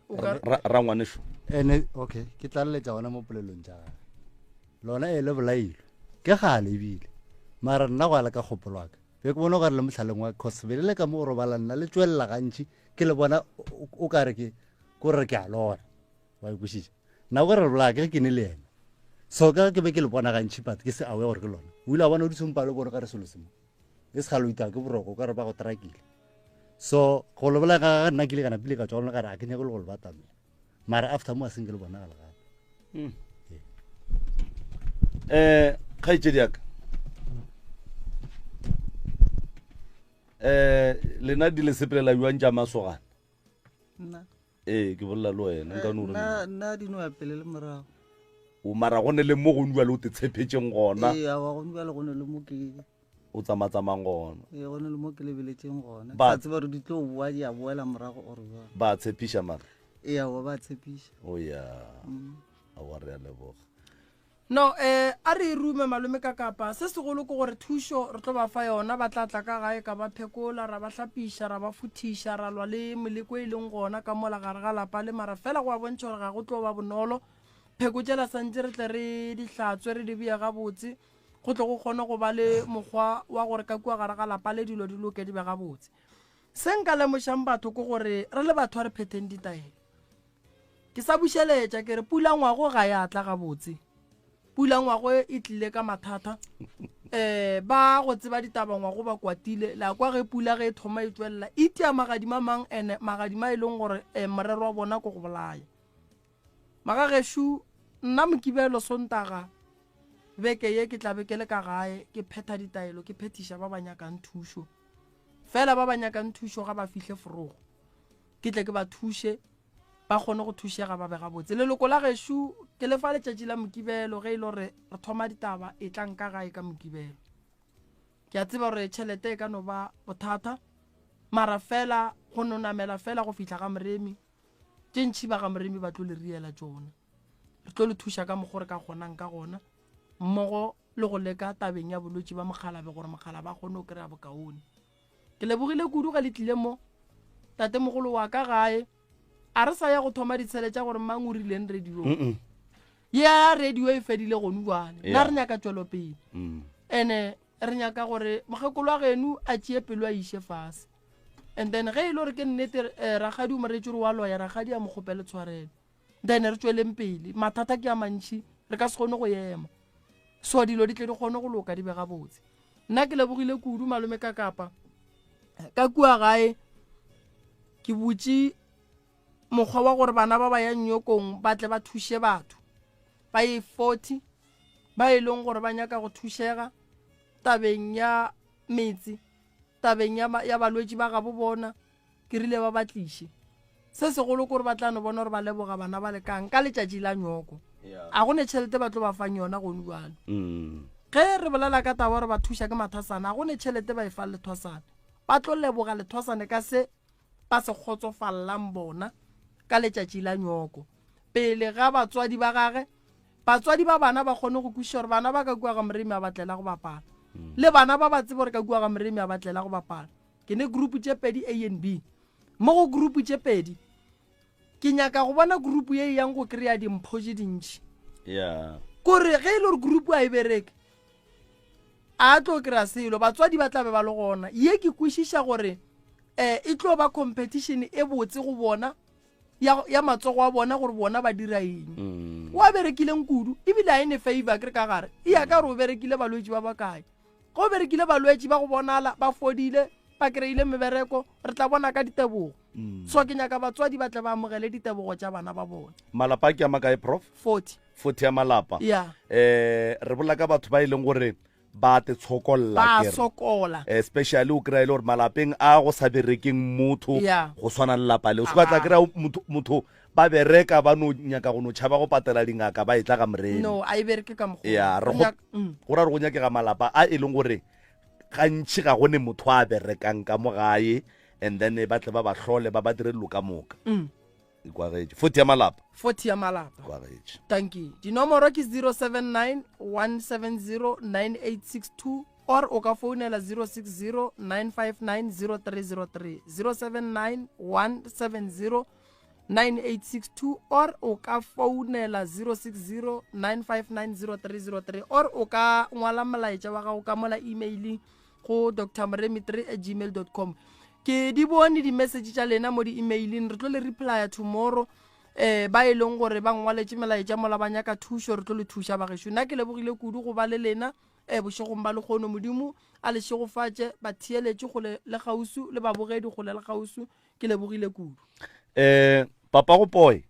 O ka- Ra ngwaneso. Ene okay, ke tlaleletša gona mo polelong tša gage. Lona e le bolailwe. Ke gale ebile. Mara nna go ya le ka kgopolo wa ka. Be ke bona o ka re le mohlaleng wa cause be le le ka mo go robala nna le tšwelela gantši ke le bona o ka re ke ko re ke a lora. Wa e kwešiša? Nna o ka re le bolaya ke ge ke ne le yena. So ka ge ke be ke le bona gantši but ke se aware gore ke lona. O ile a bona o dutse mpa le bone o ka re selo se mo. E se gale o itaya ke boroko o ka re ba go trakile. So go le bolaya ga gage nna ke ile ka napile ka tšwa go lona ka re a ke nyake le go le batamela. Mara after mo a seng ke le bonagala gape. Kgaetšedi ya ka. Lena di le sepelela bjang tša masogana? Nna. Ee, ke bolela le wena, nka no re Nna, nna di no ya pele le morago. O mara go ne le mo gongwe bjale o te tshepetšeng gona. Ee, aowa, gongwe bjale go ne le mo ke o tsamatsamang gona. Ee, go ne le mo ke lebeletšeng gona. Ba Ke sa tseba gore di tlo boa di a boela morago or jwang. Ba tshepiša mara? Ee, aowa, ba tshepiša. O ya. Aowa, re a leboga. No, eh, a re e rume malome ka kapa. Se segolo ke gore thušo re tlo ba fa yona, ba tla tla ka gae ka ba phekola, ra ba hlapiša, ra ba futhiša, ra lwa le meleko e leng gona ka mola gare ga lapa le mara fela go a bontšha gore ga go tlo ba bonolo. Pheko tšela santše re tle re di hlatswe re di beye gabotse, go tle go kgone go ba le mokgwa wa gore ka kua gare ga lapa le dilo di loke di be gabotse. Se nka lemošang batho ke gore re le batho a re phetheng ditaelo. Ke sa bušeletša ke re pula ngwago ga ya tla gabotse. Pula ngwago e tlile ka mathata. Ba go tseba ditaba ngwago ba kwatile. La kwa ge pula ge e thoma e tšwelela e tia magadima mang ene magadima e leng gore morero wa bona ke go bolaya. Magagešo nna Mokibelo Sontaga beke ye ke tla be ke le ka gae ke phetha ditaelo ke phethiša ba ba nyakang thušo. Fela ba ba nyakang thušo ga ba fihle forogo. Ke tle ke ba thuše ba kgone go thušega ba be gabotse. Leloko la gešo ke le fa letšatši la Mokibelo ge e le gore re thoma ditaba e tla nka gae ka Mokibelo. Ke a tseba gore tšhelete e ka no ba bothata mara fela go no namela fela go fihla ga Moremi tše ntšhi ba ga Moremi ba tlo le riela tšona. Re tlo le thuša ka mokgo re ka kgonang ka gona mmogo le go leka tabeng ya bolwetši ba mokgalabe gore mokgalabe a kgone go kry-a bokaone. Ke lebogile kudu ge le tlile mo. Tatemogolo wa ka gae. A re sa ya go thoma ditshele tša gore mang o rileng radiong. Ya radio e fedile gonu jwale. Nna re nyaka tšwelopele. Ene re nyaka gore mokgekolo wa geno a tšee pelo a iše fase. And then ge e le gore ke nnete eh, rakgadi o moretše gore wa loya rakgadi a mo kgopele tshwarelo. Then re tšweleng pele. Mathata ke a mantši re ka se kgone go ema. So dilo di tle di kgone go loka di be gabotse. Nna ke lebogile kudu malome ka kapa. Ka kua gae ke butše mokgwa wa gore bana ba ba yang nyokong ba tle ba thuše batho ba ye 40 ba e leng gore ba nyaka go thušega tabeng ya metse tabeng ya, ya balwetši ba gabo bona ke rile ba ba tliše se segolo kore ba tla no bona gore ba leboga bana ba lekang ka letšatši la nyoko a go ne tšhelete ba tlo ba fang yona gone jalo mm. ge re bolela ka taba gore ba thuša ke mathasana a go ne tšhelete ba e fang lethwasane ba tlo leboga lethwasane ka se ba se kgotsofallang bona ka letšatši la nyoko. Pele ga batswadi ba gage, batswadi ba bana ba kgone go kwešiša gore bana ba ka kua ga Moremi a ba tlela go bapala. Mm. Le bana ba ba tsebe gore ka kua ga Moremi a ba tlela go bapala. Ke ne group tše pedi A and B. Mo go group tše pedi, ke nyaka go bona group ye e yang go kry-a dimpho tše dintši. Yeah. Kore ge e le gore group a e bereke, a tlo kry-a selo batswadi ba tla be ba le gona ye ke kwešiša gore um e tlo ba competition e botse go bona ya, ya matsogo a bona gore bona ba dira eng mm. wa berekileng kudu ebile a e ne favor ke re ka gare e ya ka gore o berekile balwetši ba bakae go berekile balwetši ba go bonala ba fodile ba kry-ile mebereko re tla bona ka ditebogo mm. so ke nyaka batswadi ba tle ba amogele ditebogo tša bana ba bona malapa ke a makae prof 40 40 ya malapa yeah. eh re bolela ka batho ba e leng gore ba te tshokolla ba sokola eh, especially o kry-a e le gore malapeng a go sa berekeng motho yeah. go swana le lapa leo se batla kry-a motho, motho ba bereka ba no nyaka go no tšhaba go patela dingaka ba e tla ga moremi no a e bereke ka mokgwa ya re go mm. go ra re go nyakega malapa a e leng gore gantši ga go ne motho a berekang ka mo gae and then ba tle ba ba hlole ba ba dire dilo ka moka mm. Ikwagetše. 40 ya malapa. 40 ya malapa. Ikwagetše. Thank you. Dinomoro ke 079 170 9862 or o ka founela 060 959 0303 079 170 9862 or o ka founela 060 959 0303 or o ka ngwala molaetša wa gago ka mola emailing go dr moremi 3 at gmail dot com ke di bone di-message tša lena mo di-emaileng re tlo le replya tomorrow eh ba e leng gore ba ngwaletše melaetša mola ba nyaka thušo re tlo le thuša bagešo nna ke lebogile kudu go ba le lena eh bošegong ba lekgono modimo a le šegofatše batheeletše kgole le kgausu le babogedi kgole le kgausu ke lebogile kudu eh papa go poe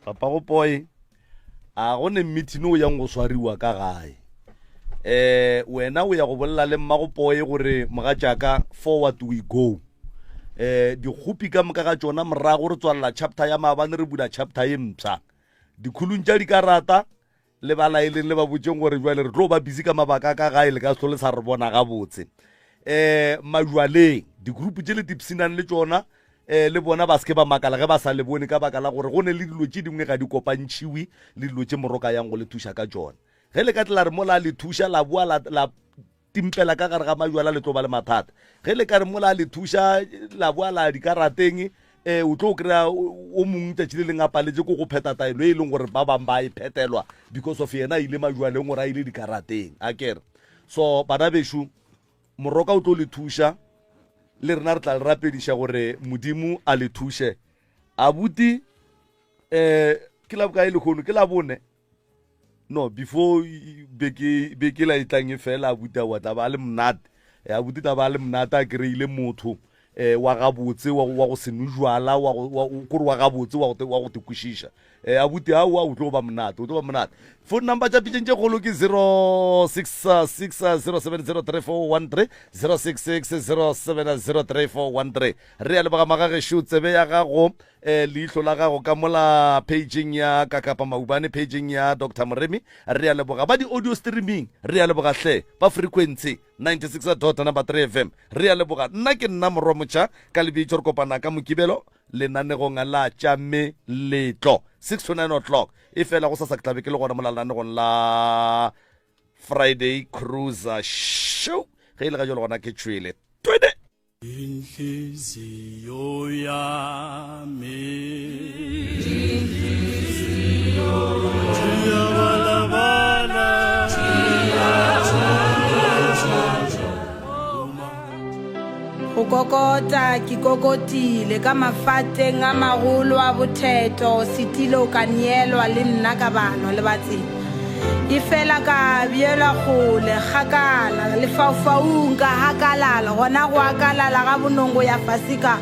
papa go poe a go ne meeting o yang go swariwa ka gae eh wena o ya go bolela le mma go poe gore mogatšaka forward we go eh dikgopi ka moka ga tšona morago re tswalela chapter ya maabane re bula chapter ye mpsha dikhulung tša dikarata le ba laeleng le ba botšeng gore jwale re tlo ba busy ka mabaka ka gae le ka se le sa re bona gabotse um majwaleng di-group tše le tipsinang le tšona um le bona ba seke ba makala ge ba sa le bone ka baka la gore go ne le dilo tše dingwe ga di kopantšhiwe le dilo tše moroka yang go le thuša ka tšona ge le ka tla re mola le thuša la boa la, la timpela ka gare ga majwala le tlo ba le mathata ge le ka re mola le thuša la boa la dikarateng um o tlo kry-a o mongwe tšatši le leng a paletse ko go pheta taelo e leng gore ba bangwe ba e phetelwa because of yena a ile majwaleng gore a ile dikarateng a kere so bana bešo moroka o tlo le thuša le rena re tla le rapediša gore modimo a le thuše abuti um ke la bokae lehono ke la bone no before beke beke la e tlang e fela abuti wa tla ba le monate eh, abuti tla ba le monate a kry-ile motho eh wa gabotse wa wa go se nwe jwala wa go kore wa gabotse wa go wa go te kwešiša eh abuti a wa o tlo ba monate o tlo ba monate phone number tša pitšeng tše kgolo ke 0660703413 0660703413 re ya leboga magagešo tsebe ya gago eh, leihlo la gago ka mola pageng ya kakapa maubane pageng ya dr moremi re a leboga ba di-audio streaming re a leboga hle ba frequency 96 dot number 3 fm re a leboga nna ke nna morwa motšha ka lebitso re kopana ka mokibelo lenanegong la tša meletlo 6 to 9 o'clock e fela go sasa ke tlabe ke le gona mola lenanegong la friday cruiser show ge e le ga jalo gona ke tšwele twene Inhliziyo yami. kokota ke kokotile ka mafateng a magolo a botheto setilo ka neelwa le nna ka balwa le batseng efela ka bjelwa kgole kgakala lefaufaung ka hakalala gona go akalala ga bonongo ya fase ka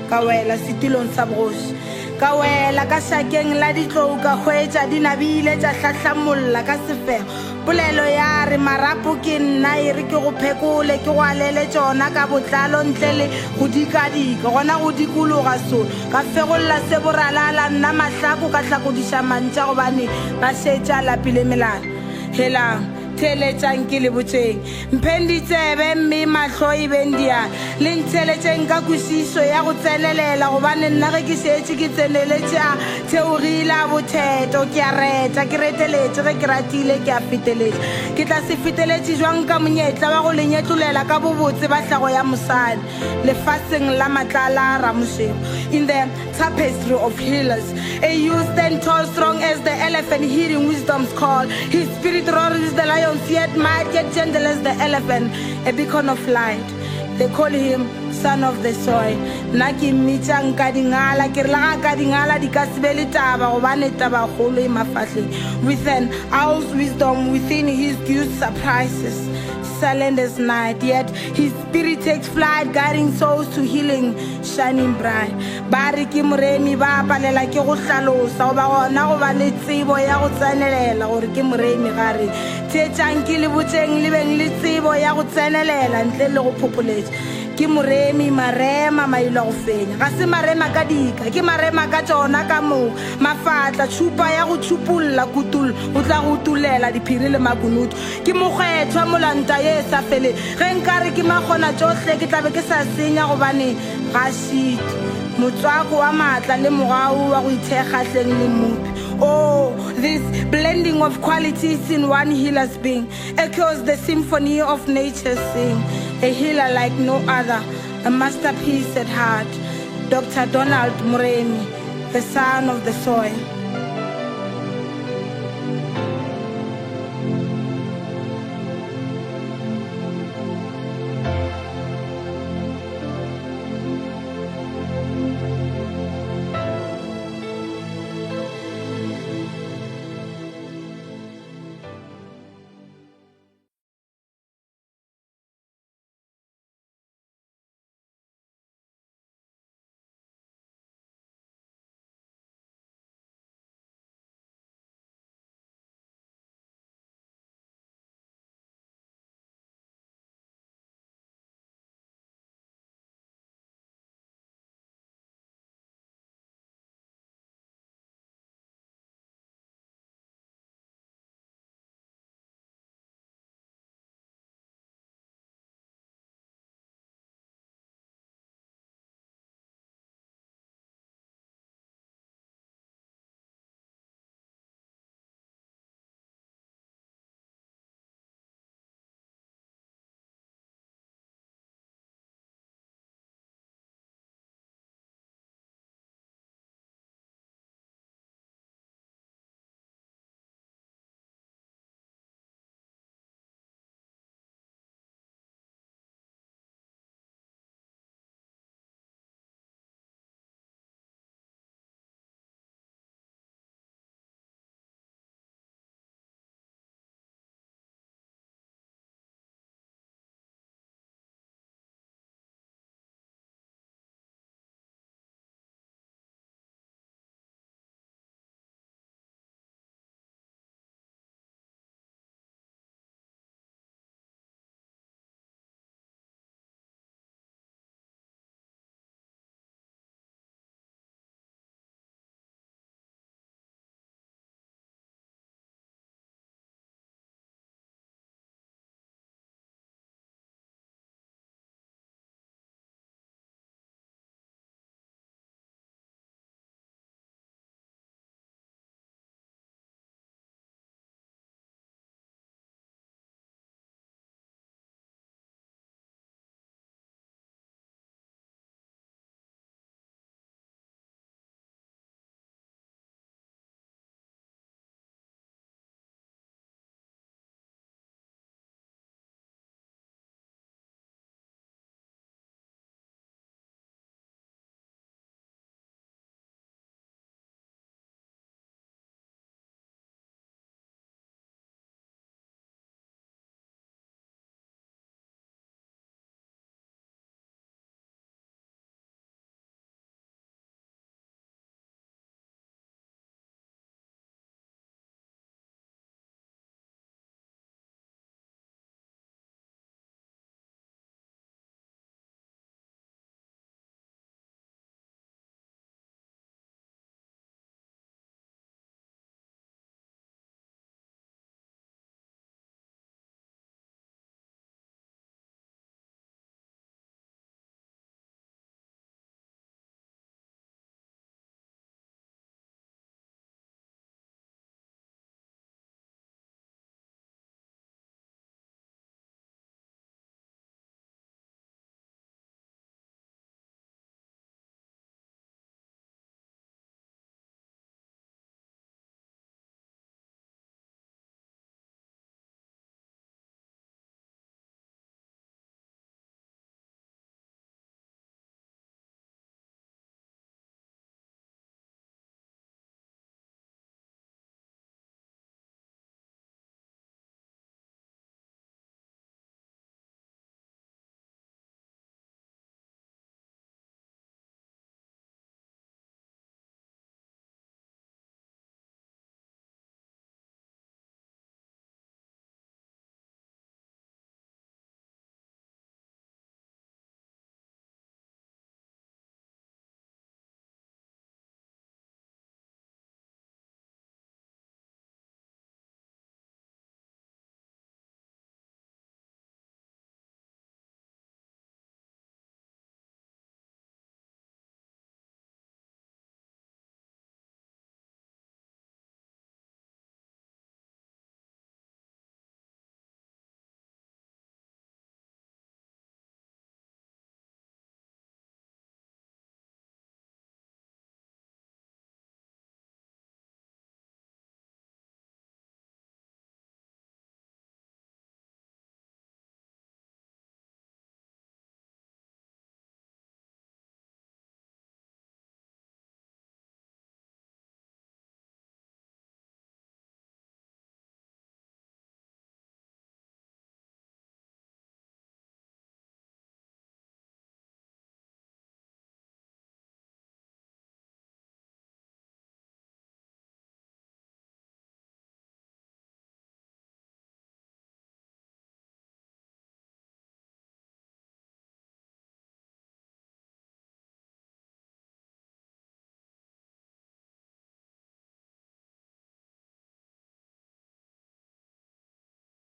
ka wela setilong sa bogoši ka wela ka šakeng la ditlou ka hwetša di nabile tša hlahlamolla ka sefego Polelo ya re marapo ke nna e re ke go phekole ke go alele tšona ka botlalo ntle le go dikadika gona go dikologa so ka fegolla se boralala nna mahlako ka hlakodiša mantša gobane ba šetša lapile melala. Helang, theeletšang ke le botšeng. Mpheng ditsebe mme mahlo e beng diala. Le ntheeletšeng ka kwešišo ya go tsenelela, gobane nna ge ke šetše ke tseneletše a theogile a botheto, ke a reta, ke reteletše, ge ke ratile ke a feteletša. Ke tla se feteletše bjang ka monyetla wa go le nyetlolela ka bobotse ba hlago ya mosadi lefaseng la matlala a Ramošego? In the tapestry of healers, a youth stand tall, strong as the elephant, hearing wisdom's call. His spirit roars the lion's yet might, yet gentle as the elephant, a beacon of light. They call him son of the soil. Nna ke mmitša nkadingala, ke re le ga ka dingala di ka se be le taba, gobane tabakgolo e mafahleng. With an owl's wisdom within his due surprises, silent as night, yet his spirit takes flight, guiding souls to healing, shining bright. Ba re ke moremi, ba palela ke go hlalosa, goba gona go ba le tsebo ya go tsenelela gore ke moremi. Ga re theetšang ke le botšeng, le beng le tsebo ya go tsenelela ntle le go phopholetša. Ke moremi, marema, mailo a go fenya. Ga se marema ka dika, ke marema ka tšona ka moka. Mafatla, tšhupa ya go tšhupolla, kutollo, o tla go utolela diphiri le makunutu. Ke mokgethwa, molanta ye e sa feleng. Ge nkare ke makgona tšohle, ke tla be ke sa senya, gobane ga šite. Motswako wa maatla le mogau wa go ithekga hleng le Mmopi. Oh, this blending of qualities in one healer's being echoes the symphony of nature's sing. A healer like no other, a masterpiece at heart. Dr. Donald Moremi, the son of the soil.